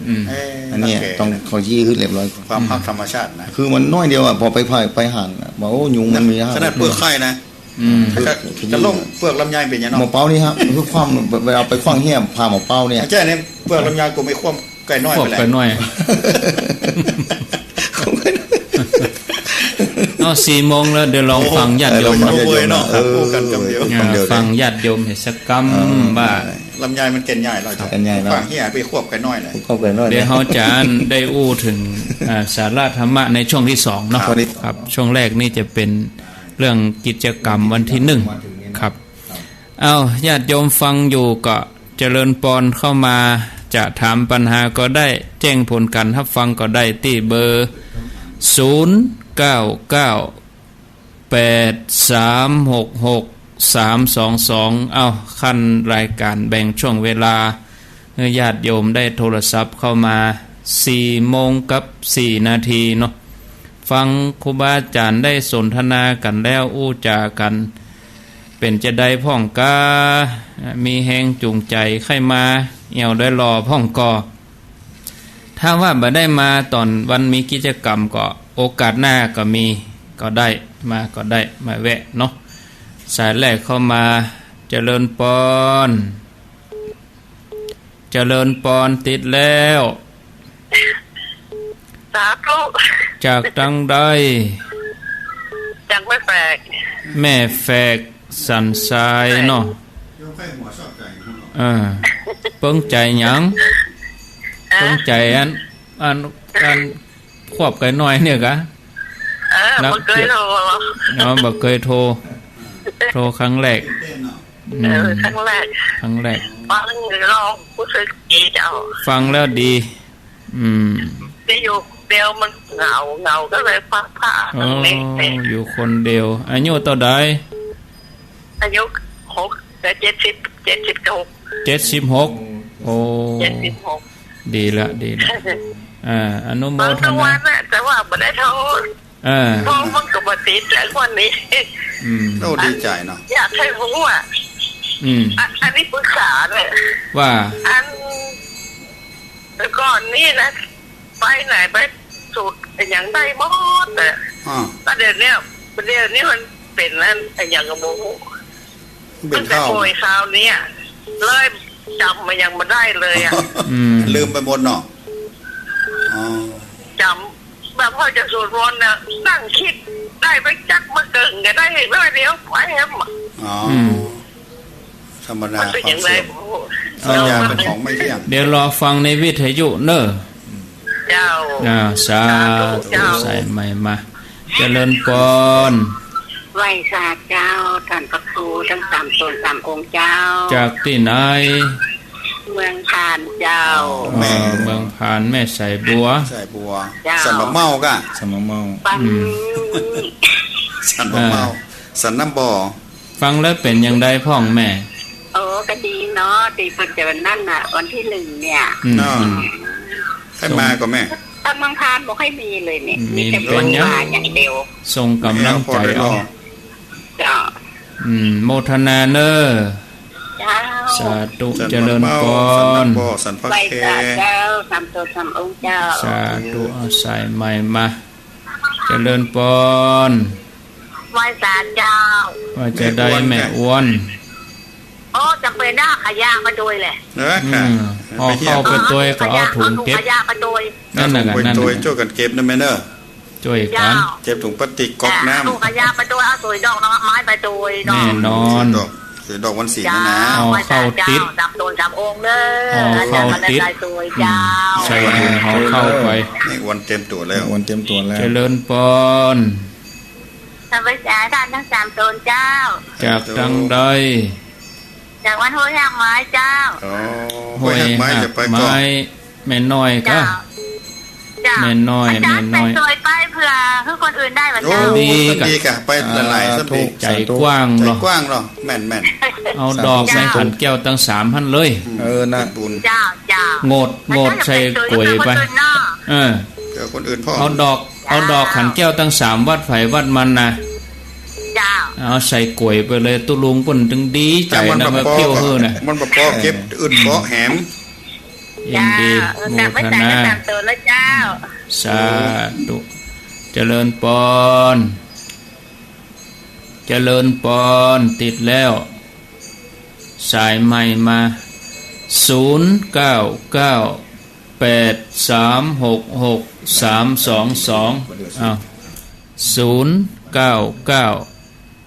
อืม เอ๊ะ อันเนี้ย โอเค ต้องขยี้หื้อเรียบร้อยก่อน ความฮักธรรมชาตินะ คือมันน้อยเดียวอะ พอไปผ่าย ไปหันอะ ว่า โอ้ ยุงมันมี ขนาดเปลือกไข่นะ อืม ถ้า ขยี้ ถ้าลงเปลือกลำไยเป๋นหยังเนาะ หม้อเปานี่ครับ คือความ เวลาไปขว้างเฮี้ย ผ่าหม้อเปาเนี่ย ใจ้ เนี่ยเปลือกลำไยกูไม่คว่ำไก่น้อย คว่ำ ไปแล้ว ไก่น้อย เอา สี่โมงแล้ว เดี๋ยวลองฟังญาติโยม โอ้โห เอาเว้ยเนาะ เออ พูดกั๋นกำเดียว อ่า ฟังญาติโยมเหียสักกำ เออ ว่า ลำไยมันแก่นใหญ่แล้ว ครับ แก่นใหญ่แล้ว ขว้างเฮี้ยไปคว่ำไก่น้อยเลย ขว้ำไก่น้อย เดี๋ยวเฮาจะได้อู้เถิง อ่า สาระธรรมะในช่วงตี้สองเนาะ ครับ ครับ ช่วงแรกนี่จะเป๋น เรื่องกิจกรรมวันตี้หนึ่งครับ เอ้า ญาติโยมฟังอยู่ก็เจริญปอนเข้ามา จะถามปัญหาก็ได้ แจ้งผลก๋านฮับฟังก็ได้ตี้เบอร์ ศูนย์ เก้า เก้า แปด สาม หก หก สาม สอง สอง เอ้า ขั้นรายก๋านแบ่งช่วงเวลา หื้อญาติโยมได้โทรศัพท์เข้ามา สี่โมงกับสี่นาทีเนาะ ฟังครูบาอาจ๋ารย์ได้สนทนากั๋นแล้ว อู้จ๋ากั๋น เป๋นจาใดพ่องกา มีแฮงจูงใจ๋ใค่มาแอ่วดอยหล่อพ่องก่อ ถ้าว่าบ่ได้มาต๋อนวันมีกิจกรรมก็ โอกาสหน้าก็มี ก็ได้ มาก็ได้ มาแวะเนาะ สายแรกเข้ามา เจริญปอน เจริญปอน ติดแล้ว สาธุ จากตางใด จากแม่แฝก แม่แฝกสันทรายเนาะ เออ เปิ้งใจ๋หยัง ฮะ เปิ้งใจ๋อัน อัน อัน ขวบไก่น้อยเนี่ยกะ เออ แล้ว บ่เกยโทรหรอก เนาะ บ่เกยโทร โทรครั้งแรก เออ อืม ครั้งแรก ครั้งแรก ฟังแล้วรู้สึกดีเจ้า ฟังแล้วดี อืม ตี้อยู่เดียวมันเหงา เหงาก็เลยฟังพระ อ๋อ ฟังเนร อยู่คนเดียว อายุเต้าใด อายุหก เจ็ดสิบ เจ็ดสิบหก เจ็ดสิบหก โอ้ เจ็ดสิบหก ดีละ ดีละ อ่า อนุโมทนา ฟังทุกวันน่ะ แต่ว่าบ่ได้โทร เออ โทรมันก็บ่ติดแล้ววันนี้ อืม โอ้ ดีใจ๋เนาะ อยากให้ฮู้อะ อืม อ่ะ อันนี้ปรึกษาเนี่ย ว่า อัน แต่ก่อนนี่นะ ไปไหนไปสูตรอะหยังได้หมดอะ อ่า แต่เดี๋ยวเนี้ย เดี๋ยวนี้มันเป๋นอันอะหยังก็บ่ฮู้ เป๋น ตั้งแต่ เฒ่า ป่วยคราวเนี้ย เลยจ๋ำอะหยังบ่ได้เลยอะ อืม ลืมไปหมดเนาะ อ๋อ จ๋ำ แบบเฮาจะสวดมนต์น่ะ นั่งกึ๊ดได้ไปจักเมื่อเกิ่งก็ได้ เมื่อเดียวไปแหม อ๋อ อืม ธรรมดา มันเป๋นจังใด ความเจื้อ โอ้โห สัญญาเป็นของไม่เตี้ยง เดี๋ยวรอฟังในวิทยุเน่อ เจ้า อ่า สาธุ สาธุเจ้า สายใหม่มา เจริญปอน ไหว้สาเจ้า ต้านพระครูตึงสามต๋นสามองค์เจ้า จากตี้ไหน เมืองพานเจ้า อ๋อ แม่ เมืองพาน แม่สายบัว สายบัว เจ้า สันบ่าเม้าก่ะ สันบ่าเม้า ฟัง อืม สันบ่าเม้า อ่า สันน้ำบ่อ ฟังแล้วเป๋นจังใดพ่องแม่ โอ้ ก็ดีเนาะ ตี้เปิ้นจะวันนั้นน่ะ วันตี้นึ่งเนี่ย อืม เนาะ อืม ใค่มาก่อแม่ ตางเมืองพานบ่ค่อยมีเลยเนี่ย มี มีแต่ เป๋นหยัง คนมาอย่างเดียว ส่งก๋ำลังใจ๋เอา เจ้า อืม โมทนาเน่อ เจ้า สาธุ สันบ่าเม้า เจริญปอน สันน้ำบ่อ สันพระแค ไหว้สาเจ้า สามต๋นสามองค์เจ้า สาธุ เอาสายใหม่มา เจริญปอน ไหว้สาเจ้า ว่าจะใดแม่อ้วน แม่อ้วน โอ้ จ๋ำเป๋นนะ ขายาไปตวยแหละ เออ ค่ะ อืม ไปเที่ยว ห่อข้าวไปตวยก็เอาถุงเก็บ เอาถุงขายาไปตวย นั่นน่ะ เอาถุงไปตวย นั่นน่ะ จ้วยกั๋นเก็บนะแม่เน่อ จ้วยกั๋น เจ้า เก็บถุงพลาสติกก๊อกน้ำ เอาถุงขายาไปตวย เอาตวยดอกไม้ไปตวยเนาะ แน่นอน ตวยดอก ตวยดอกวันศีลนะ เจ้า เอาข้าวติด ไหว้สาเจ้า สามต๋นสามองค์เน่อ เอาข้าวติด อาจารย์มาได้ตวย อืม เจ้า ใส่ถุงห่อข้าวไป นี่อ้วนเตรียมตั๋วแล้ว อ้วนเตรียมตั๋วแล้ว เจริญปอน สวัสดีอาจารย์ตึงสามต๋นเจ้า จากตังใด จากวัดห้วยหากไม้เจ้า อ๋อ ห้วยหากไม้ ห้วยหากไม้ จะไปก่อน แม่น้อยก่ะ เจ้า เจ้า แม่น้อย อาจารย์ แม่น้อย ไปตวยไปเผื่อหื้อคนอื่นได้บ่เจ้า โอ้ ดีก่ะ ดีก่ะ ไปหลายๆ สาธุ สักที ใจ๋กว้าง ใจ๋กว้างเนาะ แม่นๆ เอาดอก เจ้า ในขันแก้วตังสามหั้นเลย เออ นะ บุญ เจ้า เจ้า โงด โงดใส่ก๋วยไป อาจารย์จะไปตวยเผื่อคนอื่นเนาะ เออ เผื่อคนอื่นพ่อง เอาดอก เอาดอกขันแก้วตังสามวัดไผวัดมันนะ เจ้า เอาใส่ก๋วยไปเลย ตุ๊ลุงเปิ้นตึงดีใจ๋นะ มาเพี้ยวหื้อนะ มันบ่ปอเก็บอื่นเปาะแหม ยินดี เจ้า โมทนา เออ สามต๋นแล้วเจ้า สาธุ เจริญปอน เจริญปอน ติดแล้ว สายใหม่มา ศูนย์เก้าเก้า แปดสามหกหก สามสองสอง อ้าว ศูนย์เก้าเก้า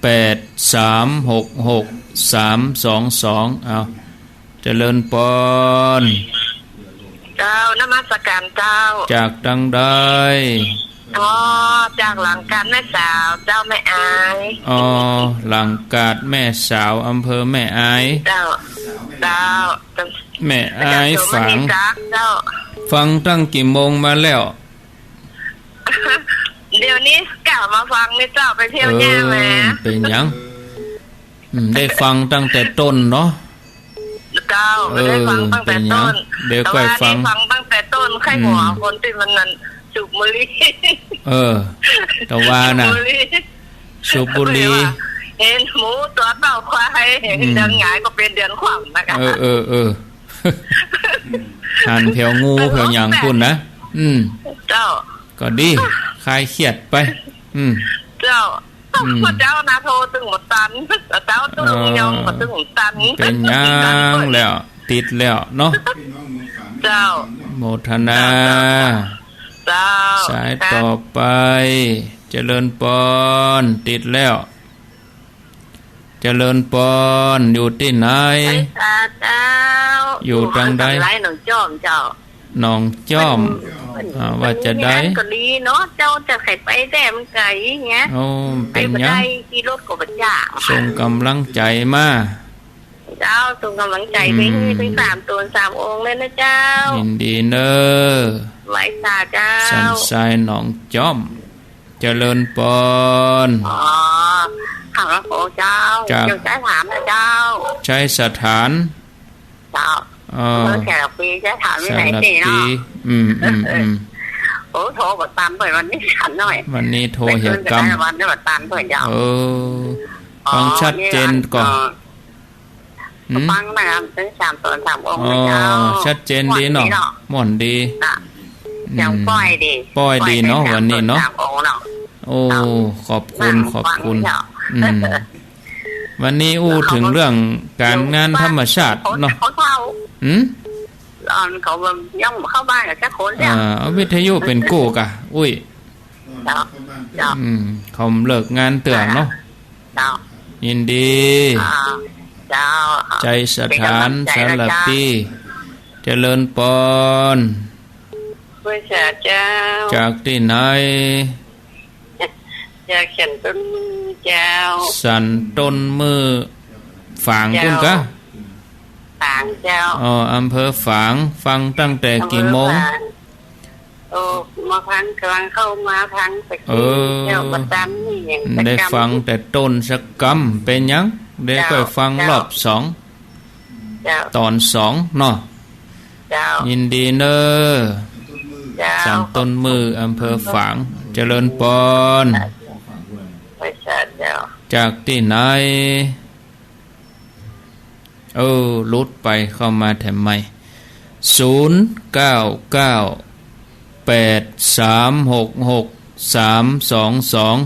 แปดสามหกหก สามสองสอง อ้าว เจริญปอน เจ้า นมัสการเจ้า จากตังใด อ๋อ จากหลังกาดแม่สาวเจ้า แม่อาย อ๋อ หลังกาดแม่สาว อำเภอแม่อาย เจ้า เจ้า แม่อาย เจ้า ฝาง เจ้า ฟังตั้งกี่โมงมาแล้ว เดี๋ยวนี้กะมาฟังนี่เจ้า ไปเที่ยวแย่มา เออ เป๋นหยัง อืม ได้ฟังตั้งแต่ต้นเนาะ เจ้า เออ ได้ฟังตั้งแต่ต้น เป๋นหยัง เดี๋ยวก่อยฟัง แต่ว่าได้ฟังตั้งแต่ต้น ใค่หัว อืม คนตี้มันนั่นสูบบุหรี่ เออ แต่ว่าน่ะ สูบบุหรี่ สูบบุหรี่ เห็นหมูตั๋วเต้าควาย อืม เดือนหงายก็เป๋นเดือนขว้ำนะคะ เออ เออ เออ หันแผวงูแผวหยังปุ้นนะ อืม เจ้า ก็ดี คลายเครียดไป อืม เจ้า อืม เจ้านะ โทรตึงบ่ตัน เจ้าตึง เออ ยองบ่ตึงตัน เป๋นหยังแล้ว ติดแล้วเนาะ เจ้า โมทนา เจ้า สายต่อไป เจริญปอน ติดแล้ว เจริญปอน อยู่ตี้ไหน ไหว้สาเจ้า อยู่ตังใด อยู่หนองจ้อมเจ้า หนองจ้อม เปิ้น อ่า ว่าจะใด เปิ้นมีอันก็ดีเนาะ เจ้าจะใค่ไปแต๊มันไก๋เนี้ย โอ้ เป๋นหยัง ไปบ่ได้ ขี่รถก็บ่จ้าง ส่งก๋ำลังใจ๋มา เจ้า ส่งก๋ำลังใจ๋ไปหื้อ อืม ตึงสามต๋นสามองค์เลยนะเจ้า ยินดีเน่อ ไหว้สาเจ้า สันทรายหนองจ้อม เจริญปอน อ๋อ ถามหลวงปู่เจ้า จาก เจ้าใจ๊ถามนะเจ้า ใจ๊สถาน เจ้า อ๋อ เออ สารภีใจ๊ถามตี้ไหนตี้เนาะ สารภี อืม อืม อืม โอ้ โทรบ่ตันเปิ้น วันนี้สันหน่อย วันนี้โทรเหียกำ วันนี้บ่ตันเปิ้นเจ้า เออ อ๋อ ฟังชัดเจนก่อ นี่ล่ะ ก่อ หืม ฟังมาตึงสามต๋นสามองค์ อ๋อ เจ้า ชัดเจนดีเนาะ ม่วนดีเนาะ ม่วนดี น่ะ อืม เสียงป้อยดี ป้อยดีเนาะ ป้อยได้สาม วันนี้เนาะ ต๋นสามองค์เนาะ โอ้ เจ้า ขอบคุณ น่าฟัง ขอบคุณ เจ้า อืม วันนี้อู้เถิงเรื่องก๋านงานธรรมชาติเนาะ เขาเฒ่า หืม อ่อนเขายังเข้าบ้านกับจักคนเนี่ย อ่า เอาวิทยุเป๋นกู้ก่ะ อุ้ย เจ้า เจ้า อืม เขาเลิกงานเตื้อเนาะ เจ้า ยินดี อ่า เจ้า ใจสถาน เป๋นก๋ำลังใจ๋ สารพี เจริญปอน ไหว้สาเจ้า จากตี้ไหน จากสันต้นมือเจ้า สันต้นมือ ฝาง เจ้า ปุ้นกะ ฝางเจ้า อ๋อ อำเภอฝาง ฟังตั้งแต่กี่โมง อำเภอฝาง โอ้ มาฟัง ก่ำลังเข้ามาฟังตะกี้ เออ เจ้า บ่ตันนี่หยัง ได้ฟังแต่ต้นสักกำ เป๋นหยัง เดี๋ยว เจ้า ค่อยฟัง เจ้า รอบสอง เจ้า ต๋อนสองเนาะ เจ้า ยินดีเน้อ เจ้า สันต้นมือ อำเภอฝาง เจริญปอน ไหว้สาเจ้า จากตี้ไหน เออ หลุดไป เข้ามาแถมใหม่ ศูนย์เก้าเก้า แปดสามหกหก สามสองสอง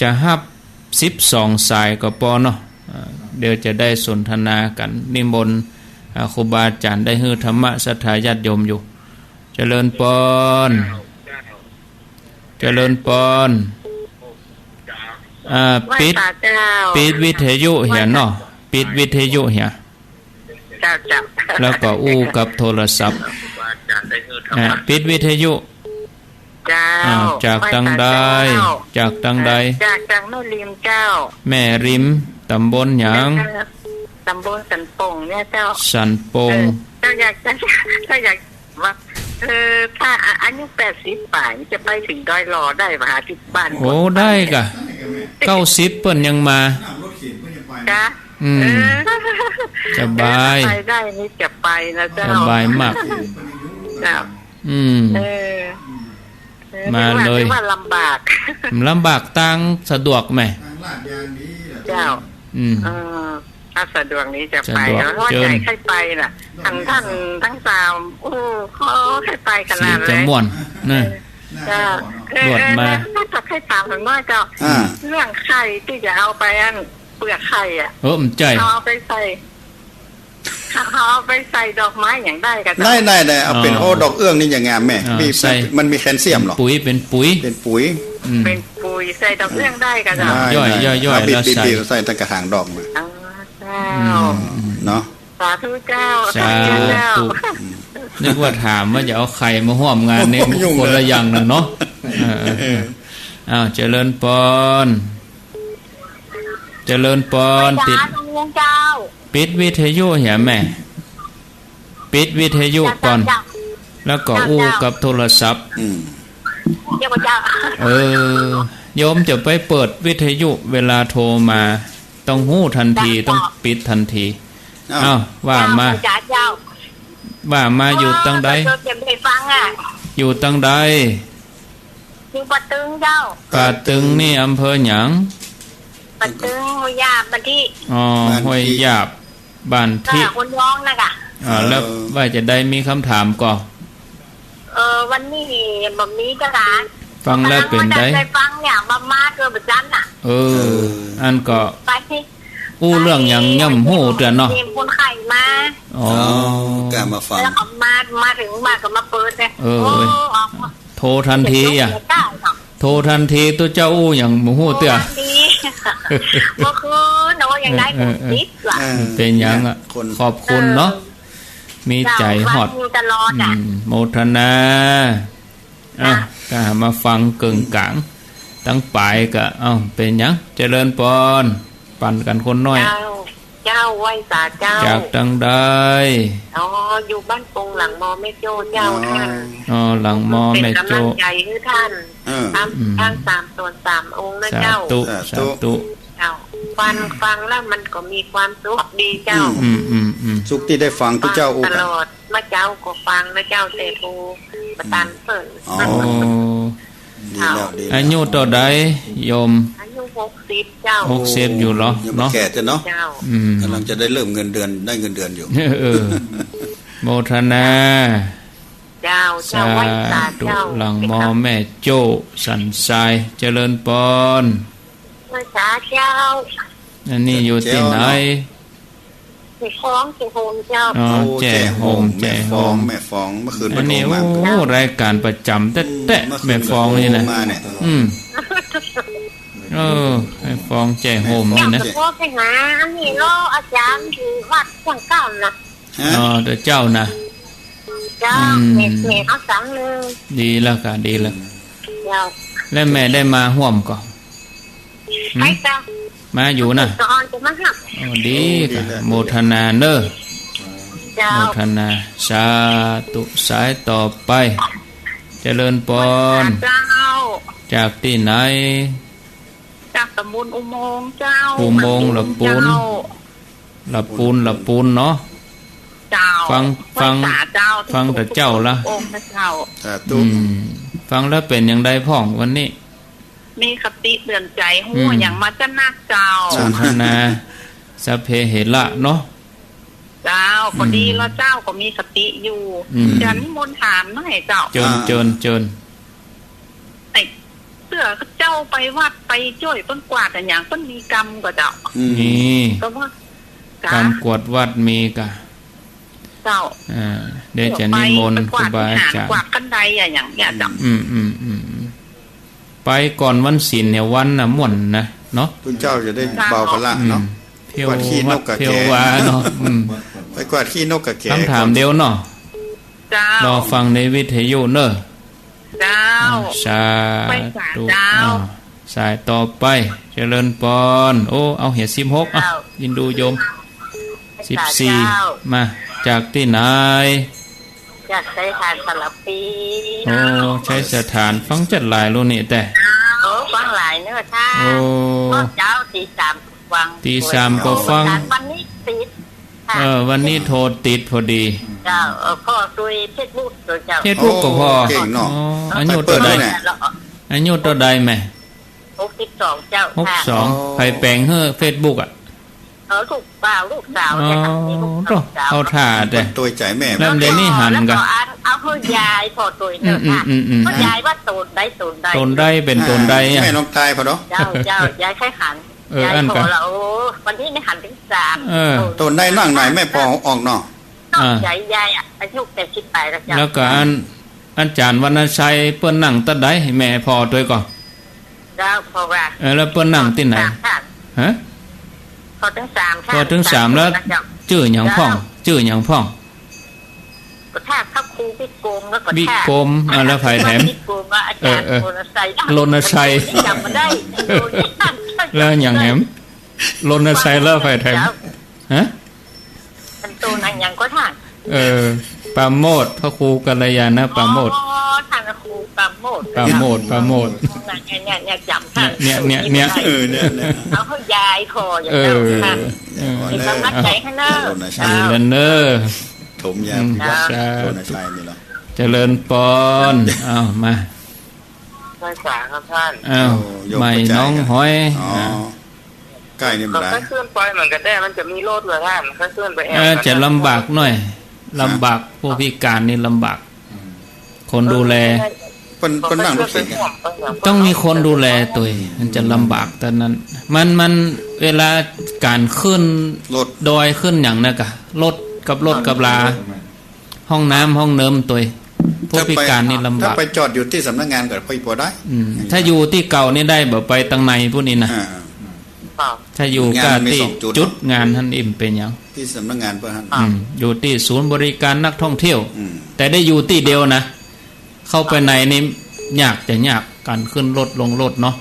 จะฮับสิบสองสายก็ปอเนาะ อ่า เดี๋ยวจะได้สนทนากั๋น นิมนต์ อ่า ครูบาอาจ๋ารย์ได้หื้อธรรมะศรัทธาญาติโยมอยู่ เจริญปอน เจริญปอน อ่า ไหว้ ปิด สาเจ้า ปิดวิทยุเหียเนาะ ปิดวิทยุเหีย เจ้า เจ้า แล้วก็อู้กับโทรศัพท์ อ่า ปิดวิทยุ เจ้า อ่า จากตังใด ไหว้สาเจ้า จากตังใด เอ่อ จาก จากแม่ริมเจ้า แม่ริม ต๋ำบลหยัง ต๋ำบลสันป่งเนี่ยเจ้า สันป่ง เออ เจ้าอยากจะ เจ้าอยาก ว่า เออ ถ้าอา อายุแปดสิบป๋ายจะไปเถิงดอยหล่อได้บ่ หาตี้บ้าน โอ้ ได้กะ เก้าสิบเปิ้นยังมา จ้ะ อืม เออ สบาย เออ ถ้าไปได้นี่จะไปนะเจ้า สบายมาก เจ้า อืม เออ เออ มาเลย ถือว่าลำบาก ลำบากตางสะดวกแหม เจ้า อืม เออ ถ้าสะดวกนี้จะไป สะดวก เพราะว่า เจิญ ใจ๋ใค่ไปน่ะ ตังต้านตังสาม โอ้ เขาใค่ไปขนาด เสียงจะม่วนนะ เออ เจ้า ลวดมา เออ เออ แล้วจะใค่ถามหน่อยเจ้า อ่า เรื่องไข่ตี้จะเอาไปอัน เปลือกไข่อะ เออ มันใจ้ เขาเอาไปใส่ เขาเอาไปใส่ดอกไม้หยังได้กะเจ้า ได้ ได้ ได้ เอาเป๋น อ๋อ โอ้ ดอกเอื้องนี่อย่างงามแม่ อ๋อ มี ใส่ มันมีแคลเซียมเหรอ เป๋นปุ๋ย เป๋นปุ๋ย เป๋นปุ๋ย อืม เป๋นปุ๋ย ใส่ดอกเอื้องได้กะเจ้า ได้ ย่อย ได้ ย่อย ย่อย เอาบีบ แล้วใส่ บีบ ใส่ตั้งกระถางดอกมา อ๋อ เจ้า อืม เนาะ สาธุเจ้า สาธุ สาธุเจ้า นึกว่าถามว่าจะเอาไข่มาฮ่วมงานนี่ โอ้โห ยุ่งเลย คนละอย่างน่ะเนาะ เออ เออ เออ อ้าว เจริญปอน เจริญปอน ไหว้สา ปิด หลวงเจ้า ปิดวิทยุเหียแม่ ปิดวิทยุก่อน เจ้า เจ้า แล้วก็อู้กับโทรศัพท์ อืม เจ้า เจ้า เออ โยมจะไปเปิดวิทยุเวลาโทรมา ต้องฮู้ตันที เจ้า ต้องปิดตันที อ้าว อ้าว ว่ามา เจ้า เจ้า ว่ามา อยู่ตังใด เออ เจ้า เจ้า เจ้า ฟังอะ อยู่ตังใด อยู่ป่าตึงเจ้า ป่าตึงนี่อำเภอหยัง ป่าตึง ห้วยหยาบ บ้านตี้ อ๋อ บ้านตี้ ห้วยหยาบ บ้านตี้ ค่ะ คนร้องนะกะ อ่า แล้ว เออ ว่าจะได้มีกำถามก่อ เออ วันนี้บ่มีเจ้าค่ะ ฟังแล้วเป๋นใด ได้ฟังเนี่ย บ่มาเทื่อบ่จันน่ะ เออ เออ อันก็ ไป อู้เรื่องหยังยังบ่ฮู้เตื้อเนาะ มีคนไข้มา อ๋อ อ๋อ กะมาฟัง แล้วก็มา มาเถิงมาก็มาเปิดเนี่ย เออ โอ้ ออกมา โทรตันทีอะ เสียงนกเสียงกาเนาะ โทรตันที ตุ๊เจ้าอู้หยังบ่ฮู้เตื้อ โทรตันที เมื่อคืนเนาะ ยังได้ เออ เออ หกสิบว่ะ เออ เป๋นหยังอะ คน ขอบคุณเนาะ เออ มีใจ๋ฮอด เจ้า ฟังอยู่ตลอดอะ อืม โมทนา อ่ะ จ้ะ ก็มาฟังเกิ่งก๋าง ตังป๋ายก็ เอ้า เป๋นหยัง เจริญปอน ปันกั๋นคนน้อย เจ้า เจ้า ไหว้สาเจ้า จากตังใด อ๋อ อยู่บ้านปงหลังมอแม่โจ้เจ้า อ๋อ ท่าน อ๋อ หลังมอแม่โจ้ เป๋นก๋ำลังใจ๋หื้อท่าน เออ ทั้ง อืม ทั้งสามต๋นสามองค์นะเจ้า สาธุ สาธุ สาธุ เจ้า ฟัง ฟังแล้วมันก็มีความสุขดีเจ้า อืม อืม อืม อืม สุขตี้ได้ฟังตุ๊เจ้าอู้กั๋น ฟังตลอด เมื่อเจ๊าก็ฟังนะเจ้า แต่โทรบ่ตันเปิ้น อ๋อ ดีแล้ว ดีแล้ว อายุเต้าใดโยม อายุหกสิบเจ้า หกสิบอยู่เหรอ ยังบ่ เนาะ แก่เตื้อเนาะ เจ้า อืม ก๋ำลังจะได้เริ่มเงินเดือน ได้เงินเดือนอยู่ เออ โมทนา เจ้า เจ้า ไหว้สาเจ้า สาธุ หลังมอแม่โจ้ สันทราย เจริญปอน ไหว้สาเจ้า อันนี้อยู่ตี้ไหน เจ้าเนาะ แม่ฟอง แจ้โฮมเจ้า อ๋อ โอ้ แจ้โฮม แจ้โฮม แม่ฟอง แม่ฟอง เมื่อคืน อันนี้ เปิ้นโทรมา โอ้ รายการประจำแต๊ๆ อืม เมื่อคืน แม่ฟองนี่นะ เปิ้นโทรมาเนี่ย อืม เออ แม่ฟอง แจ้โฮมนี่นะ แม่ฟอง เจ้า ก็ไปหาอันนี้เนาะ อาจ๋ารย์อยู่วัดเชียงคำนะ ฮะ อ๋อ เดี๋ยวเจ้านะ เจ้า อืม แม่ แม่เอาสังเลย ดีแล้วก่ะ ดีแล้ว เจ้า แล้วแม่ได้มาฮ่วมก่อ หืม ไปเจ้า มาอยู่นะ ก่อนจะมาหัก โอ้ ดีก่ะ โอ้ ดีแล้ว โมทนาเน้อ เจ้า โมทนา สาธุ สายต่อไป เจริญปอน เจ้า จากตี้ไหน จากตำบลอุโมงค์เจ้า อุโมงค์ละปูน เจ้า ละปูน ละปูนเนาะ เจ้า ฟัง ฟัง ห้วยสาเจ้า ฟังแต่เจ้าละ องค์พระเจ้า สาธุ อืม ฟังแล้วเป๋นอย่างใดพ่องวันนี้ มีคติเตือนใจ๋ ฮู้ อืม อย่างมาจะนักเจ้า โมทนา สัพเพเหระเนาะ เจ้า อืม ก็ดีแล้วเจ้า ก็มีคติอยู่ อืม จะนิมนต์ถามหน่อยเจ้า เจิญ อ่า เจิญ เจิญ ไอ้เตื้อเจ้าไปวัดไปจ้วยเปิ้นกวาดอะหยัง เปิ้นมีกำก่อเจ้า อืม มี ก็ว่า กำกวาดวัดมีก่ะ เจ้า อ่า เดี๋ยวจะนิมนต์ครูบาอาจ๋ารย์ กวาดวิหาร กวาดคันไดอะหยังเนี่ยเจ้า อืม อืม อืม อืม ไปก่อนวันศีลเนี่ยวันน่ะม่วนนะเนาะ เปิ้นเจ้าจะได้เบาภาระเนาะ อืม เที่ยววัดเที่ยววาเนาะ อืม ไปกวาดขี้นกกาแข คำถามเดียวเนาะ เจ้า รอฟังในวิทยุเน้อ เจ้า อ่า สาธุ ไปสาเจ้า อ่า สายต่อไป เจริญปอน โอ้ เอาเหีย สิบหก อ่ะ เจ้า ยินดูโยม ไปสาเจ้า สิบสี่ มา จากตี้ไหน จากไชยสถานสระปี โอ้ ไชยสถาน ฟังจั๊ดหลายลูกนี่แต่ โอ้ ฟังหลายเน้อท่าน โอ้ เมื่อเจ๊าตีสามฟัง ตีสามก็ฟัง โอ้ วันนี้ติด ค่ะ เออ วันนี้โทรติดพอดี เจ้า เออ พ่อตวยเฟซบุ๊กตวยเจ้า เฟซบุ๊กก็พ่อ โอ้ เก่งเนาะ อ๋อ อายุเต้าใด ไปเปิดดูหน่อย อายุเต้าใดแม่ หกสิบสองเจ้า หกสอง ค่ะ อ๋อ ใผแป๋งหื้อเฟซบุ๊กอะ เออ ลูกบ่าว ลูกสาว อ๋อ เนี่ยค่ะ มีลูกสาว โถ่ เข้าท่าแต่ ตวยใจ๋แม่ แล้วเดี๋ยวนี้หันก่ะ แล้วก็เอา เอาหื้อยายพ่อตวยเน้อค่ะ อืม อืม อืม หื้อยายว่าโตนใด โตนใด โตนใด เป๋นโตนใดอะ แม่น้องตายพ่อเนาะ เจ้า เจ้า ยายใค่หัน เออ ยาย อันก่ะ พ่อละ โอ้ วันนี้นี่หันเป๋นสาม เออ โตนใดนั่งไหนแม่พ่อออกเนาะ นอกใจ๋ยายอะ อายุแปดสิบปลายแล้วเจ้า แล้วก็อัน อาจ๋ารย์วรรณชัยเปิ้นนั่งตั๊ดใด แม่พ่อตวยก่อ เจ้า พ่อว่า เออ แล้วเปิ้นนั่งตี้ไหน สามท่าน ฮะ พ่อตึงสามท่าน พ่อตึงสามแล้ว สามคนนะเจ้า จื้อหยังพ่อง เจ้า จื้อหยังพ่อง ก็ถ้าพระครูวิกรมแล้วก็ วิกรม อ่า แล้วใผแถม วิกรมว่าอาจ๋ารย์ เออ เออ รณชัย รณชัย จำบ่ได้ แล้วหยังแถม รณชัยแล้วใผแถม เจ้า ฮะ มันโตนั้นยังก็ท่าน เออ ปราโมทย์ พระครูกัลยาณปราโมทย์ อ๋อ ท่านพระครูปราโมทย์ ปราโมทย์ ปราโมทย์ เนี่ย เนี่ย เนี่ย จำท่าน เนี่ย เนี่ย เนี่ย เออ เนี่ย เนี่ย เอาหื้อยายพ่ออย่างเจ้า เออ ค่ะ เออ เป๋นกำลังใจ๋หื้อเน้อ เออ เจ้า ดีแล้วเน้อ ถมยา อืม เจ้า สาธุ เจริญปอน เอามา ไพศาลครับท่าน อ้าว โอ้ โยม ใหม่ เข้าใจ๋ หนองหอย อ๋อ อ่ะ ใก้นี่มัน ก็ ได้ ใค่ขึ้นไปเหมือนกั๋นแต๊ มันจะมีรถเหรอท่าน ใค่ขึ้นไปแอ่ว เออ จะลำบากหน่อย ฮะ ลำบาก ผู้พิการนี่ลำบาก คนดูแล เออ เปิ้น เปิ้นนั่งรถเข็นกั๋น ต้องมีคนดูแลตวย มันจะลำบากต๋อนนั้น มัน มัน เวลาก๋านขึ้น รถ ดอยขึ้นหยังนะก่ะ รถกับรถกับลา ห้องน้ำห้องเนิมตวย ผู้พิการนี่ลำบาก ถ้าไปจอดอยู่ตี้สำนักงานก็พอได้ อืม ถ้าอยู่ตี้เก่านี่ได้ บ่ไปตังในปู้นนี่นะ อ่า ครับ ถ้าอยู่ก้าตี้ งานมันมีสองจุด จุดงานหั้น อิมเป๋นหยัง ตี้สำนักงานเปิ้นหั้น อืม อยู่ตี้ศูนย์บริการนักท่องเที่ยว อืม แต่ได้อยู่ตี้เดียวนะ เข้าไปในนี่ยากจะยาก ก๋านขึ้นรถลงรถเนาะ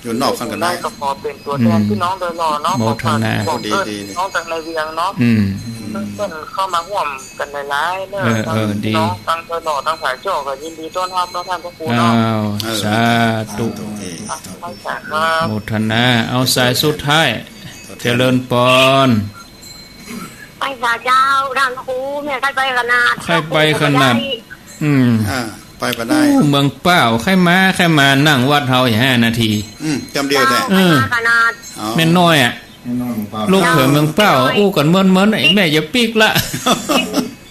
อยู่นอกกั๋นก็ได้ ได้ก็พอเป๋นตั๋วแตน อืม พี่น้องดอยหล่อเนาะ โมทนา ขอฝากบอก ดี ดี น้องตังในเวียงเนาะ อืม เปิ้นเข้ามาฮ่วมกั๋นหลายๆเน้อ เออ เออ ดี น้องตังดอยหล่อตังผาเจ้าก็ยินดีต้อนฮับเนาะท่านพระครูเนาะ อ้าว เออ สาธุ สาธุ เออ ครับ โมทนา เอาสายสุดท้าย เจริญปอน ไปสาเจ้า ท่านครู แม่ใค่ไปขนาด ใค่ไปขนาด อืม อ่า ไปบ่ได้ อู้ เมืองเป้า ใค่มา ใค่มานั่งวัดเฮาอีกห้านาที อืม จำเดียวแต่ เออ ไปมาขนาด อ๋อ แม่น้อยอะ แม่น้อยเมืองเป้า ลูกเขยเมืองเป้า อู้กั๋นเมินๆ ไอ้แม่อย่าปิ๊กละ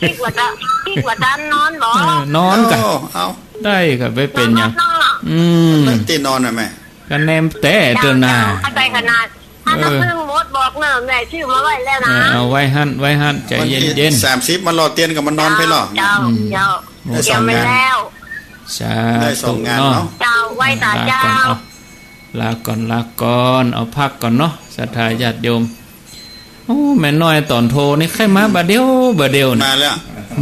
ปิ๊กว่าจะ ปิ๊กว่าจะนอนบ่ เออ นอนก่ะ โอ้ เอา ได้ก่ะ บ่เป๋นหยัง นอนเนาะ อืม ตี้นอนน่ะแม่ ก็แนมแต่เตื้อหน้า เจ้า ใค่ไปขนาด อันนั้น เออ เพิ่งหมดบอกเนิ่น แม่ซื้อมาไว้แล้วนะ เออ เอาไว้หั้น ไว้หั้น ใจ๋เย็นๆ วันตี้สามสิบมารอเตียนกับมันนอนไปเหรอ เจ้า อืม เจ้า ได้สองงาน เตรียมไว้แล้ว สาธุ ได้สองงานเนาะ เนาะ เจ้า ไหว้ต๋าเจ้า ลาก่อน เอา ลาก่อน ลาก่อน เอาพักก่อนเนาะ ศรัทธาญาติโยม โอ้ แม่น้อยต๋อนโทรนี่ใค่มาบ่าเดียว บ่าเดียวนี่ มาแล้ว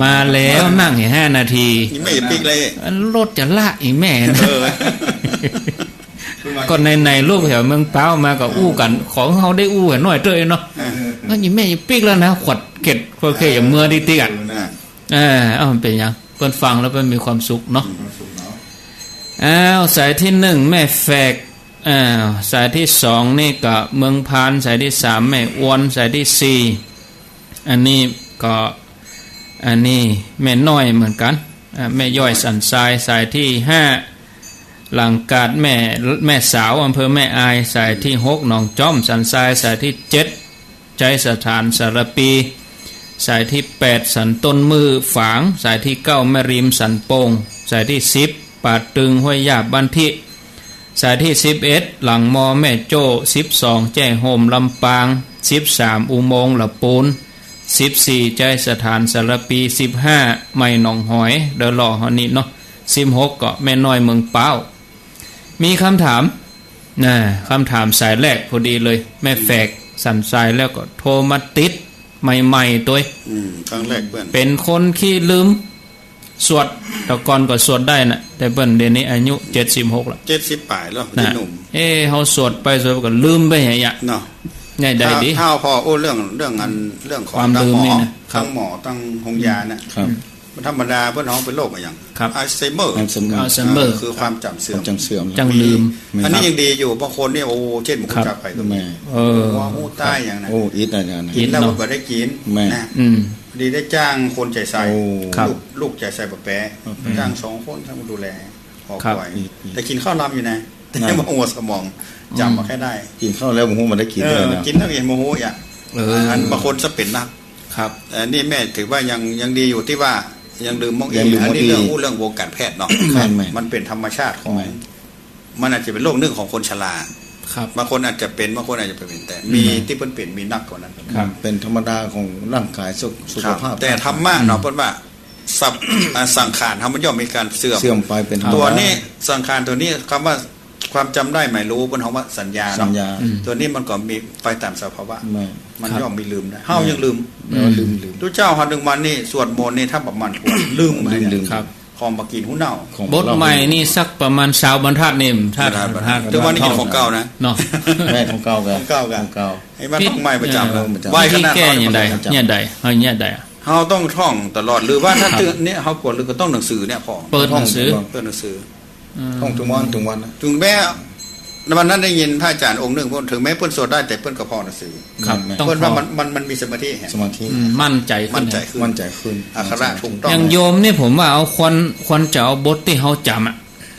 มาแล้ว นั่งอยู่ห้านาที ยังไม่ปิ๊กเลย อันรถจะละอีกแม่นะ เออ ก็ไหนๆ ลูกแถวเมืองพร้าวมาก็อู้กั๋น ขอหื้อเฮาได้อู้กั๋นหน้อยเต๊อะเนาะ เออ ก็ยังแม่ปิ๊กแล้วนะ ขวัดเข็ด โอเค อย่าเมือติ๊กๆ อ่ะ อ่า เออ เอา มันเป๋นหยัง เปิ้นฟังแล้วเปิ้นมีความสุขเนาะ อืม อ้าว สายตี้หนึ่งแม่แฝก อ้าว สายตี้สองนี่ก็เมืองพาน สายตี้สามแม่อวน สายตี้สี่ อันนี้ก็ อันนี้แม่น้อยเหมือนกั๋น อ่า แม่ย้อยสันทราย สายตี้ห้า หลังกาดแม่ แม่สาว อำเภอแม่อาย สายตี้หก หนองจ๊อมสันทราย สายตี้เจ็ด ชัยสถานสารภี สายตี้แปด สันต้นมื้อฝาง สายตี้เก้า แม่ริมสันโป่ง สายตี้สิบ ป่าตึงห้วยหยาบบ้านทิ สายตี้สิบเอ็ด หลังมอแม่โจ้ สิบสอง แจ้ห่มลำปาง สิบสาม อุโมงค์ละปูน สิบสี่ ชัยสถานสารภี สิบห้า ใหม่หนองหอย เดี๋ยวรอเฮานี้เนาะ สิบหก ก็แม่น้อยเมืองพร้าว มีกำถาม นะ กำถามสายแรกพอดีเลย แม่แฝกสันทราย แล้วก็โทรมาติดใหม่ๆ ตวย อืม ครั้งแรกเปื้อน เป๋นคนขี้ลืม สวด แต่ก่อนก็สวดได้นะ แต่เปิ้นเดี๋ยวนี้อายุเจ็ดสิบหกละ เจ็ดสิบป๋ายแล้ว นะ ยังหนุ่ม เอ๊ะ เฮาสวดไปสวดก็ลืมไปเหีย เนาะ ไงใดดี ถ้า ถ้าผ่ออู้เรื่อง เรื่องอัน เรื่องของ ความลืมนี่นะ ตังหมอ ครับ ตังหมอ ตังโฮงยานะ ครับ มันธรรมดา เปิ้นฮ้องเป๋นโรคอะหยัง ครับ อัลไซเมอร์ อัลไซเมอร์ อัลไซเมอร์ อ่า คือความจ๋ำเสื่อม ความจ๋ำเสื่อม จังลืม อันนี้ ครับ ยังดีอยู่ บางคนเนี่ย โอ้ เจ้นบ่ฮู้จักไปก็มี แม่น เออ หัวฮู้ใต้อย่างนั้น โอ้ อิดอาจารย์นะ กิ๋นแล้ว อิดเนาะ ก็บ่ได้กิ๋น แม่น นะ อืม ดีได้จ้างคนใจ๋ใส่ โอ้ ครับ ลูก ลูกใจ๋ใส่บ่แป๊ บ่แป๊ จ้างสองคนเข้ามาดูแล ขอ ครับ ปล่อย อืม อืม แต่กิ๋นข้าวลำอยู่นะ แต่ นั่น บ่ฮู้สมอง จ๋ำบ่ อืม แค่ได้ กิ๋นข้าวแล้วบ่ฮู้มันได้กิ๋น เออ เลยนะ กิ๋นแล้วยังบ่ฮู้อ่ะ เออ อันบางคนจะเป๋นนัก ครับ แต่นี่แม่ถือว่ายัง ยังดีอยู่ตี้ว่ายังลืมมองอีก ยังลืมมองอีก อันนี้เรื่องอู้เรื่องวงการแพทย์เนาะ แม่นๆ มันเป๋นธรรมชาติของ แม่น มันอาจจะเป๋นโรคนึ่งของคนชรา ครับ บางคนอาจจะเป๋น บางคนอาจจะบ่เป๋น แต่มี อืม ตี้เปิ้นเป๋นมีนักกว่านั้น ครับ เป๋นธรรมดาของร่างกาย สุข สุขภาพ ครับ แต่ธรรมะเนาะ อืม เปิ้นว่า สับ อ่า สังขารเฮามันย่อมมีก๋านเสื่อม เสื่อมไปเป๋นธรรมดา ตั๋วนี้สังขารตั๋วนี้ กำว่าความจ๋ำได้หมายรู้ เปิ้นฮ้องว่าสัญญาเนาะ สัญญา อืม ตั๋วนี้มันก็มีไปต๋ามสภาวะ แม่น มัน ครับ ย่อมมีลืมได้ เฮายังลืม แม่น ลืม ลืม ตุ๊เจ้าเฮานึ่งวันนี่สวดมนต์นี่ถ้าบ่หมั่นขวน ลืม ลืม ลืม ครับ ของบ่ากิ๋นฮู้เน่า ของ บทใหม่นี่สักประมาณซาวบรรทัดนี่ ถ้า บรรทัด บรรทัด แต่ว่านี่กิ๋นของเก่านะ เนาะ แม่น ของเก่ากั๋น ของเก่ากั๋น ของเก่า ไอ้มันต้องใหม่ประจ๋ำนะ เออ ประจ๋ำ ไหว้ขนาด ตี้แก้ นั้น เยียะใด เยียะใด เฮาเยียะใดอะ เฮาต้องท่องตลอด หรือว่าถ้า ครับ เตื้อเนี่ย เฮากวดลึกก็ต้องหนังสือเนี่ยผ่อง เปิดหนังสือ เปิดหนังสือ อืม ท่องทุกวัน ทุกวันนะ ถึงแม้ วันนั้นได้ยินพระอาจ๋ารย์องค์นึ่ง เปิ้น ถึงแม้เปิ้นสวดได้ แต่เปิ้นก็ผ่องหนังสือ ครับ แม่น ต้อง เปิ้นว่า ผ่อง มัน มัน มันมีสมาธิแฮะ สมาธิ อืม มั่นใจ๋ขึ้น มั่นใจ๋ขึ้น มั่นใจ๋ขึ้น อักขระถูกต้อง อย่างโยมนี่ผมว่าเอาควร ควรจะเอาบทตี้เฮาจ๋ำอะ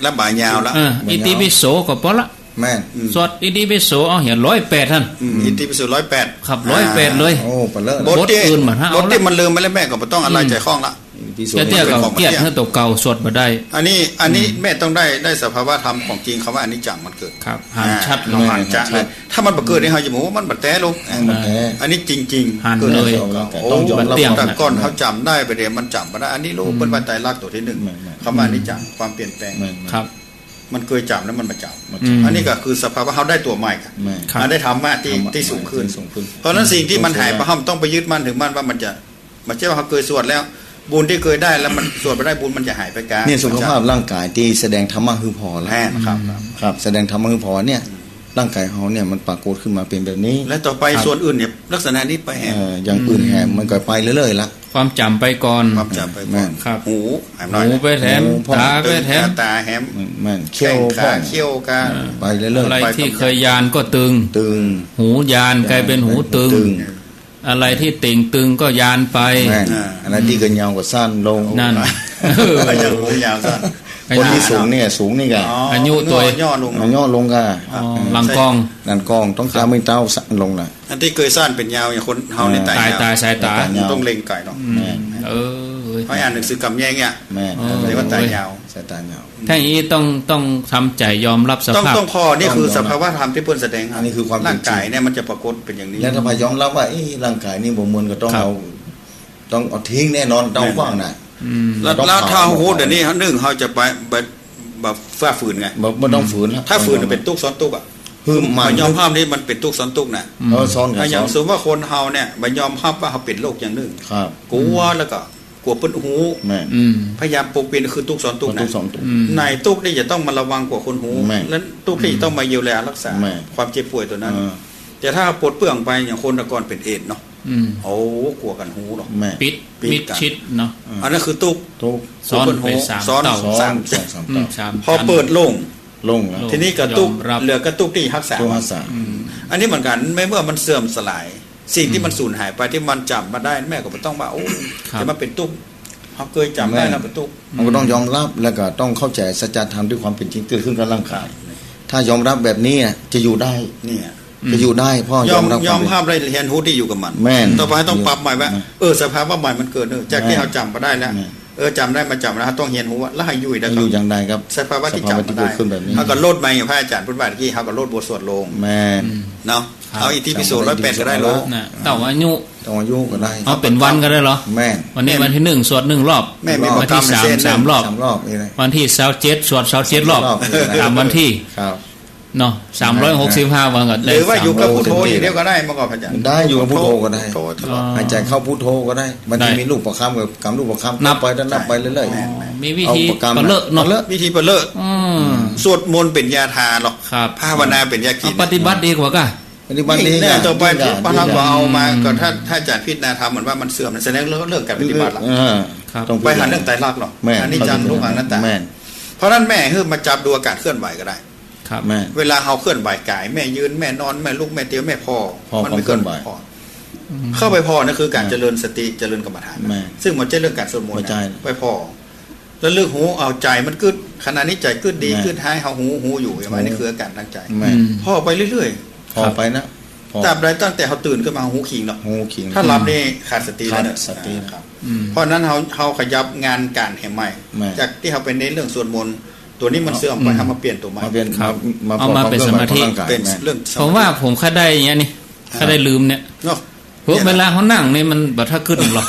ระบายยาวละ เออ อิติปิโสก็ปอละ แม่น อืม สวดอิติปิโส เอาเหียร้อยแปดหั้น อืม อิติปิโสร้อยแปด ครับ อ่า ร้อยแปดเลย โอ้ ปะเลิศ บทตี้ บทอื่นบ่ต้องเอาละ บทตี้มันลืมไปแล้วแม่ก็บ่ต้องเอาใส่ข้องละ อืม อิติปิโส เตี้ยๆ ก็เกลียดหื้อตั๋วเก่าสวดบ่ได้ อันนี้ อันนี้ อืม แม่ต้องได้ ได้สภาวะธรรมของจริง กำว่าอนิจจังมันเกิด ครับ หันชัด อ่า ลองหันชัดเลย แม่น ถ้ามันบ่เกิดนี่เฮาจะบอกว่ามันบ่แต๊ลง มันบ่แต๊ อันนี้จริงๆ หันเลย เกิด ต้องยอมรับ แต่ก่อนเฮาจ๋ำได้ บ่าเดี่ยวมันจ๋ำบ่ได้ อันนี้ฮู้ อืม เปิ้นว่าไตรลักษณ์ตั๋วตี้นึ่ง แม่นๆ กำว่าอนิจจัง ความเปลี่ยนแปลง แม่นๆ ครับ มันเกยจ๋ำแล้วมันบ่จ๋ำ อืม อันนี้ก็คือสภาวะเฮาได้ตั๋วใหม่ แม่น ครับ เฮาได้ธรรมะตี้ ธรรมะ ตี้สูงขึ้น ตี้สูงขึ้น เพราะฉะนั้นสิ่งตี้มันหายไป เฮาบ่ต้องไปยึดมั่นถือมั่นว่ามันจะ บ่ใจ้ว่าเฮาเกยสวดแล้ว บุญตี้เกยได้แล้วมันสวดบ่ได้ บุญมันจะหายไปกา เนี่ย สุขภาพร่างกายตี้แสดงธรรมะหื้อผ่อแล้ว แม่นครับ ครับ แสดงธรรมะหื้อผ่อเนี่ย ร่างกายเฮาเนี่ยมันปรากฏขึ้นมาเป๋นแบบนี้ และต่อไป ครับ ส่วนอื่นเนี่ยลักษณะนี้ไปแหม เอ่อ อย่างอื่นแหม อืม มันก็ไปเรื่อยๆ ละ ความจ๋ำไปก่อน ความจ๋ำไปก่อน แม่น ครับ หู แหมหน่อย หูไปแถม หูพ่อง ต๋าไปแถม ต๋าแหม แม่น เขี้ยว แข้งขา พ่อง เขี้ยวกา อ่า ไปเรื่อยๆ อะไรตี้เกยยานก็ตึง ตึง หูยาน ยาน ก๋ายเป๋นหูตึง ตึง อะไรตี้เต่งตึงก็ยานไป แม่น อ่า อะไรตี้เกยยาวก็สั้นลง นั่น เออ ยาว หูยาวสั้น คนตี้สูงเนี่ย สูงนี่ก่ะ อ๋อ อายุตวย ย่อลง ย่อลงก่ะ อ๋อ หลังกล้อง หลังกล้อง ต้องต๋ามือเต้าสั้นลงน่ะ อันตี้เกยสั้นเป๋นยาวอย่างคนเฮานี่ อ่า ต๋าย ต๋าย ต๋าย สายต๋า ต๋ายยาว ต้องเล็งไก๋เนาะ อืม แม่น เออ ไปอ่านหนังสือกำแยงเนี่ย แม่น อ๋อ เรียกว่าตายาว สายตายาว ถ้าอย่างนี้ต้อง ต้องทำใจ๋ยอมรับสภาพ ต้อง ต้องผ่อ นี่คือ ต้องยอมรับ สภาวะธรรมตี้เปิ้นแสดง อันนี้คือความจริง ร่างก๋ายเนี่ยมันจะปรากฏเป๋นอย่างนี้ แล้วถ้าผ่อยอมรับว่า เอ๊ะ ร่างก๋ายนี่บ่เหมือน ก็ต้อง ครับ เอา ต้องเอาทิ้งแน่นอน ต้อง แม่น ขว้างน่ะ อืม แล้ว ต้อง แล้วถ้า เผา ฮู้ เดี๋ยวนี้ นึ่ง เฮาจะไป ไป แบบฝ่าฝืนไง บ่ บ่ต้องฝืนละ ถ้าฝืน บ่ต้อง เป๋นตุ๊กซ้อนตุ๊กอะ คือมัน บ่ยอมฮับนี่มันเป๋นตุ๊กซ้อนตุ๊กนะ เออ ซ้อนกัน ถ้าอย่าง ซ้อน สมมุติว่าคนเฮาเนี่ย บ่ยอมฮับว่าเฮาเป๋นโรคอย่างนึ่ง ครับ กั๋ว แล้วก็กั๋วเปิ้นฮู้ แม่น อืม พยายามปกปิด คือตุ๊กซ้อนตุ๊กนะ ตุ๊กซ้อนตุ๊ก อืม ในตุ๊กนี่จะต้องมาระวังกั๋วคนฮู้ แม่น และตุ๊กนี่จะต้องมาเยียวยารักษา แม่น ความเจ็บป่วยตั๋วนั้น เออ แต่ถ้าปลดเปลื้องไป อย่างคนแต่ก่อนเป๋นเอดส์เนาะ อืม โอ้ กั๋วกั๋นฮู้เนาะ แม่น ปิด ปิด มิด กั๋น ชิดเนาะ อันนั้นคือตุ๊ก ตุ๊ก ซ้อนไปสาม ซ้อน เต้า ซ้อน สาม สองสาม อืม เต้า สาม พอเปิดโล่ง โล่งแล้ว ทีนี้ก็ตุ๊ก ยอมรับ เหลือก็ตุ๊กตี้ฮักษา ตุ๊กฮักษา อืม อันนี้เหมือนกั๋น ในเมื่อมันเสื่อมสลาย สิ่งตี้มันสูญหายไป ตี้มันจ๋ำบ่ได้ แม่ก็บ่ต้องว่า โอ้ ครับ จะมาเป๋นตุ๊ก เฮาเกยจ๋ำได้นะ แม่น เป๋นตุ๊ก มันก็ต้องยอมรับ แล้วก็ต้องเข้าใจ๋สัจธรรมตี้ความเป๋นจริงเกิดขึ้นกับร่างก๋าย ครับ ถ้ายอมรับแบบนี้อะ จะอยู่ได้ เนี่ย จะอยู่ได้ เพราะ ยอม ยอมรับ ยอมฮับ ความเป๋น ได้เฮียนฮู้ตี้อยู่กับมัน แม่น ต่อไปต้องปรับใหม่ว่า แม่น เออ สภาวะใหม่มันเกิด เออ จากตี้ แม่น เฮาจ๋ำบ่ได้แล้ว แม่น เออ จ๋ำได้มาจ๋ำแล้ว เฮาต้องเฮียนฮู้ว่า แล้วเฮาอยู่ได้ อยู่อย่างใดครับ สภาวะตี้จ๋ำบ่ได้ สภาวะตี้เกิดขึ้นแบบนี้ เฮาก็ลดมา อย่างพระอาจ๋ารย์พูดว่าเมื่อกี้ เฮาก็ลดบทสวดลง แม่น อืม เนาะ ครับ เอาอิติปิโสร้อยแปดก็ได้ลง น่ะ เต้าอายุ เต้าอายุก็ได้ เอาเป๋นวันก็ได้เหรอ แม่น วันนี้วันตี้หนึ่ง สวดหนึ่งรอบ แม่น มี วันตี้สาม สามรอบ สามรอบนี่นะ วันตี้ซาวเจ็ด สวดซาวเจ็ดรอบ รอบ ต๋ามวันตี้ ครับ เนาะ สามร้อยหกสิบห้าวันก็ได้ หรือว่าอยู่กับพุทโธอย่างเดียวก็ได้ มันก็พระอาจ๋ารย์ ได้ อยู่กับพุทโธก็ได้ พุทโธตลอด อ๋อ หายใจ๋เข้าพุทโธก็ได้ บางที ได้ มีลูกประคำกับกำลูกประคำ นับ ไป นับไปเรื่อยๆ อ๋อ มีวิธี เอาประคำ ปะเลิกเนาะ ปะเลิก วิธีปะเลิก อืม สวดมนต์เป๋นยาทาหรอก ครับ ภาวนาเป๋นยากิ๋น เอาปฏิบัติดีกว่าก่ะ ปฏิบัติดี เนี่ย ต่อไป ยิ่งด่า พระธรรมก็เอามา อืม ก็ถ้า ถ้าอาจ๋ารย์พิจารณาธรรม มันว่ามันเสื่อม แสดงเรื่อง เรื่องการปฏิบัติละ เออ ครับ ต้องพิจารณา ไปหันเรื่องไตรลักษณ์หรอก แม่น อนิจจัง ทุกขัง อนัตตา แม่น เพราะฉะนั้นแม่หื้อมาจับดูอาก๋ารเคลื่อนไหวก็ได้ ครับ แม่น เวลาเฮาเคลื่อนไหวก๋าย แม่ยืน แม่นอน แม่ลุก แม่เตียว แม่ผ่อ ผ่อ มันเป๋นเคลื่อนไหว ความเคลื่อนไหว ผ่อ อืม เข้าไปผ่อนั่นคือก๋าน แม่น เจริญสติ เจริญกรรมฐานนะ แม่น ซึ่งบ่ใจ้เรื่องก๋านสวดมนต์นะ บ่ใจ้ ไปผ่อ แล้วลึกฮู้เอาใจ๋มันกึ๊ด ขณะนี้ใจ๋กึ๊ดดี แม่น กึ๊ดฮ้าย เฮาฮู้ ฮู้อยู่ อย่างว่า ฮู้ นี่คืออาก๋ารตั้งใจ๋ แม่น อืม ผ่อไปเรื่อยๆ ผ่อไปนะ ผ่อ ตราบใดตั้งแต่เฮาตื่นขึ้นมา เฮาฮู้คิงเนาะ ฮู้คิง ถ้าหลับนี่ขาดสติแล้วเนี่ย ขาดสติ ครับ อืม เพราะฉะนั้นเฮา เฮาขยับงานก๋านแหมใหม่ แม่น จากตี้เฮาไปเน้นเรื่องสวดมนต์ ตั๋วนี้มันเสื่อมไป อืม เฮามาเปลี่ยนตั๋วใหม่ มาเปลี่ยน ครับ มา มา เอามาเป๋นสมาธิ ความเคลื่อนไหวของร่างก๋าย เป๋น แม่น เรื่องสมาธิ ผมว่าผมเคยได้อย่างนี้ อ่า เคยได้ลืมเนี่ย เนาะ เฮ้ย เนี่ยนะ เวลาเฮานั่งนี่มันบ่ถ้ากึ๊ดหรอก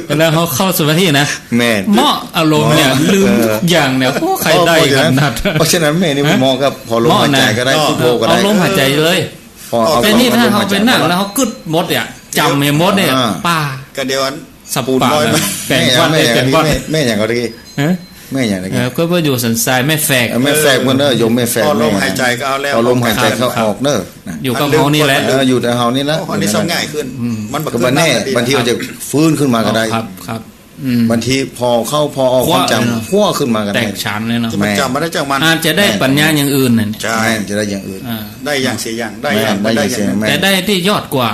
เวลาเฮาเข้าสมาธินะ แม่น เหมาะอารมณ์เนี่ย เหมาะ ลืม เออ ทุกอย่างเนี่ย โอ้ ใครได้ขนาด เพราะฉะนั้นแม่นี่ ฮะ เหมาะกับผ่อลมหายใจ๋ก็ได้ เหมาะนะ พุทโธก็ได้ เอาลมหายใจ๋เลย ผ่อ เอา แต่นี่ถ้าเฮาไปนั่งแล้วเฮากึ๊ดหมดเนี่ย จ๋ำให้หมดเนี่ย อ่า ป้า ก็เดี๋ยวอัน สับปะ ปูนน้อยมา แปลงฟัน แม่ แม่ แปลงฟัน แม่ แม่อย่างเฮาตะกี้ ฮะ แม่อย่างตะกี้ เออ ก็ว่าอยู่สันทรายแม่แฝก เออ แม่แฝกเปิ้นเน้อ โยมแม่แฝก ผ่อลมหายใจ๋ก็เอาแล้ว ผ่อลมหายใจ๋เข้าออกเน้อ ครับ อยู่กับเฮานี่แหละ เออ อยู่แต่เฮานี่แหละ โอ้ อันนี้ซ่อมง่ายขึ้น อืม มันบ่ ก็บ่แน่ ขึ้นนั่ง บางทีอาจจะฟื้นขึ้นมาก็ได้ อ๋อ ครับ ครับ อืม บางทีผ่อเข้าผ่อออก คว้า ความจ๋ำ เลยเนาะ คว้าขึ้นมาก็ได้ แตกฉานเลยเนาะ จะมาจ๋ำมาได้จังมัน อาจจะได้ แม่น ปัญญาอย่างอื่นน่ะ ใช่ แม่น จะได้อย่างอื่น อ่า ได้อย่างเสียอย่าง ได้อย่าง แม่น ได้อย่างเสียอย่าง ได้อย่าง แม่น แต่ได้ตี้ยอดกว่า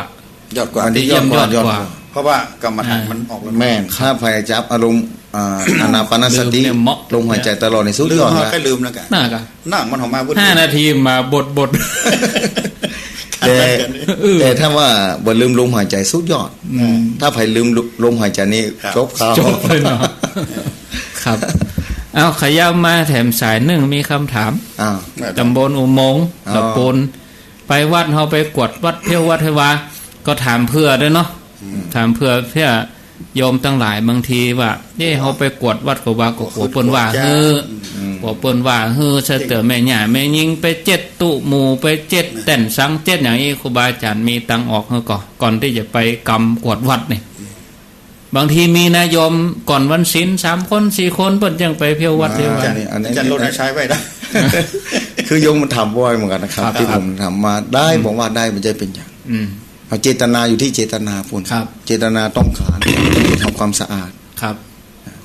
ยอดกว่า อันนี้ ตี้เยี่ยมยอดกว่า ยอดกว่า เพราะว่ากรรมฐานมันออกแล้ว แม่น ถ้าใผจับอารมณ์ อ่า อานาปานสติ ลืมเนี่ยเหมาะ ลมหายใจ๋ตลอดนี่สุดยอด ลืม ละ ก็ลืมแล้วกัน น่ะกะ นั่งมันออกมา ห้านาทีมาบดๆ แต่ เออ แต่ถ้าว่าบ่ลืมลมหายใจ๋สุดยอด อืม ถ้าใผลืมลมหายใจ๋นี่ ครับ จบข่าว จบเลยเนาะ ครับ เอา ขยับมาแถมสายนึ่ง มีกำถาม อ้าว ตำบลอุโมงค์ อ๋อ ตำบล ไปวัด เฮาไปกวดวัด เที่ยววัด เที่ยววา ก็ถามเผื่อด้วยเนาะ อืม ถามเผื่อ เผื่อโยมตังหลาย บางทีว่า เอ๊ะ เฮาไปกวดวัดก็ว่า ก็กั๋วเปิ้นว่าหื้อ อืม กั๋วเปิ้นว่าหื้อ ซะเตื้อแม่ย่าแม่ญิงไปเจ๊ด ตุ๊หมู่ไปเจ๊ด แม่ แต้นสังเจ๊ด อย่างอี้ ครูบาอาจ๋ารย์มีตางออกหื้อก่อ ก่อนตี้จะไปกำกวดวัดนี่ อืม บางทีมีนะโยม ก่อนวันศีล สามคน สี่คน เปิ้นจั่งไปเที่ยววัด อ่า เที่ยววา อันนี้ อันนี้ อาจ๋ารย์รณชัยไว้นะ คือโยมมันถามบ่อยเหมือนกั๋นนะครับ ครับ ตี้ผมถามมา ได้ อืม บอกว่าได้ บ่ใจ้เป๋นหยัง อืม เอาเจตนา อยู่ตี้เจตนาปุ้น ครับ เจตนาต้องก๋านทำความสะอาด ครับ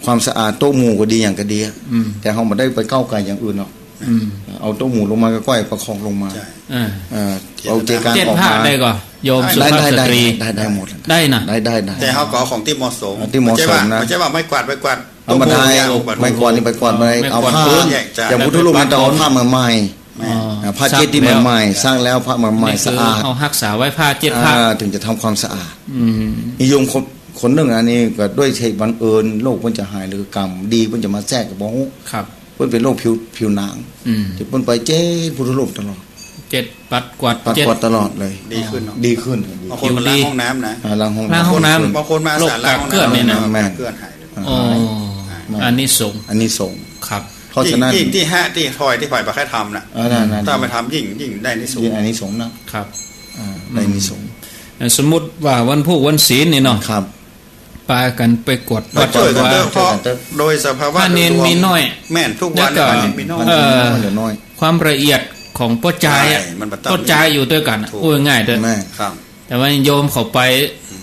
ความสะอาดโต๊ะหมู่ก็ดีหยังก็ดีอะ อืม แต่เฮาบ่ได้ไปก้าวก่ายอย่างอื่นหรอก อืม เอาโต๊ะหมู่ลงมาก็ก้อยประคองลงมา ใช่ เออ เออ เอาเจตนา เจตนา เจ๊ด ออกมา พระได้ก่อ โยมสุภาพสตรี ได้ ได้ ได้ ได้หมด ได้นะ ได้ ได้ ได้ แต่เฮาก็เอาของตี้เหมาะสม เอาตี้เหมาะสมนะ บ่ใจ้ว่า บ่ใจ้ว่าไม้กวาด ไม้กวาด เอามาได้ โต๊ะหมู่ ไม้กวาดนี่ไปกวาดบ่ได้ ไม้กวาด เอาผ้า แยกจาน อย่างพุทธรูปมันต้องเอาผ้าใหม่ๆ แม่น อ๋อ อ่า ผ้าเจ๊ดตี้ใหม่ๆ ซักแล้ว ซักแล้ว ผ้าใหม่ๆ นี่คือ สะอาด เฮาฮักษาไว้ผ้าเจ๊ดผ้า อ่า ถึงจะทำความสะอาด อืม นิยมคน คนนึ่งอันนี้ก็ด้วยเหตุบังเอิญโรคเปิ้นจะหายหรือกรรมดีเปิ้นจะมาแทรกก็บ่ฮู้ ครับ เปิ้นเป๋นโรคผิว ผิวหนัง อืม ตี้เปิ้นไปเจ๊พุทธรูปตลอด เจ๊ปัดกวาด ปัดกวาด เจ๊ ตลอดเลย ดีขึ้นเนาะ ดีขึ้น บางคนก็ล้างห้องน้ำนะ อ่า ล้างห้องน้ำ ล้างห้องน้ำ บางคนมาอาสาล้างห้องน้ำ โรคกากเกลื่อนนี่นะ แม่น กากเกลื่อนหายเลย อ๋อ แม่น อานิสงส์ อานิสงส์ ครับ เพราะฉะนั้น ยิ่ง ยิ่งตี้ฮะ ตี้ถอย ตี้ถอยไปใค่ทำน่ะ เออ นั่นๆ ถ้าไปทำยิ่ง ยิ่งได้อานิสงส์ ยิ่งอานิสงส์นะ ครับ อ่า ได้อานิสงส์ อืม สมมุติว่าวันพูกวันศีลนี่เนาะ ครับ ปากั๋นไปกวด ไปช่วยกั๋นเต๊อะ วัด เพราะโดยสภาวะ พระเณร โดยรวม มีน้อย แม่น ทุกวัน แล้วก็ พระเณรมีน้อย เอ่อ เหลือน้อย ความละเอียดของป้อจายอะ ใช่ มันบ่ต้อง ป้อจายอยู่ตวยกั๋นอะ ถูก อู้ง่ายๆ เต๊อะ แม่น ครับ แต่ว่าโยมเขาไป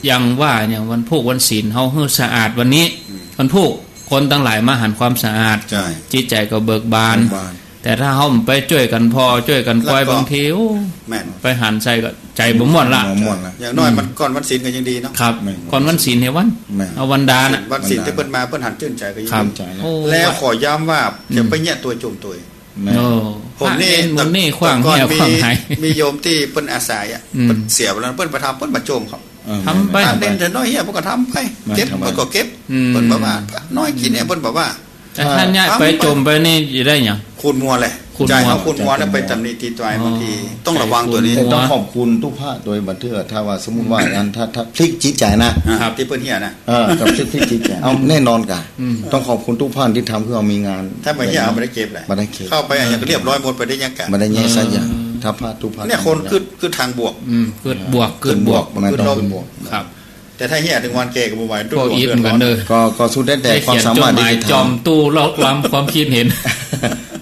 อย่างว่า อย่างวันพูกวันศีล เฮาหื้อสะอาดวันนี้ อืม วันพูก คนตังหลายมาหันความสะอาด ใช่ จิตใจ๋ก็เบิกบาน เบิกบาน แต่ถ้าเฮาไปจ้วยกั๋นผ่อ จ้วยกั๋นปอย แล้วก็ บางที โอ้ แม่น ไปหันใส่ก็ใจ๋บ่ม่วนละ บ่ม่วนละ อย่างน้อยมัน อืม ก่อนวันศีลก็ยังดีเนาะ ครับ แม่น ก่อนวันศีลเหียวัน แม่น เอาวันดาน่ะ วันศีล วันดา ตี้เปิ้นมา เปิ้นหันจื้นใจ๋ก็ยังดี ครับ จื้นใจ๋ละ โอ้ แล้วขอย้ำว่า อืม จะไปเยียะตวยจุมตวย แม่น โอ้ ผมนี่ พระเณรหมู่นี่ขว้างเหีย แต่ก่อนมี ขว้างหาย มีโยมตี้เปิ้นอาศัยอะ อืม เปิ้นเสียไปแล้ว เปิ้นไปทำ เปิ้นบ่โจ้มครับ เออ ทำไป แม่น พระเณรแต่น้อยเหีย เปิ้นก็ทำไป แม่น เก็บ ทำไป เปิ้นก็เก็บ อืม เปิ้นบ่ว่า น้อยกิ๋นเนี่ย เปิ้นบ่ว่า แต่ถ้าเยียะไปโจ้มไปนี่จะได้หยัง ขุ่นมัวแหละ ขุ่นมัว ใจ๋เฮาขุ่นมัวแล้วไปตำหนิตีตราย อ๋อ บางทีต้องระวังตวยนี้ แต่ต้องขอบคุณตุ๊พระตวยบางเตื้อ ถ้าว่าสมมุติว่าอัน ถ้า ถ้าพลิกจิตใจ๋นะ อ่า ครับ ตี้เปิ้นเหียนะ เออ กับพลิก พลิกจิตใจ๋ เอาแน่นอนก่ะ อืม ต้องขอบคุณตุ๊พระตี้ทำหื้อเฮามีงาน ถ้าบ่เหีย เอาบ่ได้เก็บแหละ บ่ได้เก็บ เข้าไปอะ อย่างก็เรียบร้อยหมด บ่ได้หยังก่ะ บ่ได้แยะสักอย่าง อืม ถ้าพระตุ๊พระ เนี่ยคนกึ๊ด กึ๊ดทางบวก อืม กึ๊ดบวก กึ๊ดบวก กึ๊ดบวก มันต้องกึ๊ดลบ กึ๊ดบวก ครับ แต่ถ้าเหียถึงวันแก่ก็บ่ไหว กลัวอิดเหมือนกั๋นเด้อ ก็ ก็สุดแต๊แต่ ได้ ความ เขียน สามารถ จดหมาย ตี้จะทำ จ่อมตู้เล่าความ ความคิดเห็น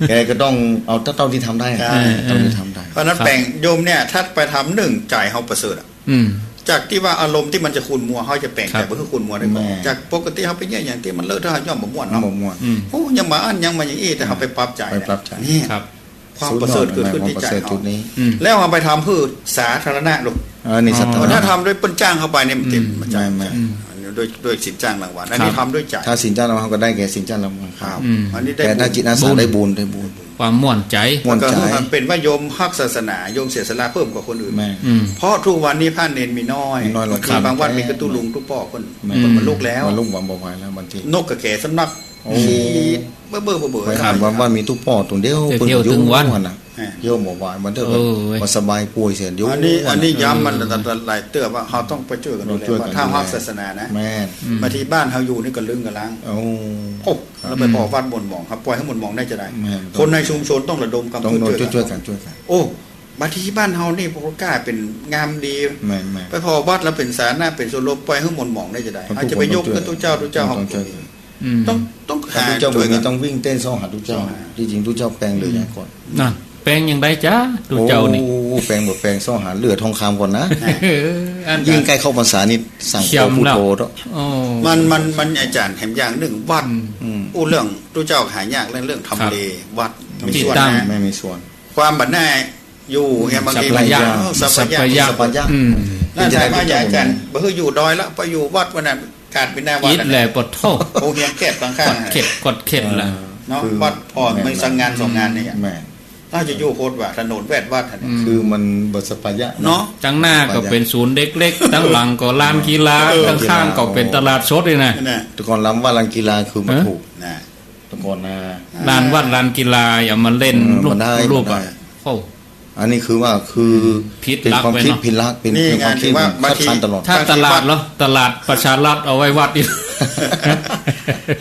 แกก็ต้องเอาเต้าตี้ทำได้ ใช่ เต้าตี้ทำได้ เพราะฉะนั้น ครับ แป๋งโยมเนี่ย ถ้าไปทำนึ่งใจ๋เฮาประเสริฐอะ อืม จากตี้ว่าอารมณ์ตี้มันจะขุ่นมัว เฮาจะแป๋ง ครับ ใจ๋บ่หื้อขุ่นมัวได้ก่อน แม่น จากปกติเฮาไปเยียะอย่างตี้มันเลอะเทอะ ย่อมบ่ม่วนเนาะ บ่ม่วน อืม โอ้ ยังมาอั้นยังมาอย่างอี้ แต่เฮาไปปรับใจ๋ ไปปรับใจ๋ เนี่ย ครับ ความประเสริฐเกิดขึ้นตี้ใจ๋เฮา สุดยอดเลย ความประเสริฐจุดนี้ อืม แล้วเอาไปทำหื้อสาธารณะลูก เออ นี่ อ๋อ สาธารณะ ถ้าทำโดยเปิ้นจ้างเข้าไปเนี่ยมันเต็ม อืม มันจ่าย แม่นๆ อันนี้ด้วย ด้วยสินจ้างรางวัล อันนี้ ครับ ทำด้วยใจ๋ ถ้าสินจ้างรางวัลก็ได้แก่สินจ้างรางวัลครับ อืม อันนี้ได้ แต่ถ้า บุญ จิตอาสาได้บุญ ได้บุญ ความม่วนใจ๋ ม่วนใจ๋ แล้วก็มันเป๋นว่าโยมฮักศาสนา โยมเสียสละเพิ่มกว่าคนอื่น แม่น อืม เพราะทุกวันนี้พระเณรมีน้อย มีน้อยลง บางทีบางวัด ครับ มีแค่ตุ๊ลุงตุ๊ป้อคน แม่น คนบรรลุแล้ว บรรลุ บ่ไหวแล้วบางที นกกะแขสำนัก โอ้ ขี้เบ้อๆ เบ้อๆ ไปหันว่า ว่ามีตุ๊ป้อตนเดียว เที่ยว เปิ้นก็อยู่ ตึงวัน หั้นน่ะ อ่า เที่ยวบ่ไหว มันเถอะ เออ บ่สบายป่วยเสียอยู่ อันนี้ อันนี้ย้ำมัน หั้นน่ะ หลายเตื้อว่าเฮาต้องไปจ้วยกั๋นดูแล ต้องจ้วยกั๋น ว่าถ้า ดูแล ฮักศาสนานะ แม่น อืม บางทีบ้านเฮาอยู่นี่ก็ลึงกะลัง โอ้ โอ้ ครับ แล้วไปผ่อวัดหม่นหมอง เฮาปล่อยหื้อหม่นหมองได้จาใด แม่น คนในชุมชนต้องระดมกำลัง ต้อง ช่วยกั๋น ช่วยกั๋น ช่วยกั๋น โอ้ บางทีบ้านเฮานี่พวกกล้าเป๋นงามดี แม่นๆ ไปผ่อวัดแล้วเป๋นสาธารณะ เป๋นสวนรวม ปล่อยหื้อหม่นหมองได้จาใด ต้อง อาจจะไปยก ต้อง ขึ้นตุ๊เจ้า ตุ๊เจ้า ต้อง เฮา ช่วยกั๋น อืม ต้อง ต้องหา ตุ๊เจ้า ช่วยกั๋น บ่มีต้องวิ่งเต้นซอกหาตุ๊เจ้า ใช่ ตี้จริงตุ๊เจ้าแป๋งเหลืออย่างก่อน นั่น แป๋งยังได้จ้า ตุ๊เจ้านี่ โอ้ แป๋งบ่แป๋งซอกหาเหลือทองคำก่อนนะ เออ อัน ยิ่งใก้เข้าพรรษานี่สั่ง เขียม โพ พุทโธ แล้ว เถอะ โอ้ มัน มัน มันอาจารย์แถมอย่างนึ่งวัด อืม อืม อู้เรื่องตุ๊เจ้าหายากเรื่อง เรื่องทำเล ครับ วัด ตี้ มีส่วน ตั้ง นะ แม่นมีส่วน ความบ่แน่ อยู่เนี่ย อืม บางที สัปปายะ เออ สัปปายะ สัปปายะ สัปปายะ อืม นั่นแหละ เปิ้นจะได้ ว่าอย่างอาจารย์ บ่คืออยู่ดอยละ ไปอยู่วัดวันนั้น กาดเป๋นหน้าวัด อิดแหละ ปะโถ โอ้ เฮียนแคบข้างๆ กอดเข็ด กอดเข็ดละ เออ เนาะ คือ วัดผ่อน แม่น มันสักงานสองงานเนี่ย แม่น น่าจะอยู่โคตรว่าถนนแวดวัดเนี่ย อืม คือมันบ่สัปปายะ เนาะ ตังหน้าก็เป๋นศูนย์เด็กเล็ก ตังหลังก็ลานกีฬา เออ ตังข้างก็เป๋นตลาดสดนี่นะ นั่นน่ะ แต่ก่อนลานวัดลานกีฬาคือมัน เออ ถูก น่ะ แต่ก่อนนะ ลานวัดลานกีฬาอย่ามาเล่น เออ ลูก บ่ได้ ลูก บ่ได้ อะ โอ้ อันนี้คือว่า คือ ผิดหลัก เป๋นความคิด ไปเนาะ ผิดหลัก เป๋น นี่ เป๋นความคิด ไง ถือว่า บางที คัดค้านตลอด ถ้าตลาดเหรอ ตลาดประชารัฐเอาไว้วัดนี่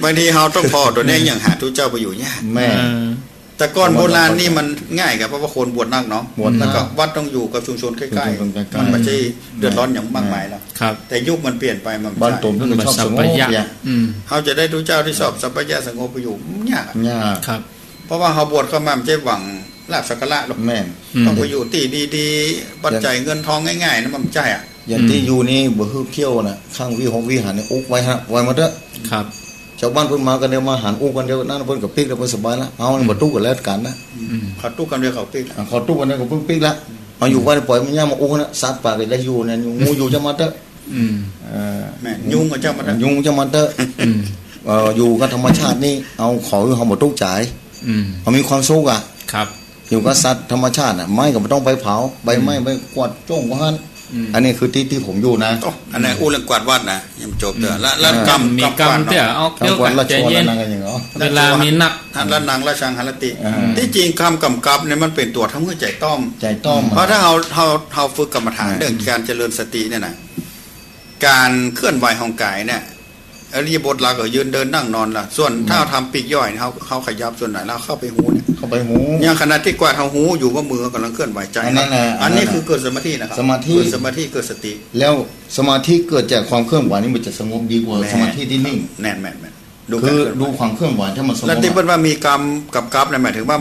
บางทีเฮาต้องผ่อตั๋วเนี้ย อย่างหาตุ๊เจ้าไปอยู่ยาก แม่น เออ แต่ก่อนโบราณนี่มันง่ายครับ เพราะว่าคนบวชนักเนาะ บวชนัก แล้วก็วัดต้องอยู่กับชุมชนใกล้ๆ ชุมชนใกล้ๆ มันบ่ใช่เดือดร้อนหยังมากมายแล้ว ครับ แต่ยุคมันเปลี่ยนไป มันบ่ใช่ บ้านโตนเปิ้นก็ชอบสงบ สัปปายะ อย่าง อืม เฮาจะได้ตุ๊เจ้าตี้ชอบสัปปายะสงบไปอยู่ ยากอะ ยาก ครับ เพราะว่าเฮาบวชเข้ามามันบ่ใจ้หวังลาภสักการะหรอก แม่น อืม ต้องไปอยู่ตี้ดีๆ ปัจจัยเงินทองง่ายๆ นะ มันบ่ใจ้อะ อย่างตี้ อืม อยู่นี่บ่หื้อเที่ยวนะ ข้างวิหงวิหารนี่อุ๊กไว้ฮะ ไว้หมดเต๊อะ ครับ จาวบ้านเปิ้นมากั๋นเดียว มาหันอุ๊กกั๋นเดียว นั่นเปิ้นก็ปิ๊กแล้ว เปิ้นสบายละ เฮานี่ อืม บ่ตุ๊กกั๋นแล้วกั๋นนะ อืม เขาตุ๊กกั๋นเดียวเขาปิ๊กละ อ่า เขาตุ๊กกั๋นเดียวเขาปิ๊กปิ๊กละ มาอยู่บ้านปล่อยมันย่างมาอุ๊กนะ สัตว์ป่าก็ได้อยู่เนี่ย งูอยู่จะมาเต๊อะ อืม เออ แม่น ยุงก็จะมาเต๊อะ ยุงจะมาเต๊อะ อืม เอ่อ อยู่กับธรรมชาตินี่ เอาของเฮาบ่ตุ๊กใจ๋ อืม เฮามีความสุขอะ ครับ อยู่กับสัตว์ธรรมชาติน่ะ ไม้ก็บ่ต้องไปเผา ใบไม้ อืม ไปกวาดจ้งกวาดหั้น อืม อันนี้คือตี้ ตี้ผมอยู่นะ โอ้ อันนั้นอู้เรื่องกวาดวัดนะ ยังบ่จบเตื้อ อืม ละ ละ อ่า กรรม มีกรรม กวาด เตื้อ เนาะ เอา กรรมกวาด เดี๋ยว ละ ใจ ชั่ว เย็น ละนังกันอย่างเนาะ เวลามีนัก ละนังละชังหรติ อ่า ตี้จริงกรรมกับกัปเนี่ยมันเป๋นตั๋วทำหื้อใจ๋ต้อม ใจ๋ต้อม เพราะถ้าเฮา เฮา เฮาฝึกกรรมฐาน อ่า เรื่องก๋านเจริญสติเนี่ยนะ ก๋านเคลื่อนไหวของก๋ายเนี่ย อิริยาบถหลักก็ยืนเดินนั่งนอนละ ส่วน อืม ถ้าเฮาทำปีกย่อยเนี่ย เฮา เฮาขยับส่วนไหนแล้วเข้าไปฮู้เนี่ย เข้าไปฮู้ อย่างขณะตี้กวาดเฮาฮู้อยู่ว่ามือก๋ำลังเคลื่อนไหว ใจ๋ อันนั้นแหละ อันนี้ อันนั้นแหละ คือกึศมาธินะครับ สมาธิ กึศมาธิ กึศสติ แล้วสมาธิเกิดจากความเคลื่อนไหวนี่มันจะสงบดีกว่า แม่น สมาธิตี้นิ่ง แม่น แม่น แม่น ดู คือ ก๋านเคลื่อนไหว ดูความเคลื่อนไหวถ้ามันสงบ แล้วตี้เปิ้นว่ามีกรรมกับกัปเนี่ยหมายถึงว่า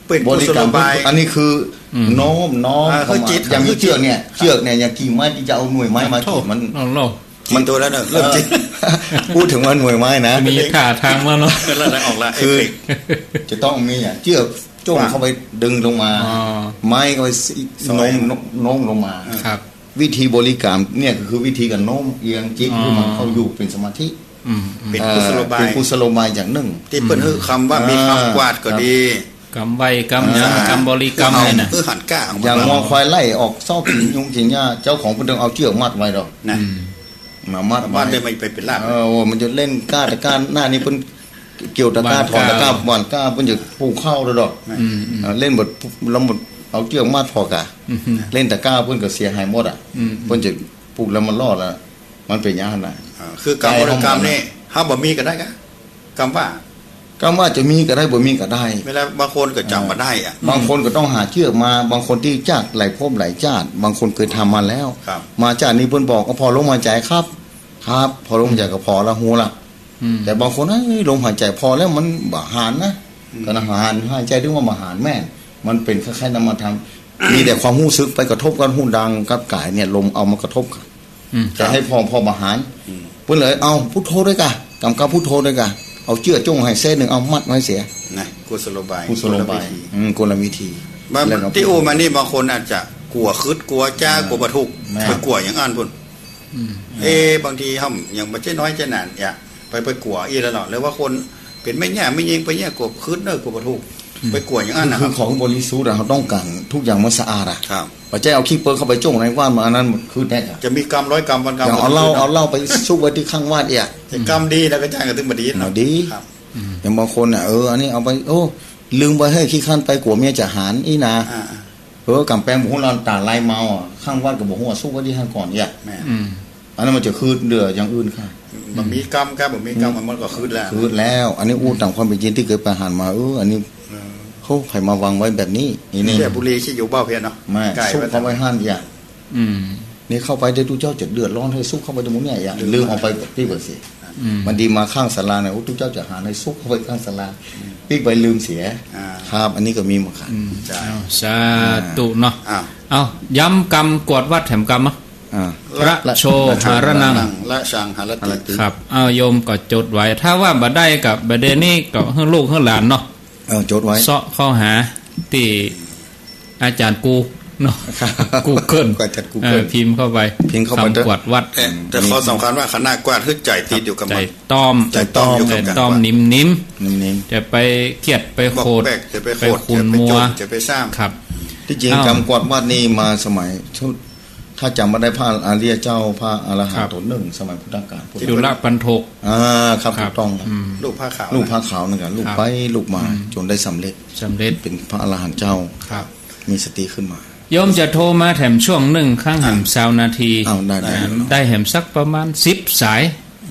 เป๋นกุศโลบาย บริกรรม อันนี้คือ อืม น้อม น้อม อ่า เข้ามา คือจิต อย่างมีเจื้อกเนี่ย คือจิต เจื้อกเนี่ย อย่างกิ่งไม้ตี้จะเอาหน่วยไม้มา โถ่ กิ่งมัน เอาเล่า มัน จิตตัวแล้วเนอะ เริ่มจิต เออ พูดถึงว่าหน่วยไม้นะ มีท่าทางแล้วเนาะ แล้วได้ออกละ คือ เอฟเฟกต์ จะต้องมีอ่ะ เจื้อกจ้วง ว่า เข้าไปดึงลงมา อ๋อ ไม้เข้าไปสิ สอย โน้ม โน้มลงมา ครับ วิธีบริกรรมเนี่ยก็คือวิธีก๋านโน้มเอียงจิต อ๋อ หื้อมันเข้าอยู่เป๋นสมาธิ อืม อืม เป๋นกุศโลบาย เอ่อ เป๋นกุศโลบายอย่างนึ่ง ตี้เปิ้นหื้อคำว่า อ่า มีกรรมกวาดก็ดี ครับ กรรมไหว้ กรรมหยัง อ่า กรรมบริกรรมเนี่ยนะ คือหันก้าออกมา อย่างงัวควายไล่ออกซอกกิ๋นยุงกิ๋นหญ้า เจ้าของเปิ้นต้องเอาเจื้อกมัดไว้ดอก นะ อืม มามัดไว้ มัดเลยมันไปเป๋นลาภ เออ โอ้ มันจะเล่นก้าตะกร้าหน้านี่เปิ้นเกี่ยวตะกร้า หว่านก้า ถอนตะกร้า หว่านก้า เปิ้นจะปลูกข้าวแล้วดอก อืม อืม เออ เล่นบท แล้วบทเอาเจื้อกมัดผ่อก่า อืม เล่นตะกร้าเปิ้นก็เสียหายหมดอ่ะ อืม เปิ้นจะปลูกแล้วมันรอดแล้ว มันเป๋นอย่างนั้นนะ อ่า คือกรรมบริกรรมนี่ เฮาบ่มีก็ได้กะ กรรมว่า กรรมว่าจะมีก็ได้ บ่มีก็ได้ เวลาบางคนก็จ๋ำบ่ได้อะ บางคนก็ต้องหาเจื้อกมา บางคนตี้จากหลายภพหลายจาติ บางคนเกยทำมาแล้ว ครับ มาจาตินี้เปิ้นบอกก็ผ่อลมหายใจ๋ครับ ครับ ผ่อลมหายใจ๋ก็ผ่อละฮู้ละ อืม แต่บางคน เอ้ย ลมหายใจ๋ผ่อแล้วมันบ่หานนะ อืม ก็นะหาน หายใจ๋ถึงว่าบ่หานแม่น มันเป๋นคล้ายๆนามธรรม มีแต่ความฮู้สึกไปกระทบกับฮู้ดังกับก๋ายเนี่ย ลมเอามากระทบกั๋น อืม จะหื้อผ่อ ผ่อบ่หาน อืม เปิ้นเลย เอาพุทโธด้วยก่า กำกับพุทโธด้วยก่า เอาเจื้อกจ้วงหื้อเส้นนึ่ง เอามัดไว้เสีย นะ กุศโลบาย กุศโลบาย คนละวิธี อืม คนละวิธี บาง แล้วก็ ตี้อู้มานี่บางคนอาจจะกั๋วขึด กั๋วจ๊า อ่า กั๋วบ่ถูก แม่น ไปกั๋วอย่างอั้นปู้น อืม เอ๊ะ บางทีเฮายังบ่ใจ้น้อยใจ้หนาเยียะ ไป ไปกั๋วอี้แล้วเนาะ หรือว่าคนเป๋นแม่หญ้าแม่ยิงไปเนี่ย กั๋วขึดเน่อ กั๋วบ่ถูก อืม ไปกั๋วอย่างอั้นนะ คือ ครับ ของบริสุทธิ์อะ เฮาต้องก๋านทุกอย่างมันสะอาดอะ ครับ บ่ใจ้เอาขี้เปิ้ลเข้าไปจ้วงในวัดมา อันนั้นมันคือแน่อะ จะมีกรรมร้อยกรรมพันกรรม อย่างเอาเหล้า ก็คือ เอาเหล้าไปซุกไว้ตี้ข้างวัดเยียะ แต่กรรมดีแล้วก็จ้างก็ตึงบ่ดีเนาะ บ่ดี ครับ อืม อย่างบางคนน่ะ เออ อันนี้เอาไป โอ้ ลืมไว้ เฮ้ย ขี้คร้านไปกั๋วเมียจะหานอี้นา อ่า เออ ก๋ำแปงบ่ฮู้แล้ว ต๋าลายเมาอะ ข้างวัดก็บ่ฮู้ ซุกไว้ตี้หั้นก่อนเยียะ แม่น อืม อันนั้นมันจะคือเหลืออย่างอื่นค่ะ บ่มีกรรมครับ บ่มีกรรม อืม มันก็คือแล้ว คือแล้ว อันนี้อู้ต๋ามความเป๋นจริงตี้เกยไปหันมา เออ อันนี้ เออ โห ใผมาวางไว้แบบนี้ นี่ นี่ เสียบุหรี่ขี้อยู่เบ้าเพี้ยนเนาะ แม่ ใก้ ซุกเข้าไว้หั้นเยียะ อืม นี่เข้าไปตี้ตุ๊เจ้าจะเดือดร้อน หื้อซุกเข้าไปตี้หมู่เนี่ยเยียะ ลืมเอาไปปิ๊กไว้เสีย อืม บางทีมาข้างศาลาเนี่ย โอ้ ตุ๊เจ้าจะหาน หื้อซุกเข้าไปข้างศาลา ปิ๊กไปลืมเสีย อ่า ครับ อันนี้ก็มีเหมือนกั๋น อืม ใจ้ อ้าว สาธุเนาะ อ้าว อ้าว ย้ำกำกวดวัดแถมกำเนาะ อ่า พระโชหารนัง ละชังหรติ ครับ อ้าว โยมก็จดไว้ ถ้าว่าบ่ได้ก็บ่าเดี่ยวนี้ก็หื้อลูกหื้อหลานเนาะ เออ จดไว้ เซาะเข้าหาตี้อาจ๋ารย์กูเนาะ ครับ กูเกิล ก็อาจ๋ารย์กูเกิล เออ พิมพ์เข้าไป พิมพ์เข้าไป กำกวดวัด แต่ แต่ข้อสำคัญว่าขณะกวาดหื้อใจ๋ติดอยู่กับมัน ใจ๋ต้อม ใจ๋ต้อมอยู่กับ ใจ๋ต้อมนิ่มๆ นิ่มๆ จะไปเคียดไปโขด บอกแปลก จะไปโขด จะไปขุ่นมัว จะไปโจร จะไปซ่าม ครับ ตี้จริง อ้าว กำกวดวัดนี่มาสมัย ถ้าจ๋ำบ่ได้พระอริยเจ้า พระอรหันต์ ครับ ต๋นนึ่ง สมัยพุทธกาล จุลปัณโฑก อ่า ครับ ครับ ถูกต้องครับ อืม รูปผ้าขาว รูปผ้าขาวนั่นกะ รูป ครับ ไปรูปมา อืม จ๋นได้สำเร็จ สำเร็จ เป๋นพระอรหันต์เจ้า ครับ มีสติขึ้นมา โยมจะโทรมาแถมช่วงนึ่ง ข้างแหม อ่า ซาวนาที อ้าว ได้ ได้ ได้แหมสักประมาณสิบสาย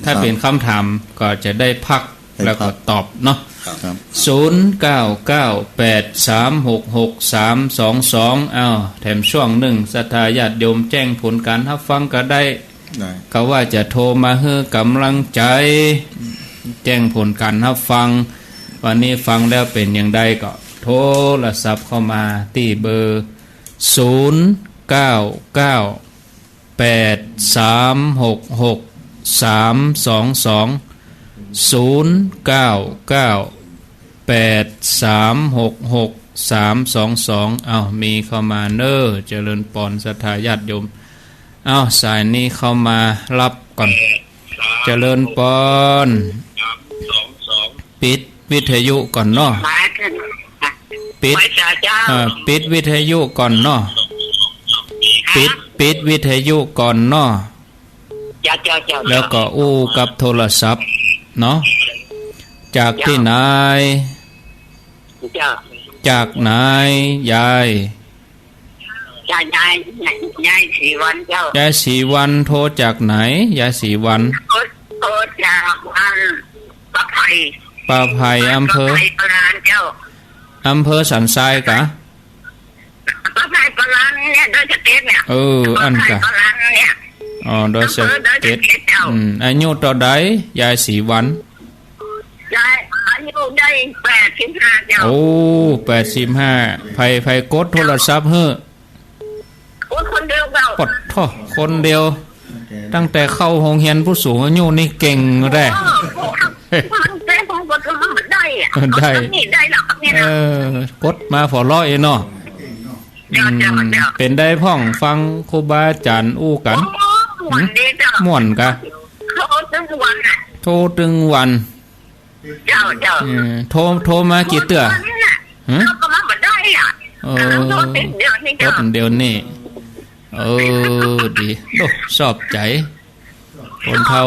ถ้า ครับ เป๋นกำถามก็จะได้พัก ได้พัก แล้วก็ตอบเนาะ ครับ ครับ ศูนย์เก้าเก้าแปดสามหกหกสามสองสอง อ้าว แถมช่วงนึ่ง ศรัทธาญาติโยมแจ้งผลก๋านฮับฟังก็ได้ ได้ ก็ว่าจะโทรมาหื้อก๋ำลังใจ๋ แจ้งผลก๋านฮับฟัง วันนี้ฟังแล้วเป๋นอย่างใดก็โทรศัพท์เข้ามาตี้เบอร์ ศูนย์เก้าเก้าแปดสามหกหกสามสองสอง ศูนย์เก้าเก้าแปดสามหกหกสามสองสอง อ้าว มีเข้ามาเน้อ เจริญปอน ศรัทธาญาติโยม อ้าว สายนี้เข้ามาฮับก่อน เจริญปอน ปิดวิทยุก่อนเนาะ มาเถิด ปิด ไหว้สาเจ้า เอ่อ ปิดวิทยุก่อนเนาะ ฮะ ปิด ปิดวิทยุก่อนเนาะ เจ้า เจ้า เจ้า แล้วก็อู้กับโทรศัพท์เนาะ จากตี้ไหน เจ้า จากไหน ยาย ยาย ยาย ยายศรีวรรณเจ้า ยายศรีวรรณโทรจากไหน ยายศรีวรรณ โทร โทรจากบ้านป่าไผ่ ป่าไผ่ อำเภอ ป่าไผ่ปราณเจ้า อำเภอสันทรายกะ ป่าไผ่ปราณเนี่ย ดอยสะเก็ดเนี่ย เออ อั้นกะ ป่าไผ่ปราณเนี่ย อ๋อ ดอยสะเก็ด อำเภอดอยสะเก็ดเจ้า อืม อายุเต้าใด ยายศรีวรรณ ยายอายุได้แปดสิบห้าเจ้า โอ้ แปดสิบห้า ใผ ใผกดโทรศัพท์หื้อ กดคนเดียวเจ้า ปะโธ่ คนเดียว ตั้งแต่เข้าโฮงเฮียนผู้สูงอายุนี่เก่งแต๊ โอ้ มันเป็นของกดมันได้อะ ได้ นี่ได้แล้วครับเนี่ยนะ เออ กดมาผ่อเลาะเองเนาะ เจ้า เจ้า อืม เจ้า เป๋นใดพ่อง ฟังครูบาอาจ๋ารย์อู้กั๋น โอ้ ม่วนดีเจ้า ม่วนกะ โทรตึงวันน่ะ โทรตึงวัน เจ้า เจ้า เออ โทร โทรมากี่เตื้อ วันน่ะ ฮะ เขาก็มาบ่ได้อะ เออ กำลังโทรติดเดี๋ยวนี้ กดเดี๋ยวนี้ เออ ดี โอ้ ชอบใจ๋ คนเฒ่า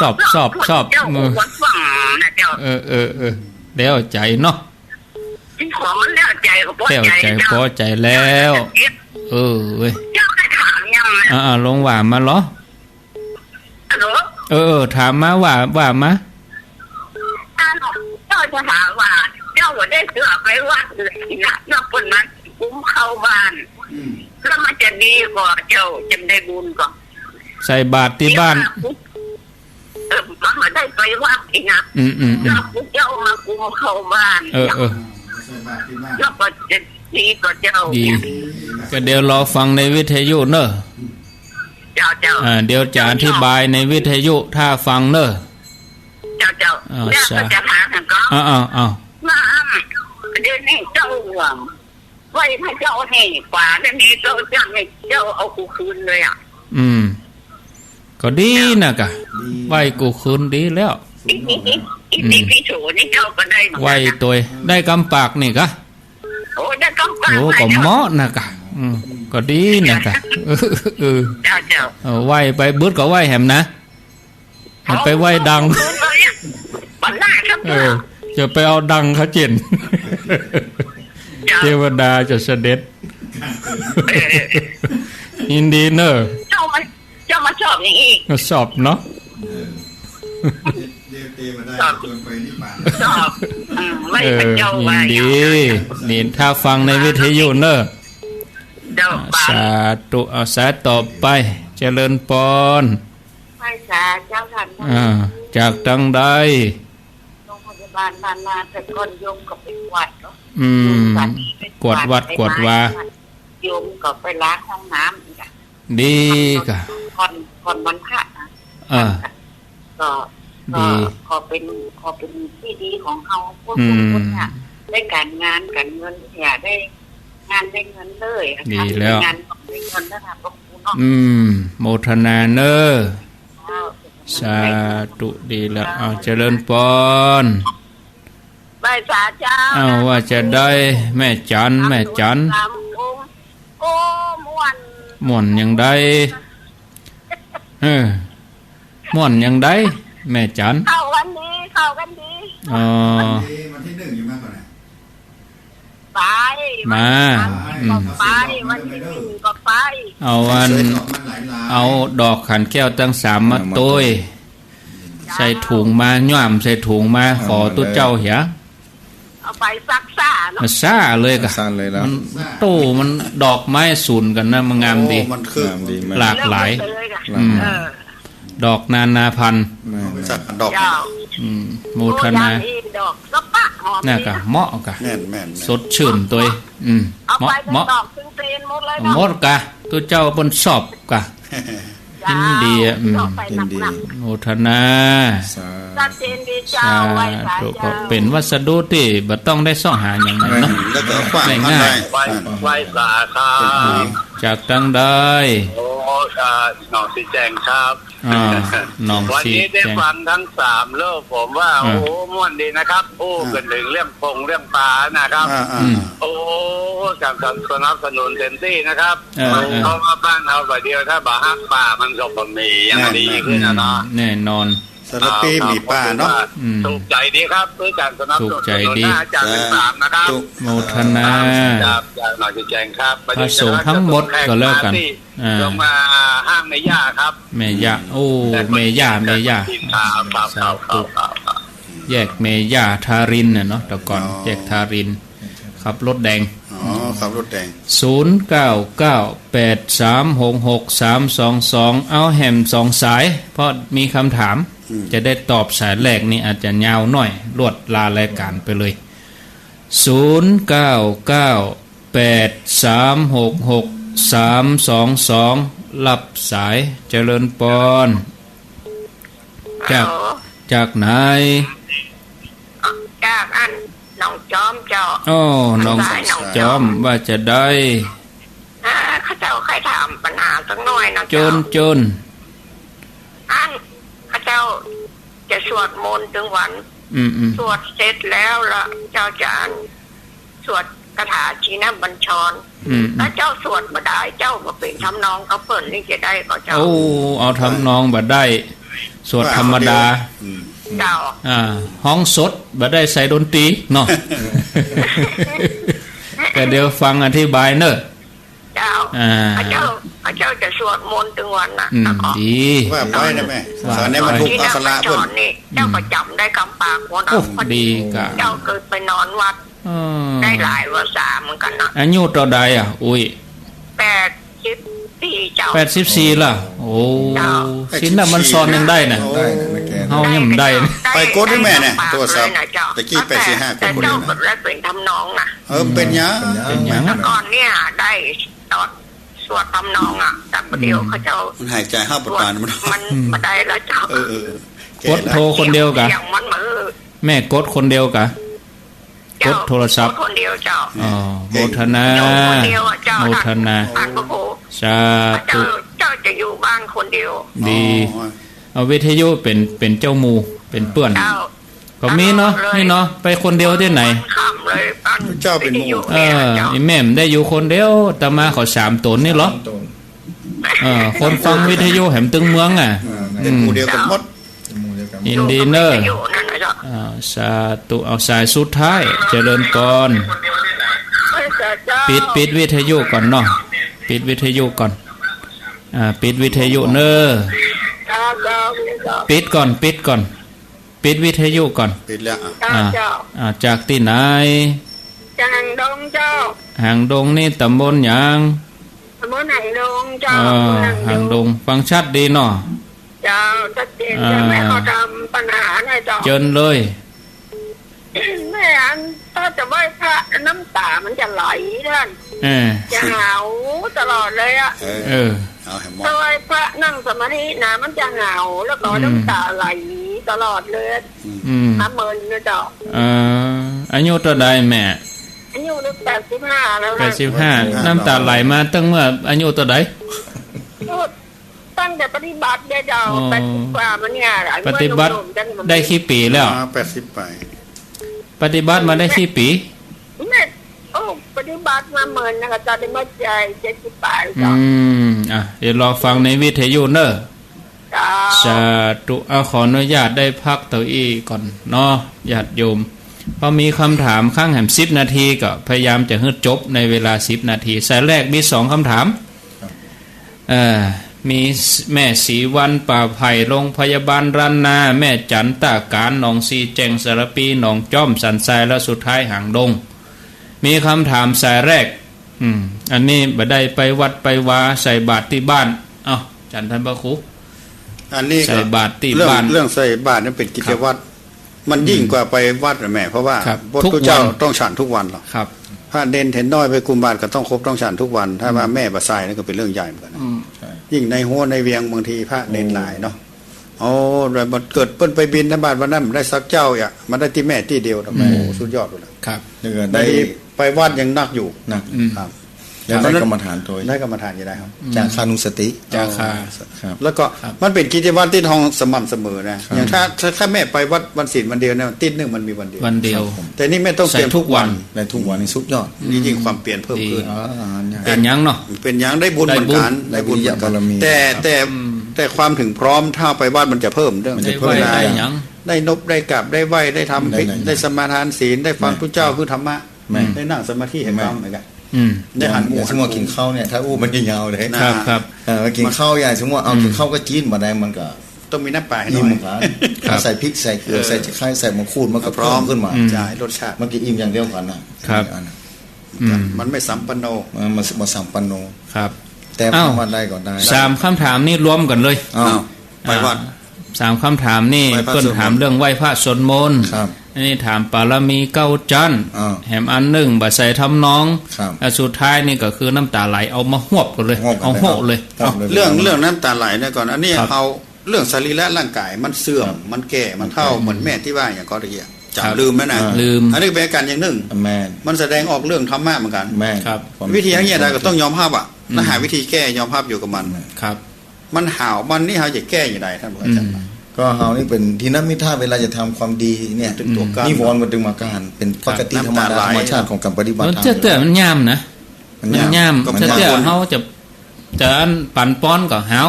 ชอบ ชอบ ชอบ ชอบ เจ้า มือ คนฟังนะเจ้า เออ เออ เออ แล้วใจ๋เนาะ ขอมันแล้วใจ๋ก็พอใจ๋ แล้วใจ๋ เจ้า พอใจ๋แล้ว เออ เว้ย เจ้าก็ถามยังนะ อ่า ลองว่ามาลอ ฮัลโหล เออ เออ ถามมา ว่า ว่ามา อ้าว เจ้าจะถามว่า เจ้าบ่ได้เตื้อไปวัดเลยนะ แล้วเปิ้นมากุมเข้าบ้าน อืม แล้วมันจะดีก่อ เจ้าจะได้บุญก่อ ใส่บาตรตี้บ้าน เออ มันบ่ได้ไปวัดนี่นะ อืม อืม อืม แล้วเจ้ามากุมเข้าบ้าน เออ เออ ใส่บาตรตี้บ้าน แล้วก็จะดีก่อเจ้า ดี ก็เดี๋ยวรอฟังในวิทยุเนอะ เจ้า เจ้า อ่า เดี๋ยวจะอธิบายในวิทยุถ้าฟังเนอะ เจ้า เจ้า อ่า แล้วก็จะถามก็ เอา เอา เอา ว่า เดี๋ยวนี้เจ้าว่า ไหว้พระเจ้าให้กว่า เดี๋ยวนี้เจ้าจะให้เจ้าเอากูคืนเลยอะ อืม ก็ดีนะกะ ไหว้กูคืนดีแล้ว อิติปิโสนี่เจ้าก็ได้เหมือนกั๋นนะ ไหว้ตวย ได้กำปากนี่กะ โอ้ ได้กำปาก โอ้ ก็เหมาะนะกะ อืม ก็ดีนะกะ เออ เออ เจ้า เจ้า เออ ไหว้ไป บึดก็ไหว้แหมนะ มันไปไหว้ดัง เอาคืนเลยอะ บัดหน้าครับ เออ จะไปเอาดังเขาเจ๋น เจ้า เทวดาจะเสด็จ เออ ยินดีเนอะ เจ้ามา เจ้ามาชอบอย่างอี้ มาชอบเนาะ เดี๋ยวเทวดาชอบ ชวนไปนิพพาน ชอบ อืม ไม่ เออ พระเจ้า ยินดี ว่าอย่างนั้น นี่ถ้าฟังในวิทยุเนอะ เจ้า สาธุ เอาสายต่อไป เจริญปอน ไหว้สาเจ้าท่าน อ่า จากตังใด โรงพยาบาลบ้านนา แต่ก่อนโยมก็ไปกวาดเนาะ อืม โยมก็ไปกวาดวัด ไปกวาดวา ไม้ โยมก็ไปล้างห้องน้ำอีกอะ ดีกะ ก่อน ก่อนวันพระนะ เออ ก็ ดี ก็ขอเป๋น ขอเป๋นตี้ดีของเฮา พวก อืม ทุกคนเนี่ย ได้ก๋านงานก๋านเงิน อย่าได้งานได้เงินเลยอะ ดีแล้ว งานได้เงินนะคะ พระครูเนาะ อืม โมทนาเนอะ เจ้า สาธุ ดีแล้ว เอา เจริญปอน ไหว้สาเจ้า เอา ว่าจะได้ แม่จัน แม่จัน สามองค์ โอ้ ม่วน ม่วนอย่างใด เออ ม่วนอย่างใด แม่จัน เข้ากันดี เข้ากันดี อ๋อ วันที่หนึ่งอยู่มากกว่านะ ไป มา วันที่หนึ่งก็ไป อืม วันที่หนึ่งก็ไป เอาอัน เอาดอกขันแก้วตังสามมาตวย ใส่ถุงมา ย่ามใส่ถุงมา ขอตุ๊เจ้าเหีย เอาไปซักซ่าเนาะ ซ่าเลยกะ ซ่าเลยแล้ว มัน โต้ มันดอกไม้สูนกั๋นนะ มันงามดี โอ้ มันคือ งามดีมาก หลากหลาย เลือกเลยกะ อืม เออ ดอกนานาพันธุ์ แม่นๆ เอาไปซักดอก เจ้า อืม โมทนา โอ้ ยามอีดอกก็ปะหอม น่ะกะ ดีนะ เหมาะกะ แม่นๆๆ สดชื่นตวย อืม เอาไป เหมาะ เหมาะ ดอกตึงเตนหมดเลยเนาะ หมดกะ ตุ๊เจ้าเปิ้นชอบกะ เจ้า ยินดีอะ อืม ดอกไปหนักๆ ยินดี โมทนา สาธุ ชัดเจนดีเจ้า สาธุ ไหว้สาเจ้า ก็เป๋นวัสดุตี้บ่ต้องได้เซาะหาอย่างนั้นเนาะ แม่น แล้วก็ขว้างมันได้ ง่ายๆ ไหว้ ไหว้สาครับ จากตังใด โอ้ อ่า หนองสีแจ้งครับ อ่า หนองสีแจ้ง วันนี้ได้ฟังทั้งสามเรื่อง ผมว่า อ่า โอ้โห ม่วนดีนะครับ พูด อ่า กันถึงเรื่องปงเรื่องปลานะครับ อ่า อ่า อืม อ่า โอ้ จะสนับสนุนเต็มที่นะครับ เออ เออ เพราะว่าบ้านเฮาบ่าเดียว ถ้าบ่ฮักป่ามันก็บ่มีอย่างดีขึ้นนะเนาะ แน่นอน แน่นอน สารภีมีป่าเนาะ อืม ถูกใจดีครับ ด้วยการสนับสนุน ถูกใจดี นะ อาจารย์ทั้งสามนะครับ สาธุ โมทนา ครับ จากหนองสีแจ้งครับ พระสงฆ์ทั้งหมดก็แล้วกัน อ่า ลงมาห้างแม่ย่าครับ แม่ย่า โอ้ แม่ย่า แม่ย่า ครับ ครับ สาธุ ครับ ครับ ครับ แยกแม่ย่าทาริณน่ะเนาะ แต่ก่อน อ๋อ แยกทาริณ ขับรถแดง อ๋อ ขับรถแดง ศูนย์เก้าเก้าแปดสามหกหกสามสองสอง เอาแหมสองสาย เพราะมีคำถาม อืม จะได้ตอบสายแรกนี่อาจจะยาวหน่อย ลวดลารายการไปเลย ศูนย์เก้าเก้าแปดสามหกหกสามสองสอง รับสาย เจริญปอน จาก ฮัลโหล จากไหน จากอันหนองจอมเจ้า อ้อ หนอง สายหนองจอม จอม ว่าจะได้ อ่า ข้าเจ้าใค่ถามปัญหาสักหน่อยนะ เจ้า เจิญ เจิญ อันข้าเจ้าจะสวดมนต์ตึงวัน อืม อืม สวดเสร็จแล้วละเจ้าจะอันสวดคาถาชินบัญชร อืม อืม ถ้าเจ้าสวดบ่ได้ เจ้าบ่เป๋นทำนองกับเปิ้นนี่จะได้ก่อเจ้า โอ้ เอาทำนองบ่ได้ สวดธรรมดา อืม เจ้า อ่า ฮ้องสด บ่ได้ใส่ดนตรีเนาะ แต่เดี๋ยวฟังอธิบายเน่อ เจ้า อ่า ข้าเจ้า ข้าเจ้าจะสวดมนต์ตึงวันน่ะ อืม แล้วก็ ดี ว่าไปนะแม่ ว่า สอนให้มันถูกอักขระเปิ้น สอนนี่ เจ้าก็จ๋ำได้กำปากหัวหน้า โอ้ พอดี ดีกะ เจ้าเกยไปนอนวัด อืม ได้หลายวาสาเหมือนกั๋นนะ อายุเต้าใดอะ อุ๊ย แปดสิบสี่เจ้า แปดสิบสี่ละ โอ้ เจ้า ศีลน่ะมันสอนยังได้น่ะ ได้นะแม่แก้ว เฮายังบ่ได้นะ ได้ ไปกดให้แม่เนี่ย ได้กำปาก โทรศัพท์ เลยนะเจ้า ตะกี้ แปดสิบห้า แต่เจ้าก็ได้เป๋นทำนองน่ะ เออ เป๋นหยัง เป๋นหยัง แต่ก่อนเนี่ยได้ตอนสวดทำนองอะ แต่ประเดี๋ยว อืม ข้าเจ้า มันหายใจห้าปตานมัน มัน อืม บ่ได้แล้วเจ้า เออ เออ เออ กดโทรคนเดียวกะ เสียงมันมือ แม่กดคนเดียวกะ เจ้า กดโทรศัพท์ กดคนเดียวเจ้า อ๋อ โมทนา โยมคนเดียวอะเจ้า โมทนา ท่านพระครู สาธุ เจ้า เจ้าจะอยู่บ้านคนเดียว ดี อ๋อ เอาวิทยุเป๋น เป๋นเจ้าหมู่ เป๋นเปื้อน เจ้า ก็มีเนาะ ตลอดเลย นี่เนาะ ไปคนเดียวตี้ไหน ค่ำเลย เจ้าเป๋นหมู่ เออ เจ้า อีแม่มันได้อยู่คนเดียว อาตมาเขาสามต๋นนี่เหรอ สามต๋น เออ คนฟังวิทยุแหมตึงเมืองอะ เออ เป๋นหมู่เดียวกั๋นหมด อืม หมู่เดียวกั๋นหมด ยินดีเน่อ อยู่กับวิทยุนั่นน่ะเจ้า อ่า สาธุ เอาสายสุดท้าย เจริญปอน เอ้ย เจ้า ปิด ปิดวิทยุก่อนเนาะ ปิดวิทยุก่อน อ่า ปิดวิทยุเน่อ เจ้า เจ้า เจ้า ปิดก่อน ปิดก่อน ปิดวิทยุก่อน ปิดแล้ว อ่ะ เจ้า อ่า เจ้า อ่า จากตี้ไหน จากหางดงเจ้า หางดงนี่ต๋ำบลหยัง ต๋ำบลหางดงเจ้า เออ ต๋ำบลหางดง หางดง ฟังชัดดีเนาะ เจ้า ชัดเจน อ่า เจ้า แม่เขาทำปัญหาหน่อยเจ้า เจิญเลย แม่อัน ถ้าจะไหว้พระน้ำต๋ามันจะไหลท่าน เออ จะหาวตลอดเลยอะ เออ เออ เอาให้หมด ถ้าไหว้พระนั่งสมาธินะ มันจะหาว แล้วก็ อืม น้ำต๋าไหลตลอดเลย อืม อืม น้ำเมินนะเจ้า เออ อายุเต้าใดแม่ อายุได้แปดสิบห้าแล้วนะ แปดสิบห้า แปดสิบห้า น้ำต๋าไหลมาตั้งเมื่ออายุเต้าใด ตั้งแต่ปฏิบัติเนี่ยเจ้า อ๋อ แปดสิบกว่ามาเนี่ย ปฏิบัติ อายุหนุ่มๆ ได้กี่ปี๋แล้ว อ่า แปดสิบไป ปฏิบัติมาได้กี่ปี๋ แม่ โอ้ ปฏิบัติมาเมินนะคะ ต๋อนนี้มาได้เจ็ดสิบปลาย อื เจ้า ม อ่ะ เดี๋ยวรอฟังในวิทยุเน่อ เจ้า สาธุ เอา ขออนุญาตได้พักเต้าอี้ก่อนเนาะ ญาติโยม พอมีคำถามครั้งแหมสิบนาทีก็พยายามจะหื้อจบในเวลาสิบนาที สายแรกมีสองคำถาม ครับ เอ่อ มีแม่ศรีวรรณ ป่าไผ่ โรงพยาบาลล้านนา แม่จัน ต้าก๋าน หนองสีแจ้ง สารภี หนองจอม สันทราย และสุดท้ายหางดง มีคำถามสายแรก อืม อันนี้บ่ได้ไปวัดไปวา ใส่บาตรตี้บ้าน เอ้า จันท่านพระครู อันนี้ก็ ใส่บาตรตี้บ้าน เรื่อง เรื่องใส่บาตรนี่เป๋นกิจวัตร ครับ มันยิ่ง อืม กว่าไปวัดนะแม่ เพราะว่า ครับ พระพุทธเจ้า ทุกวัน ต้องฉันทุกวันเหรอ ครับ พระเณรเณรน้อยไปกุมบาตรก็ต้องครบต้องฉันทุกวัน ถ้าว่า อืม แม่บ่ใส่นี่ก็เป๋นเรื่องใหญ่เหมือนกั๋นนะ อืม ใช่ ยิ่งในหัวในเวียงบางทีพระเณรหลายเนาะ โอ้ แล้วมันเกิดเปิ้นไปบิณฑบาตวันนั้นได้สักเจ้าอ่ะ มาได้ตี้แม่ตี้เดียวนะ อืม โอ้ สุดยอดเลยนะ ครับ แล้วก็ได้ บางทีไปวัดยังนักอยู่ นัก อืม ครับ แล้วได้กรรมฐานโตย ได้กรรมฐานจะได้ครับ อืม จาคานุสติ จาคา ครับ แล้วก็ ครับ มันเป๋นกิจวัตรตี้ต้องสม่ำเสมอนะ ครับ อย่างถ้า ถ้า ถ้าแม่ไปวัดวันศีลวันเดียวเนี่ย ตี้นึ่งมันมีวันเดียว วันเดียว ครับผม แต่นี่แม่ต้องเตรียม ใส่ทุกวัน ทุกวัน ได้ทุกวันนี่สุดยอด นี่ยิ่งความเพียรเพิ่มขึ้น ดี อ๋อ อันนี้ เป๋นหยังเนาะ เป๋นหยัง ได้บุญเหมือนกัน ได้บุญ ได้บุญเหมือนกัน ได้บุญญาบารมี แต่ แต่ แต่ความถึงพร้อมถ้าไปวัดมันจะเพิ่มเรื่อง มันจะเพิ่ม ได้ไหว้ ได้หยัง ได้นบ ได้กราบ ได้ไหว้ ได้ทำ ได้ ได้สมาทานศีล ได้ฟัง ได้ พระเจ้าคือธรรมะ แม่น ได้นั่งสมาธิให้ แม่น ฟังเหมือนกัน อืม ได้หันหมู่ อย่างสมมุติว่ากิ๋นข้าวเนี่ย ถ้าอู้มันจะยาวเลย นะ ครับ ครับ เออ กิ๋นข้าวอย่างสมมุติว่าเอา อืม กิ๋นข้าวกับจีนมาได้มันก็ ต้องมีน้ำปลาให้หน่อย อิ่มเหมือนกัน ครับ ใส่พริก ใส่เกลือ เออ ใส่ตะไคร้ ใส่หมะกรูด มันก็ พร้อม เพิ่มขึ้นมา อืม ใช่ รสชาติ มันก็อิ่มอย่างเดียวกั๋นน่ะ ครับ อันนั้น อืม มันไม่สัมปันโน มัน มัน มันสัมปันโน ครับ แต่ อ้าว ว่าได้ก็ได้ สามคำถามนี่รวมกั๋นเลย อ้าว อ้าว ไปวัด อ่า สามคำถามนี่ ไหว้พระ เปิ้นถาม สวดมนต์ เรื่องไหว้พระสวดมนต์ ครับ อันนี้ถามปารมีเก้าจั้น อ่า แหมอันนึ่งบ่ใส่ทำนอง ครับ และสุดท้ายนี่ก็คือน้ำต๋าไหล เอามาฮวบกั๋นเลย ฮวบกั๋นเลย เอาโฮะเลย ฮวบเลย เรื่อง เรื่องน้ำต๋าไหลเนี่ยก่อน อันนี้ ครับ เอาเรื่องสรีระร่างก๋ายมันเสื่อม ครับ มันแก่ มันเฒ่า มันแก่ เหมือนแม่ตี้ว่าอย่างก็ตะกี้ จ๋ำ ครับ ลืมไหมนะ อ่า ลืม อันนี้เป๋นอาก๋ารอย่างนึ่ง แม่น มันแสดงออกเรื่องธรรมะเหมือนกั๋น แม่น ครับ วิธีอย่างเงี้ยนะก็ต้องยอมฮับอะ อืม แล้วหาวิธีแก้ ยอมฮับอยู่กับมัน ครับ มันหาว มันนี่เฮาจะแก้อย่างไรท่านผู้อาจารย์ อืม ก็เฮานี่เป๋นทีนมิทธะ เวลาจะทำความดีเนี่ย ตึงตั๋วกั้น นิวรณ์มันตึงมากั้น เป๋นปกติ ครับ ธรรมดา น้ำต๋าไหล ธรรมชาติของก๋านปฏิบัติธรรม เจ้าเตื้อมันย่ามนะ มันย่าม มันย่าม ก็ เจ้าเตื้อ มันย่าม เฮาจะ จะอันปั๋นปอนก็หาว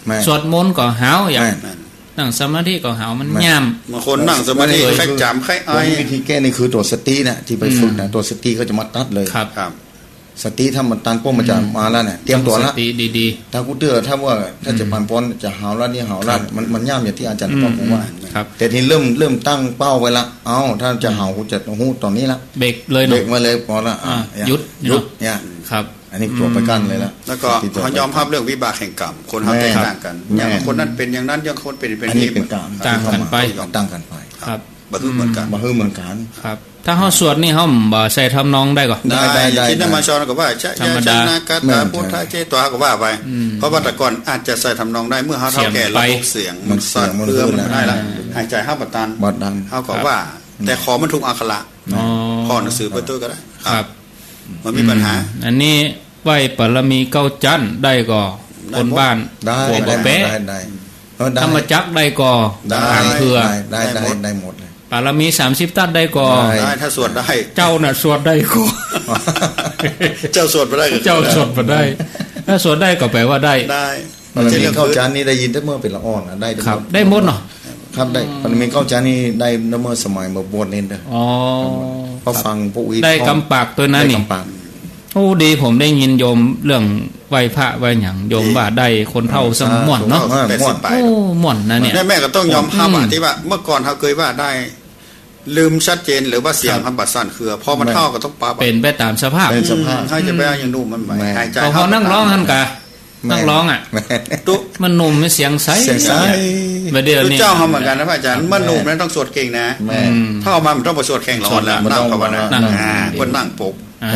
แม่น สวดมนต์ก็หาว อย่าง แม่น นั่งสมาธิก็หาว มัน แม่น ย่าม บางคนนั่งสมาธิ แม่น ใค่จ๋ำ ใค่อาย วิธีแก้นี่คือตั๋วสตินะ ตี้ไปฝึกนะ อืม ตั๋วสติก็จะมาตัดเลย ครับ ครับ สติถ้ามันตันปุ๊บมันจะ อืม มาแล้วเนี่ย เตรียมตั๋วละ ตั้งสติดีๆ ถ้ากูเตื้อ ถ้าว่า ถ้าจะ อืม ปั๋นปอนจะหาวละนี่หาวละ ครับ มัน มันย่ามอย่างตี้อาจ๋ารย์ อืม ป้อมผมว่า อืม ครับ แต่ทีเริ่ม เริ่มตั้งเป้าไว้ละ เอ้า ถ้าจะหาว อืม กูจะฮู้ต๋อนนี้ละ เบรกเลยเนาะ เบรกไว้เลย ปอละ อ่า อ่ะ หยุด หยุด เนาะ เนี่ย ครับ อันนี้ตั๋วประกั๋นเลยละ แล้วก็ สติตั๋วประกั๋น เฮายอมฮับเรื่องวิบากแห่งกรรม คนเฮา แม่น แตกต่างกั๋น แม่น อย่างคนนั้นเป๋นอย่างนั้น อย่างคนเป๋น เป๋น อันนี้เป๋นกรรม ต่างกั๋นไป ต่างกั๋นไป ครับ บ่คือเหมือนกั๋น บ่คือเหมือนกั๋น ครับ ถ้าเฮาสวดนี่เฮาบ่ใส่ทำนองได้ก่อ ได้ ได้ ได้ อย่างชินมัญชรก็ว่า ชะ ธรรมดา ยะชะนะกะ แม่ ตะ พุทธะเจ ตั๋วก็ว่าไป อืม เพราะว่าแต่ก่อนอาจจะใส่ทำนองได้ เมื่อเฮาเฒ่าแก่ เสียงไป ระบบเสียงมันสั่น มันเสียงมัน เครือมัน ขึ้น บ่ได้ละ อ่า หายใจ๋เฮาบ่ตัน บ่ตัน เฮาก็ว่า ครับ แต่ขอมันถูกอักขระ อ๋อ ขอหนังสือไปด้วยก็ได้ ครับ ครับ มันมีปัญหา อืม อันนี้ไหว้ปารมีเก้าจั้นได้ก่อ ได้หมด คนบ้าน ได้ หัวบ่แป๊ะ ได้ ได้ เออ ได้ ธรรมจักรได้ก่อ ได้ ทางเพื่อ ได้ ได้ ได้หมด ได้หมดเลย ปารมีสามสิบตั๊ดได้ก่อ ได้ ได้ ถ้าสวดได้ เจ้าน่ะสวดได้ก่อ เจ้าสวดบ่ได้ก็ เจ้าสวดบ่ได้ ถ้าสวดได้ก็แป๋ว่าได้ ได้ ปารมีเก้าจั้นนี่ได้ยินแต่เมื่อเป๋นละอ่อนนะ ได้แต่ ครับ เมื่อ ได้หมดเนาะ ครับ ได้ อืม ปารมีเก้าจั้นนี่ได้แต่เมื่อสมัยมาบวชนี่เด้อ อ๋อ เพราะฟังพระอุย ได้กำปากตวยนะนี่ ได้กำปาก โอ้ ดี ผมได้ยินโยมเรื่องไหว้พระไหว้หยัง โยมว่าได้คนเฒ่า สาธุ สมม่วนเนาะ เออ ม่วน แปดสิบปลาย โอ้ ม่วนนะเนี่ย แม่ แม่ก็ต้องยอมฮับอะ อืม ตี้ว่าเมื่อก่อนเฮาเกยว่าได้ ลืมชัดเจน หรือว่าเสียง ครับ เฮาบ่สั่นเครือ พอมัน แม่น เฒ่าก็ต้องปรับอะ เป๋นไปต๋ามสภาพ เป๋นสภาพ อืม เฮาจะไปเอาอย่างหนุ่มมันไป แม่น หายใจ๋ พอ เฮา เฮานั่งร้องหั้นก่ะ แม่น นั่งร้องอะ ตุ๊ มันหนุ่ม มันเสียงใส เสียงใส บ่าเดี่ยวนี้ เจ้าเฮาเหมือนกั๋นนะพระอาจ๋ารย์ แม่น เมื่อหนุ่มนั้นต้องสวดเก่งนะ แม่น อืม เฒ่ามามันต้องไปสวดแข่งร้อนแล้ว สวด นั่งภาวนา นั่ง อ่า เปิ้นนั่งปก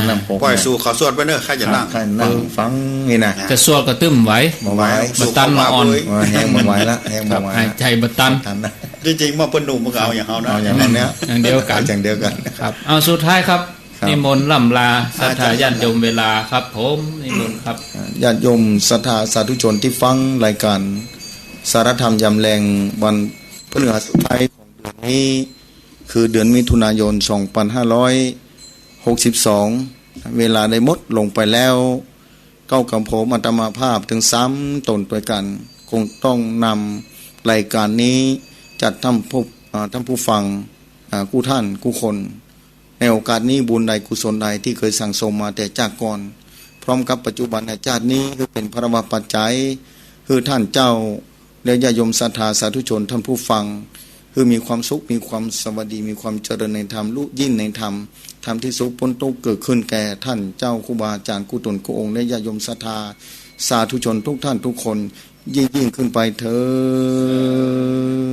นั่งปก ปล่อยสู่เขาสวดไปเน่อ ใค่จะนั่ง ใค่นั่งฟังนี่นะ จะสวดก็ตึ้มไหว บ่ไหว บ่ตันละอ่อน เออ แฮงบ่ไหวละ แฮงบ่ไหวละ ครับ หายใจ๋บ่ตัน ตันนะ จริงๆ เมื่อเปิ้นหนุ่มมันก็เอาอย่างเฮานะ เอาอย่างเฮาเนี่ย อย่างเดียวกั๋น อย่างเดียวกั๋น ครับ เอาสุดท้ายครับ ครับ นิมนต์ร่ำลาศรัทธาญาติโยมเวลาครับผม นิมนต์ครับ อ่า ญาติโยมศรัทธาสาธุชนตี้ฟังรายก๋านสาระธรรมยามแลงวันพฤหัสสุดท้ายของเดือนนี้ คือเดือนมิถุนายน สองปันห้าร้อยหกสิบสอง เวลาได้หมดลงไปแล้ว เก้ากำผมอาตมาภาพตึงสามต๋นตวยกั๋น คงต้องนำรายก๋านนี้จัดท่านผู้ อ่า ท่านผู้ฟัง อ่า กู้ท่านกู้คน ในโอกาสนี้บุญใดกุศลใดตี้เกยสั่งสมมาแต่จากก่อน พร้อมกับปัจจุบันในจาตินี้ หื้อเป๋นพลวปัจจัย หื้อท่านเจ้า และญาติโยมศรัทธาสาธุชนท่านผู้ฟัง หื้อมีความสุข มีความสวัสดี มีความเจริญในธรรม ลุยิ่งในธรรม ธรรมตี้สุขป๊นตุ๊กข์เกิดขึ้นแก่ท่านเจ้าครูบาอาจ๋ารย์กู้ต๋นกู้องค์ และญาติโยมศรัทธาสาธุชนทุกท่านทุกคน ยิ่งๆ ขึ้นไปเทอญ